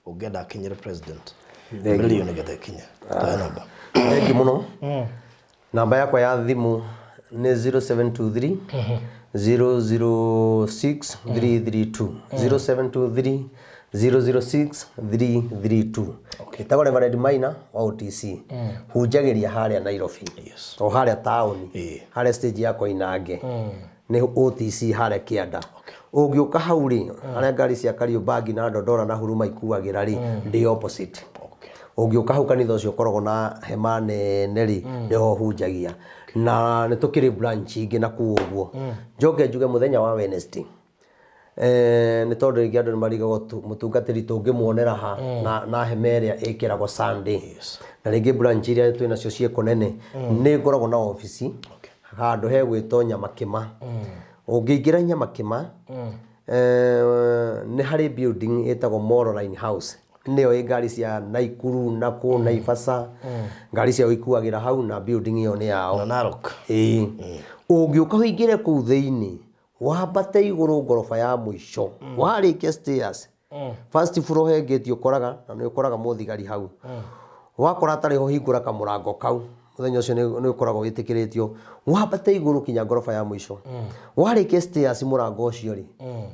ũngĩenda akinyĩre president. Ndũmĩrĩri ĩyo nĩgetha ĩkinye. Tũhe namba. Thengi mũno. Namba yakwa ya thimũ nĩ 0723 006 332 0723 006 332. Ĩtagwo Reverend Maina wa OTC. Hunjagĩria harĩa Nairobi. Yes. O harĩa taũni. Ĩĩ. Harĩa stage ya Koinange. Nĩ OTC harĩa kĩanda. Ũngĩũka hau rĩ, harĩa ngari cia Kariobangi na Dodora na Huruma ikuagĩra rĩ, ndĩ opposite. Ũngĩũka hau kanitha ũcio ũkoragwo na hema nene rĩ, nĩho hunjagia. Na nĩ tũkĩrĩ branch ingĩ na kũu ũguo. Njoke njuge mũthenya wa Wednesday, nĩ tondũ rĩngĩ andũ nĩ marigagwo mũtungatĩri tũngĩmuonera ha na hema ĩrĩa ĩkĩragwo Sunday. Na rĩngĩ branch iria twĩ nacio ciĩ kũnene, nĩ ngoragwo na obici. Handũ hegwĩtwo Nyamakĩma. Ũngĩingĩra Nyamakĩma, nĩ harĩ building ĩtagwo Moroline House. Nĩyo ĩ ngari cia Naikuru na kũ Naivasha. Ngari ciao ikuagĩra hau na building ĩyo nĩ yao. Na Narok. Ĩĩ. Ũngĩũka ũingĩre kũu thĩinĩ, wambate igũrũ ngoroba ya mũico, warĩkia stairs, first floor he gate ũkoraga na nĩ ũkoraga mũthigari hau. Wakora atarĩ ho hingũra kamũrango kau. Mũthenya ũcio nĩ ũkoragwo wĩtĩkĩrĩtio. Wambate igũrũ kinya ngoroba ya mũico. Warĩkia stairs mũrango ũcio rĩ,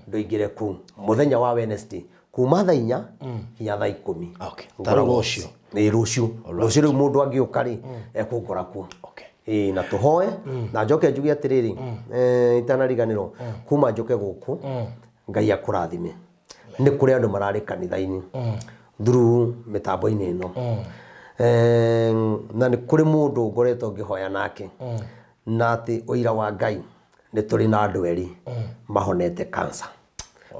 ndũingĩre kũu. Mũthenya wa Wednesday kuma thaa 4 kinya thaa 10. Okay. Ta rĩu rũciũ. Ĩĩ rũciũ. Rũciũ rĩu mũndũ angĩũka rĩ, ekũngora kuo. Okay. Ĩĩ na tũhoe na njoke njuge atĩrĩrĩ, itanariganĩrwo, kuma njoke gũkũ, Ngai akũrathime. Nĩ kũrĩ andũ mararĩ kanitha-inĩ through mĩtambo-inĩ ĩno. Na nĩ kũrĩ mũndũ ngoretwo ngĩhoya nake na atĩ ũira wa Ngai nĩ tũrĩ na andũ erĩ mahonete cancer.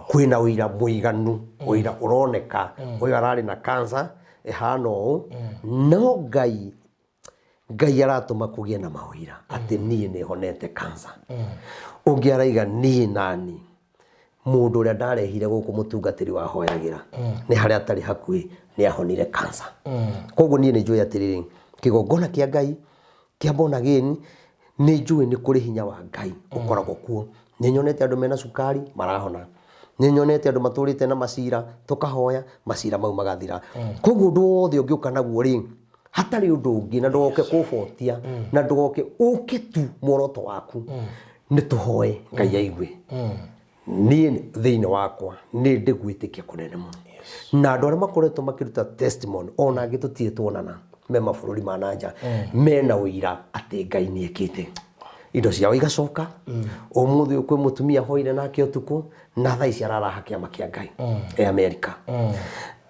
Kwĩna ũira mũiganu, ũira ũroneka ũyũ ararĩ na cancer ĩhana ũũ, no Ngai Ngai aratũma kũgĩe na maũira atĩ niĩ nĩ honete cancer. Ũngĩ araiga niĩ nani mũndũ ũrĩa ndarehire gũkũ mũtungatĩri wahoyagĩra nĩ harĩa atarĩ hakuhĩ nĩ ahonire cancer. Koguo niĩ nĩ njũĩ atĩrĩrĩ, kĩgongona kĩa Ngai kĩa born again nĩ njũĩ nĩ kũrĩ hinya wa Ngai ũkoragwo kuo. Nĩ nyonete andũ mena cukari marahona. Nĩ nyonete andũ matũrĩte na macira tũkahoya macira mau magathira. Koguo ũndũ wothe ũngĩũka naguo rĩ, hatarĩ ũndũ ũngĩ na ndũgoke kũbotia na ndũgoke ũke tu muoroto waku nĩ tũhoe Ngai aigue. Niĩ thĩinĩ wakwa nĩ ndĩ gwĩtĩkia kũnene mũno na andũ arĩa makoretwo makĩruta testimony ona angĩ tũtirĩ tuonana me mabũrũri ma na nja mena ũira atĩ Ngai nĩ ekĩte indo ciao igacoka. Ũmũthĩ ũyũ kwĩ mũtumia hoire nake ũtukũ na thaa ici araraha kĩama kĩa Ngai e Amerika.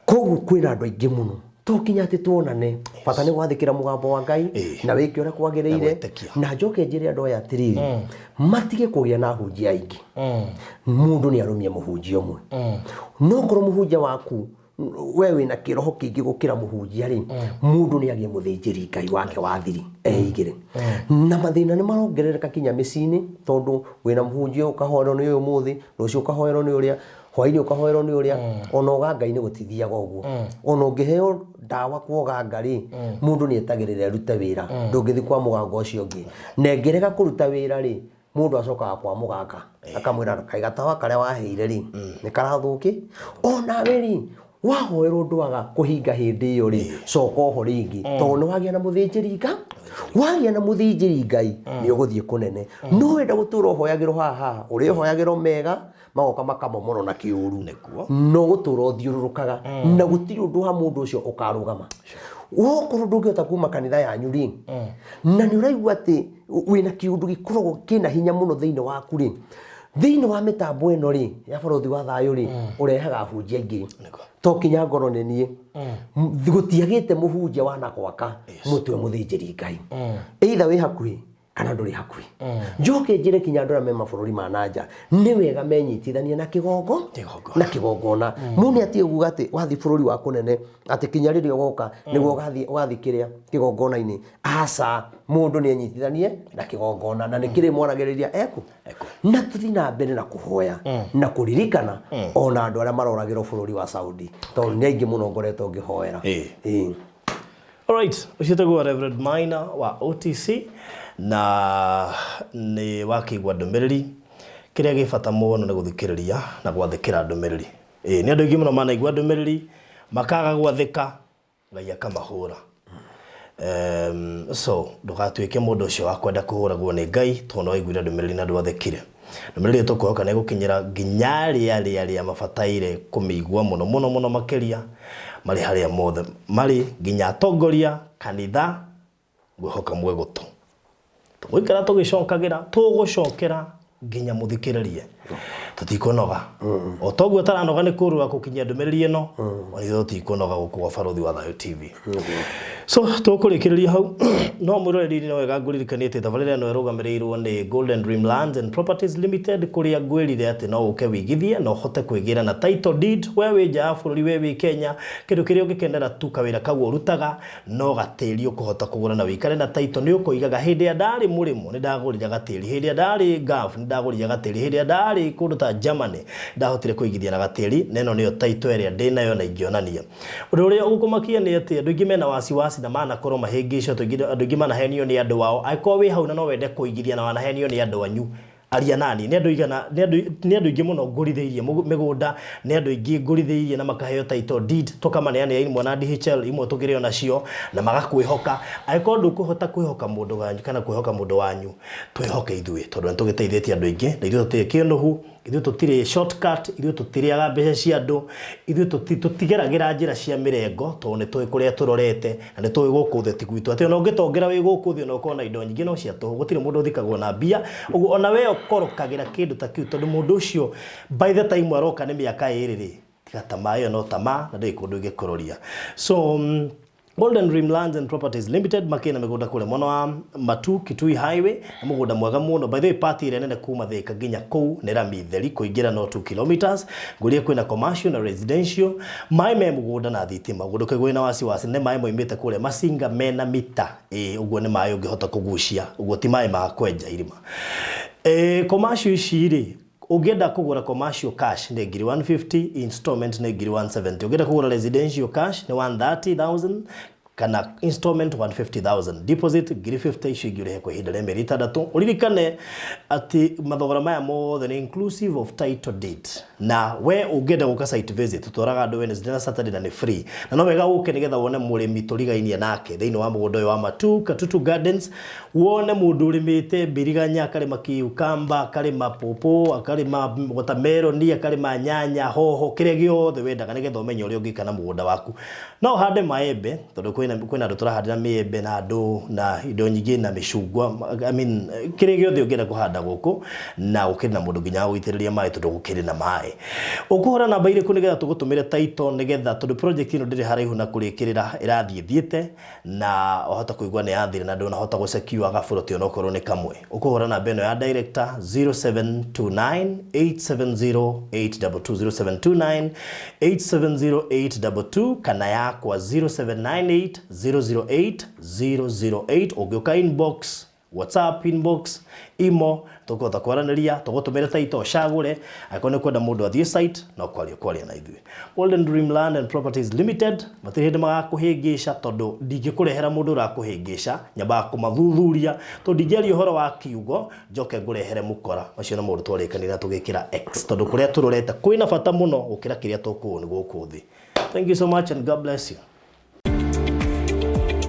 Koguo kwĩna andũ aingĩ mũno to kinya atĩ tuonane, bata nĩ gwathĩkĩra mũgambo wa Ngai na wĩke ũrĩa kwagĩrĩire. Na gwĩtĩkia. Na njoke njĩre andũ aya atĩrĩrĩ, matige kũgĩa na ahunjia aingĩ. Mũndũ nĩ arũmie mũhunjia ũmwe. No korwo mũhunjia waku we wĩna kĩroho kĩingĩ gũkĩra mũhunjia rĩ, mũndũ nĩ agĩe mũthĩnjĩri Ngai wake wa thiri eigĩre. Na mathĩna nĩ marongerereka kinya mĩciĩ-inĩ tondũ wĩna mũhunjia ũkahoerwo nĩ ũyũ ũmũthĩ, rũciũ ũkahoerwo nĩ ũrĩa, hwainĩ ũkahoerwo nĩ ũrĩa. Ona ũganga-inĩ gũtithiaga ũguo. Ona ũngĩheo ndawa kwa ũganga rĩ, mũndũ nĩ etagĩrĩra ĩrute wĩra. Ndũngĩthiĩ kwa mũganga ũcio ũngĩ. Na ĩngĩrega kũruta wĩra rĩ, mũndũ acokaga kwa mũganga akamwĩra kaĩ gatawa karĩa waheire rĩ nĩ karathũkĩ. Onawe rĩ, wahoerwo ndwaga kũhinga hĩndĩ ĩyo rĩ, coka oho rĩngĩ tondũ nĩ wagĩa na mũthĩnjĩri Ngai. Wagĩa na mũthĩnjĩri Ngai nĩ ũgũthiĩ kũnene. No wenda gũtũra ũhoyagĩrwo haha haha, ũrĩhoyagĩrwo mega magoka makamomorwo na kĩũru. Nĩguo. No gũtũra ũthiũrũrũkaga na gũtirĩ ũndũ wa mũndũ ũcio ũkarũgama. Wokorwo ndũngĩhota kuma kanitha yanyu rĩ, na nĩ ũraigua atĩ wĩna kĩũndũ gĩkoragwo kĩna hinya mũno thĩinĩ waku rĩ, thĩinĩ wa mĩtambo ĩno rĩ ya Barũthi wa Thayũ rĩ, ũrehaga ahunjia aingĩ. To kinya ngoro nĩ niĩ gũtiagĩte mũhunjia wanagwaka mũtwe mũthĩnjĩri Ngai, either wĩ hakuhĩ kana ndũrĩ hakuhĩ. Njoke njĩre kinya andũ arĩa me mabũrũri ma na nja nĩ wega menyitithanie na kĩgongo Kĩgongona. Na kĩgongona. Mũndũ nĩ atige kuga atĩ wathiĩ bũrũri wa kũnene atĩ kinya rĩrĩa ũgoka nĩguo ũgathiĩ kĩrĩa kĩgongona-inĩ. Aca, mũndũ nĩ enyitithanie na kĩgongona na nĩ kĩrĩ mwaragĩrĩria eku na tũthiĩ na mbere na kũhoya na kũririkana ona andũ arĩa maroragĩrwo bũrũri wa Saudi tondũ nĩ aingĩ mũno ngoretwo ngĩhoera. Ĩĩ. Alright, ũcio tũguo Reverend Maina wa OTC na nĩ wakĩigua ndũmĩrĩri. Kĩrĩa gĩ bata mũno nĩ gũthikĩrĩria na gwathĩkĩra ndũmĩrĩri. Ĩĩ, nĩ andũ aingĩ mũno manaigua ndũmĩrĩri makaga gwathĩka, Ngai akamahũra. So ndũgatuĩke mũndũ ũcio wa kwenda kũhũragwo nĩ Ngai tondũ nĩ waiguire ndũmĩrĩri na ndwathĩkire. Ndũmĩrĩri ĩyo tũkwĩhoka nĩ ĩgũkinyĩra nginya arĩa arĩa arĩa mabataire kũmĩigua mũno mũno mũno makĩria marĩ harĩa mothe marĩ, nginya atongoria kanitha, ngwĩhoka mwĩ gũtũ. Tũgũikara tũgĩcokagĩra, tũgũcokera nginya mũthikĩrĩrie. Tũtikũnoga. O toguo ũtaranoga nĩ kũrũa gũkinyia ndũmĩrĩri ĩno, ona ithuĩ tũtikũnoga gũkũ gwa Barũthi wa Thayũ TV. So tũkũrĩkĩrĩria hau, no mwĩroreri, no wega ngũririkanie atĩ tabarĩra ĩno ĩrũgamĩrĩirwo nĩ Golden Dream Lands and Properties Limited, kũrĩa ngwĩrire atĩ no ũke wĩigithie na ũhote kwĩgĩra na title deed, we wĩ nja ya bũrũri, we wĩ Kenya. Kĩndũ kĩrĩa ũngĩkenera tu kawĩra kau ũrutaga no gatĩri ũkũhota kũgũra na wĩikare na title. Nĩ ũkoigaga, "Hĩndĩ ĩrĩa ndarĩ mũrĩmo nĩ ndagũrire gatĩri, hĩndĩ ĩrĩa ndarĩ Gulf nĩ ndagũrire gatĩri, hĩndĩ ĩrĩa ndarĩ kũndũ ta Germany ndahotire kũigithia na gatĩri, na ĩno nĩyo title ĩrĩa ndĩnayo na ingĩonania." Ũndũ ũrĩa ũgũkũmakia nĩ atĩ andũ aingĩ mena wasiwasi na manakorwo mahĩngĩcwo, andũ aingĩ manahenio nĩ andũ ao. Angĩkorwo wĩ hau na no wende kũigithia na wanahenio nĩ andũ anyu, aria nani. Nĩ andũ igana, nĩ andũ aingĩ mũno ngũrithĩirie mĩgũnda, nĩ andũ aingĩ ngũrithĩirie na makaheo title deed, tũkamaneanĩra imwe na DHL, imwe tũkĩrĩ o nacio na magakwĩhoka. Angĩkorwo ndũkũhota kwĩhoka mũndũ wanyu kana kwĩhoka mũndũ wanyu, twĩhoke ithuĩ, tondũ nĩ tũgĩteithĩtie andũ aingĩ, na ithuĩ tũtirĩ kĩũnũhu, ithuĩ tũtirĩ shortcut, ithuĩ tũtirĩaga mbeca cia andũ, ithuĩ tũtigeragĩra njĩra cia mĩrengo, tondũ nĩ tũĩ kũrĩa tũrorete na nĩ tũĩ gũkũ thĩ ti gwitũ, atĩ ona ũngĩtongera wĩ gũkũ thĩ, ona ũkorwo na indo nyingĩ no cia tũhũ, gũtirĩ mũndũ ũthikagwo na mbia. Ũguo ona we ũkorokagĩra kĩndũ ta kĩu, tondũ mũndũ ũcio by the time aroka nĩ mĩaka 2 rĩ, tiga tamaa ĩyo no tamaa na ndĩrĩ kũndũ ĩngĩkũroria. So Golden Dream Lands and Properties Limited makĩna mĩgũnda kũrĩa mwena wa Matu Kitui Highway, na mũgũnda mwega mũno. By the way, part ĩrĩa nene kuma Thika nginya kũu nĩ rami theri, kũingĩra no 2 kilometers. Ngũrie kwĩna commercial na residential, maĩ me mũgũnda na thitima. Ũguo ndũkaigua wĩna wasiwasi, nĩ maĩ moimĩte kũrĩa Masinga mena mita ĩ ũguo, nĩ maĩ ũngĩhota kũgucia, ũguo ti maĩ ma kwenja irima. Commercial ici rĩ, ũngĩenda kũgũra commercial cash nĩ ngiri 150, installment nĩ ngiri 170. Ũngĩenda kũgũra residential cash nĩ 130,000 kana installment 150,000, deposit ngiri 50, icio ingĩ ũrĩhe kwa ihinda rĩa mĩeri 6. Ũririkane atĩ mathogora maya mothe nĩ inclusive of title deed. Na we ũngĩenda gũka site visit, tũtwaraga andũ Wednesday na Saturday na nĩ free, na no wega ũke nĩgetha wone mũrĩmi tũrigainie nake thĩinĩ wa mũgũnda ũyũ wa Matu Katutu Gardens, wone mũndũ ũrĩmĩte mbiriganya, akarĩma cucumber, akarĩma pawpaw, akarĩma watermelon, akarĩma nyanya, hoho, kĩrĩa gĩothe wendaga, nĩgetha ũmenye ũrĩa ũngĩka na mũgũnda waku. No ũhande maembe, tondũ kwĩna andũ tũrahandĩra mĩembe na andũ na indo nyingĩ na mĩcungwa, I mean, kĩrĩa gĩothe ũngĩenda kũhanda gũkũ, na gũkĩrĩ na mũndũ nginya wa gũitĩrĩria maĩ, tondũ gũkĩrĩ na maĩ. Ũkũhũra namba irĩkũ nĩgetha tũgũtũmĩre title, nĩgetha, tondũ project ĩno ndĩrĩ haraihu na kũrĩkĩrĩra, ĩrathiĩ thiĩte na wahota kũigua nĩ yathira na ndũnahota gũsecure gaburoti onokorwo nĩ kamwe. Ũkũhũra namba ĩno ya director, 0729 870 822, 0729 870 822, kana yakwa 0798 008 008. Ũngĩũka inbox, WhatsApp inbox, imo, tũkũhota kwaranĩria, tũgũtũmĩre title ũcagũre. Angĩkorwo nĩ kwenda mũndũ athiĩ site, no kwaria na ithuĩ. Golden Dream Land and Properties Limited matirĩ hĩndĩ magakũhĩngĩca, tondũ ndingĩkũrehera mũndũ ũrakũhĩngĩca, nyambaga kũmathuthuria, tondũ ndingĩaria ũhoro wa kiugo njoke ngũrehere mũkora. Macio nĩ maũndũ twarĩkanĩra tũgĩkĩra X, tondũ kũrĩa tũrorete kwĩna bata mũno gũkĩra kĩrĩa tũkũũ nĩ gũkũ thĩ. Thank you so much and God bless you.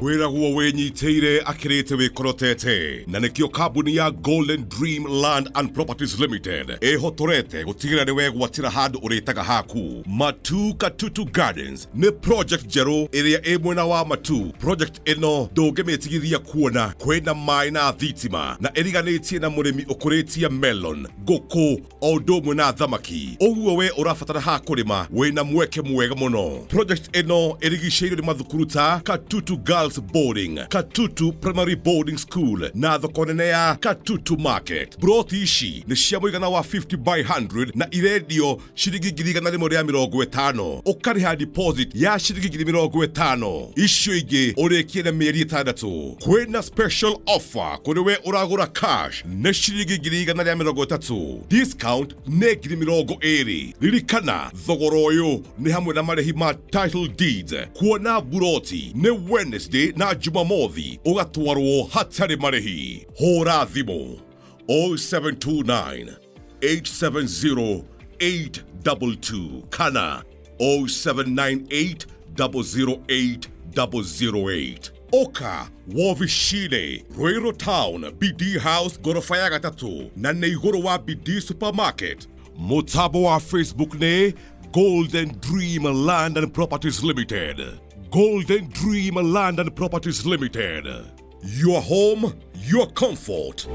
Wĩragwo wĩnyitĩire akĩrĩte wĩkorotete, na nĩkĩo kambuni ya Golden Dream Land and Properties Limited ĩhotorete gũtigĩrĩra nĩ wegwatĩra handũ ũrĩtaga haku. Matu Katutu Gardens nĩ project njerũ ĩrĩa ĩ mwena wa Matu. Project ĩno ndũngĩmĩtigithia kuona kwĩna maĩ na thitima, na ĩriganĩtie na mũrĩmi ũkũrĩtie melon, ngũkũ o ũndũ ũmwe na thamaki. Ũguo we ũrabatara ha kũrĩma, wĩna mweke mwega mũno. Project ĩno ĩrigicĩirio nĩ mathukuru ta Katutu Girls Boarding, Katutu Primary Boarding School na thoko nene ya Katutu Market. Broti ici nĩ cia mũigana wa 50 by 100 na irendio ciringi 150,000. Ũkarĩha deposit ya ciringi 50,000, icio ingĩ ũrĩkie na mĩeri 6. Kwĩna special offer kũrĩ we ũragũra cash, nĩ ciringi 130,000, discount nĩ 20,000. Ririkana thogora ũyũ nĩ hamwe na marĩhi ma title deeds. Kuona buroti nĩ Wednesday na Jumamothi, ũgatwarwo hatarĩ marĩhi. Hũra thimũ 0729 870 822 kana 0798 008 008. Oka wovicine Ruiru Town, BD House, gorofa ya gatatũ, na nĩ igũrũ wa BD Supermarket. Mũtambo wa Facebook nĩ Golden Dream Land and Properties Limited. Golden Dream Land and Properties Limited, your home, your comfort.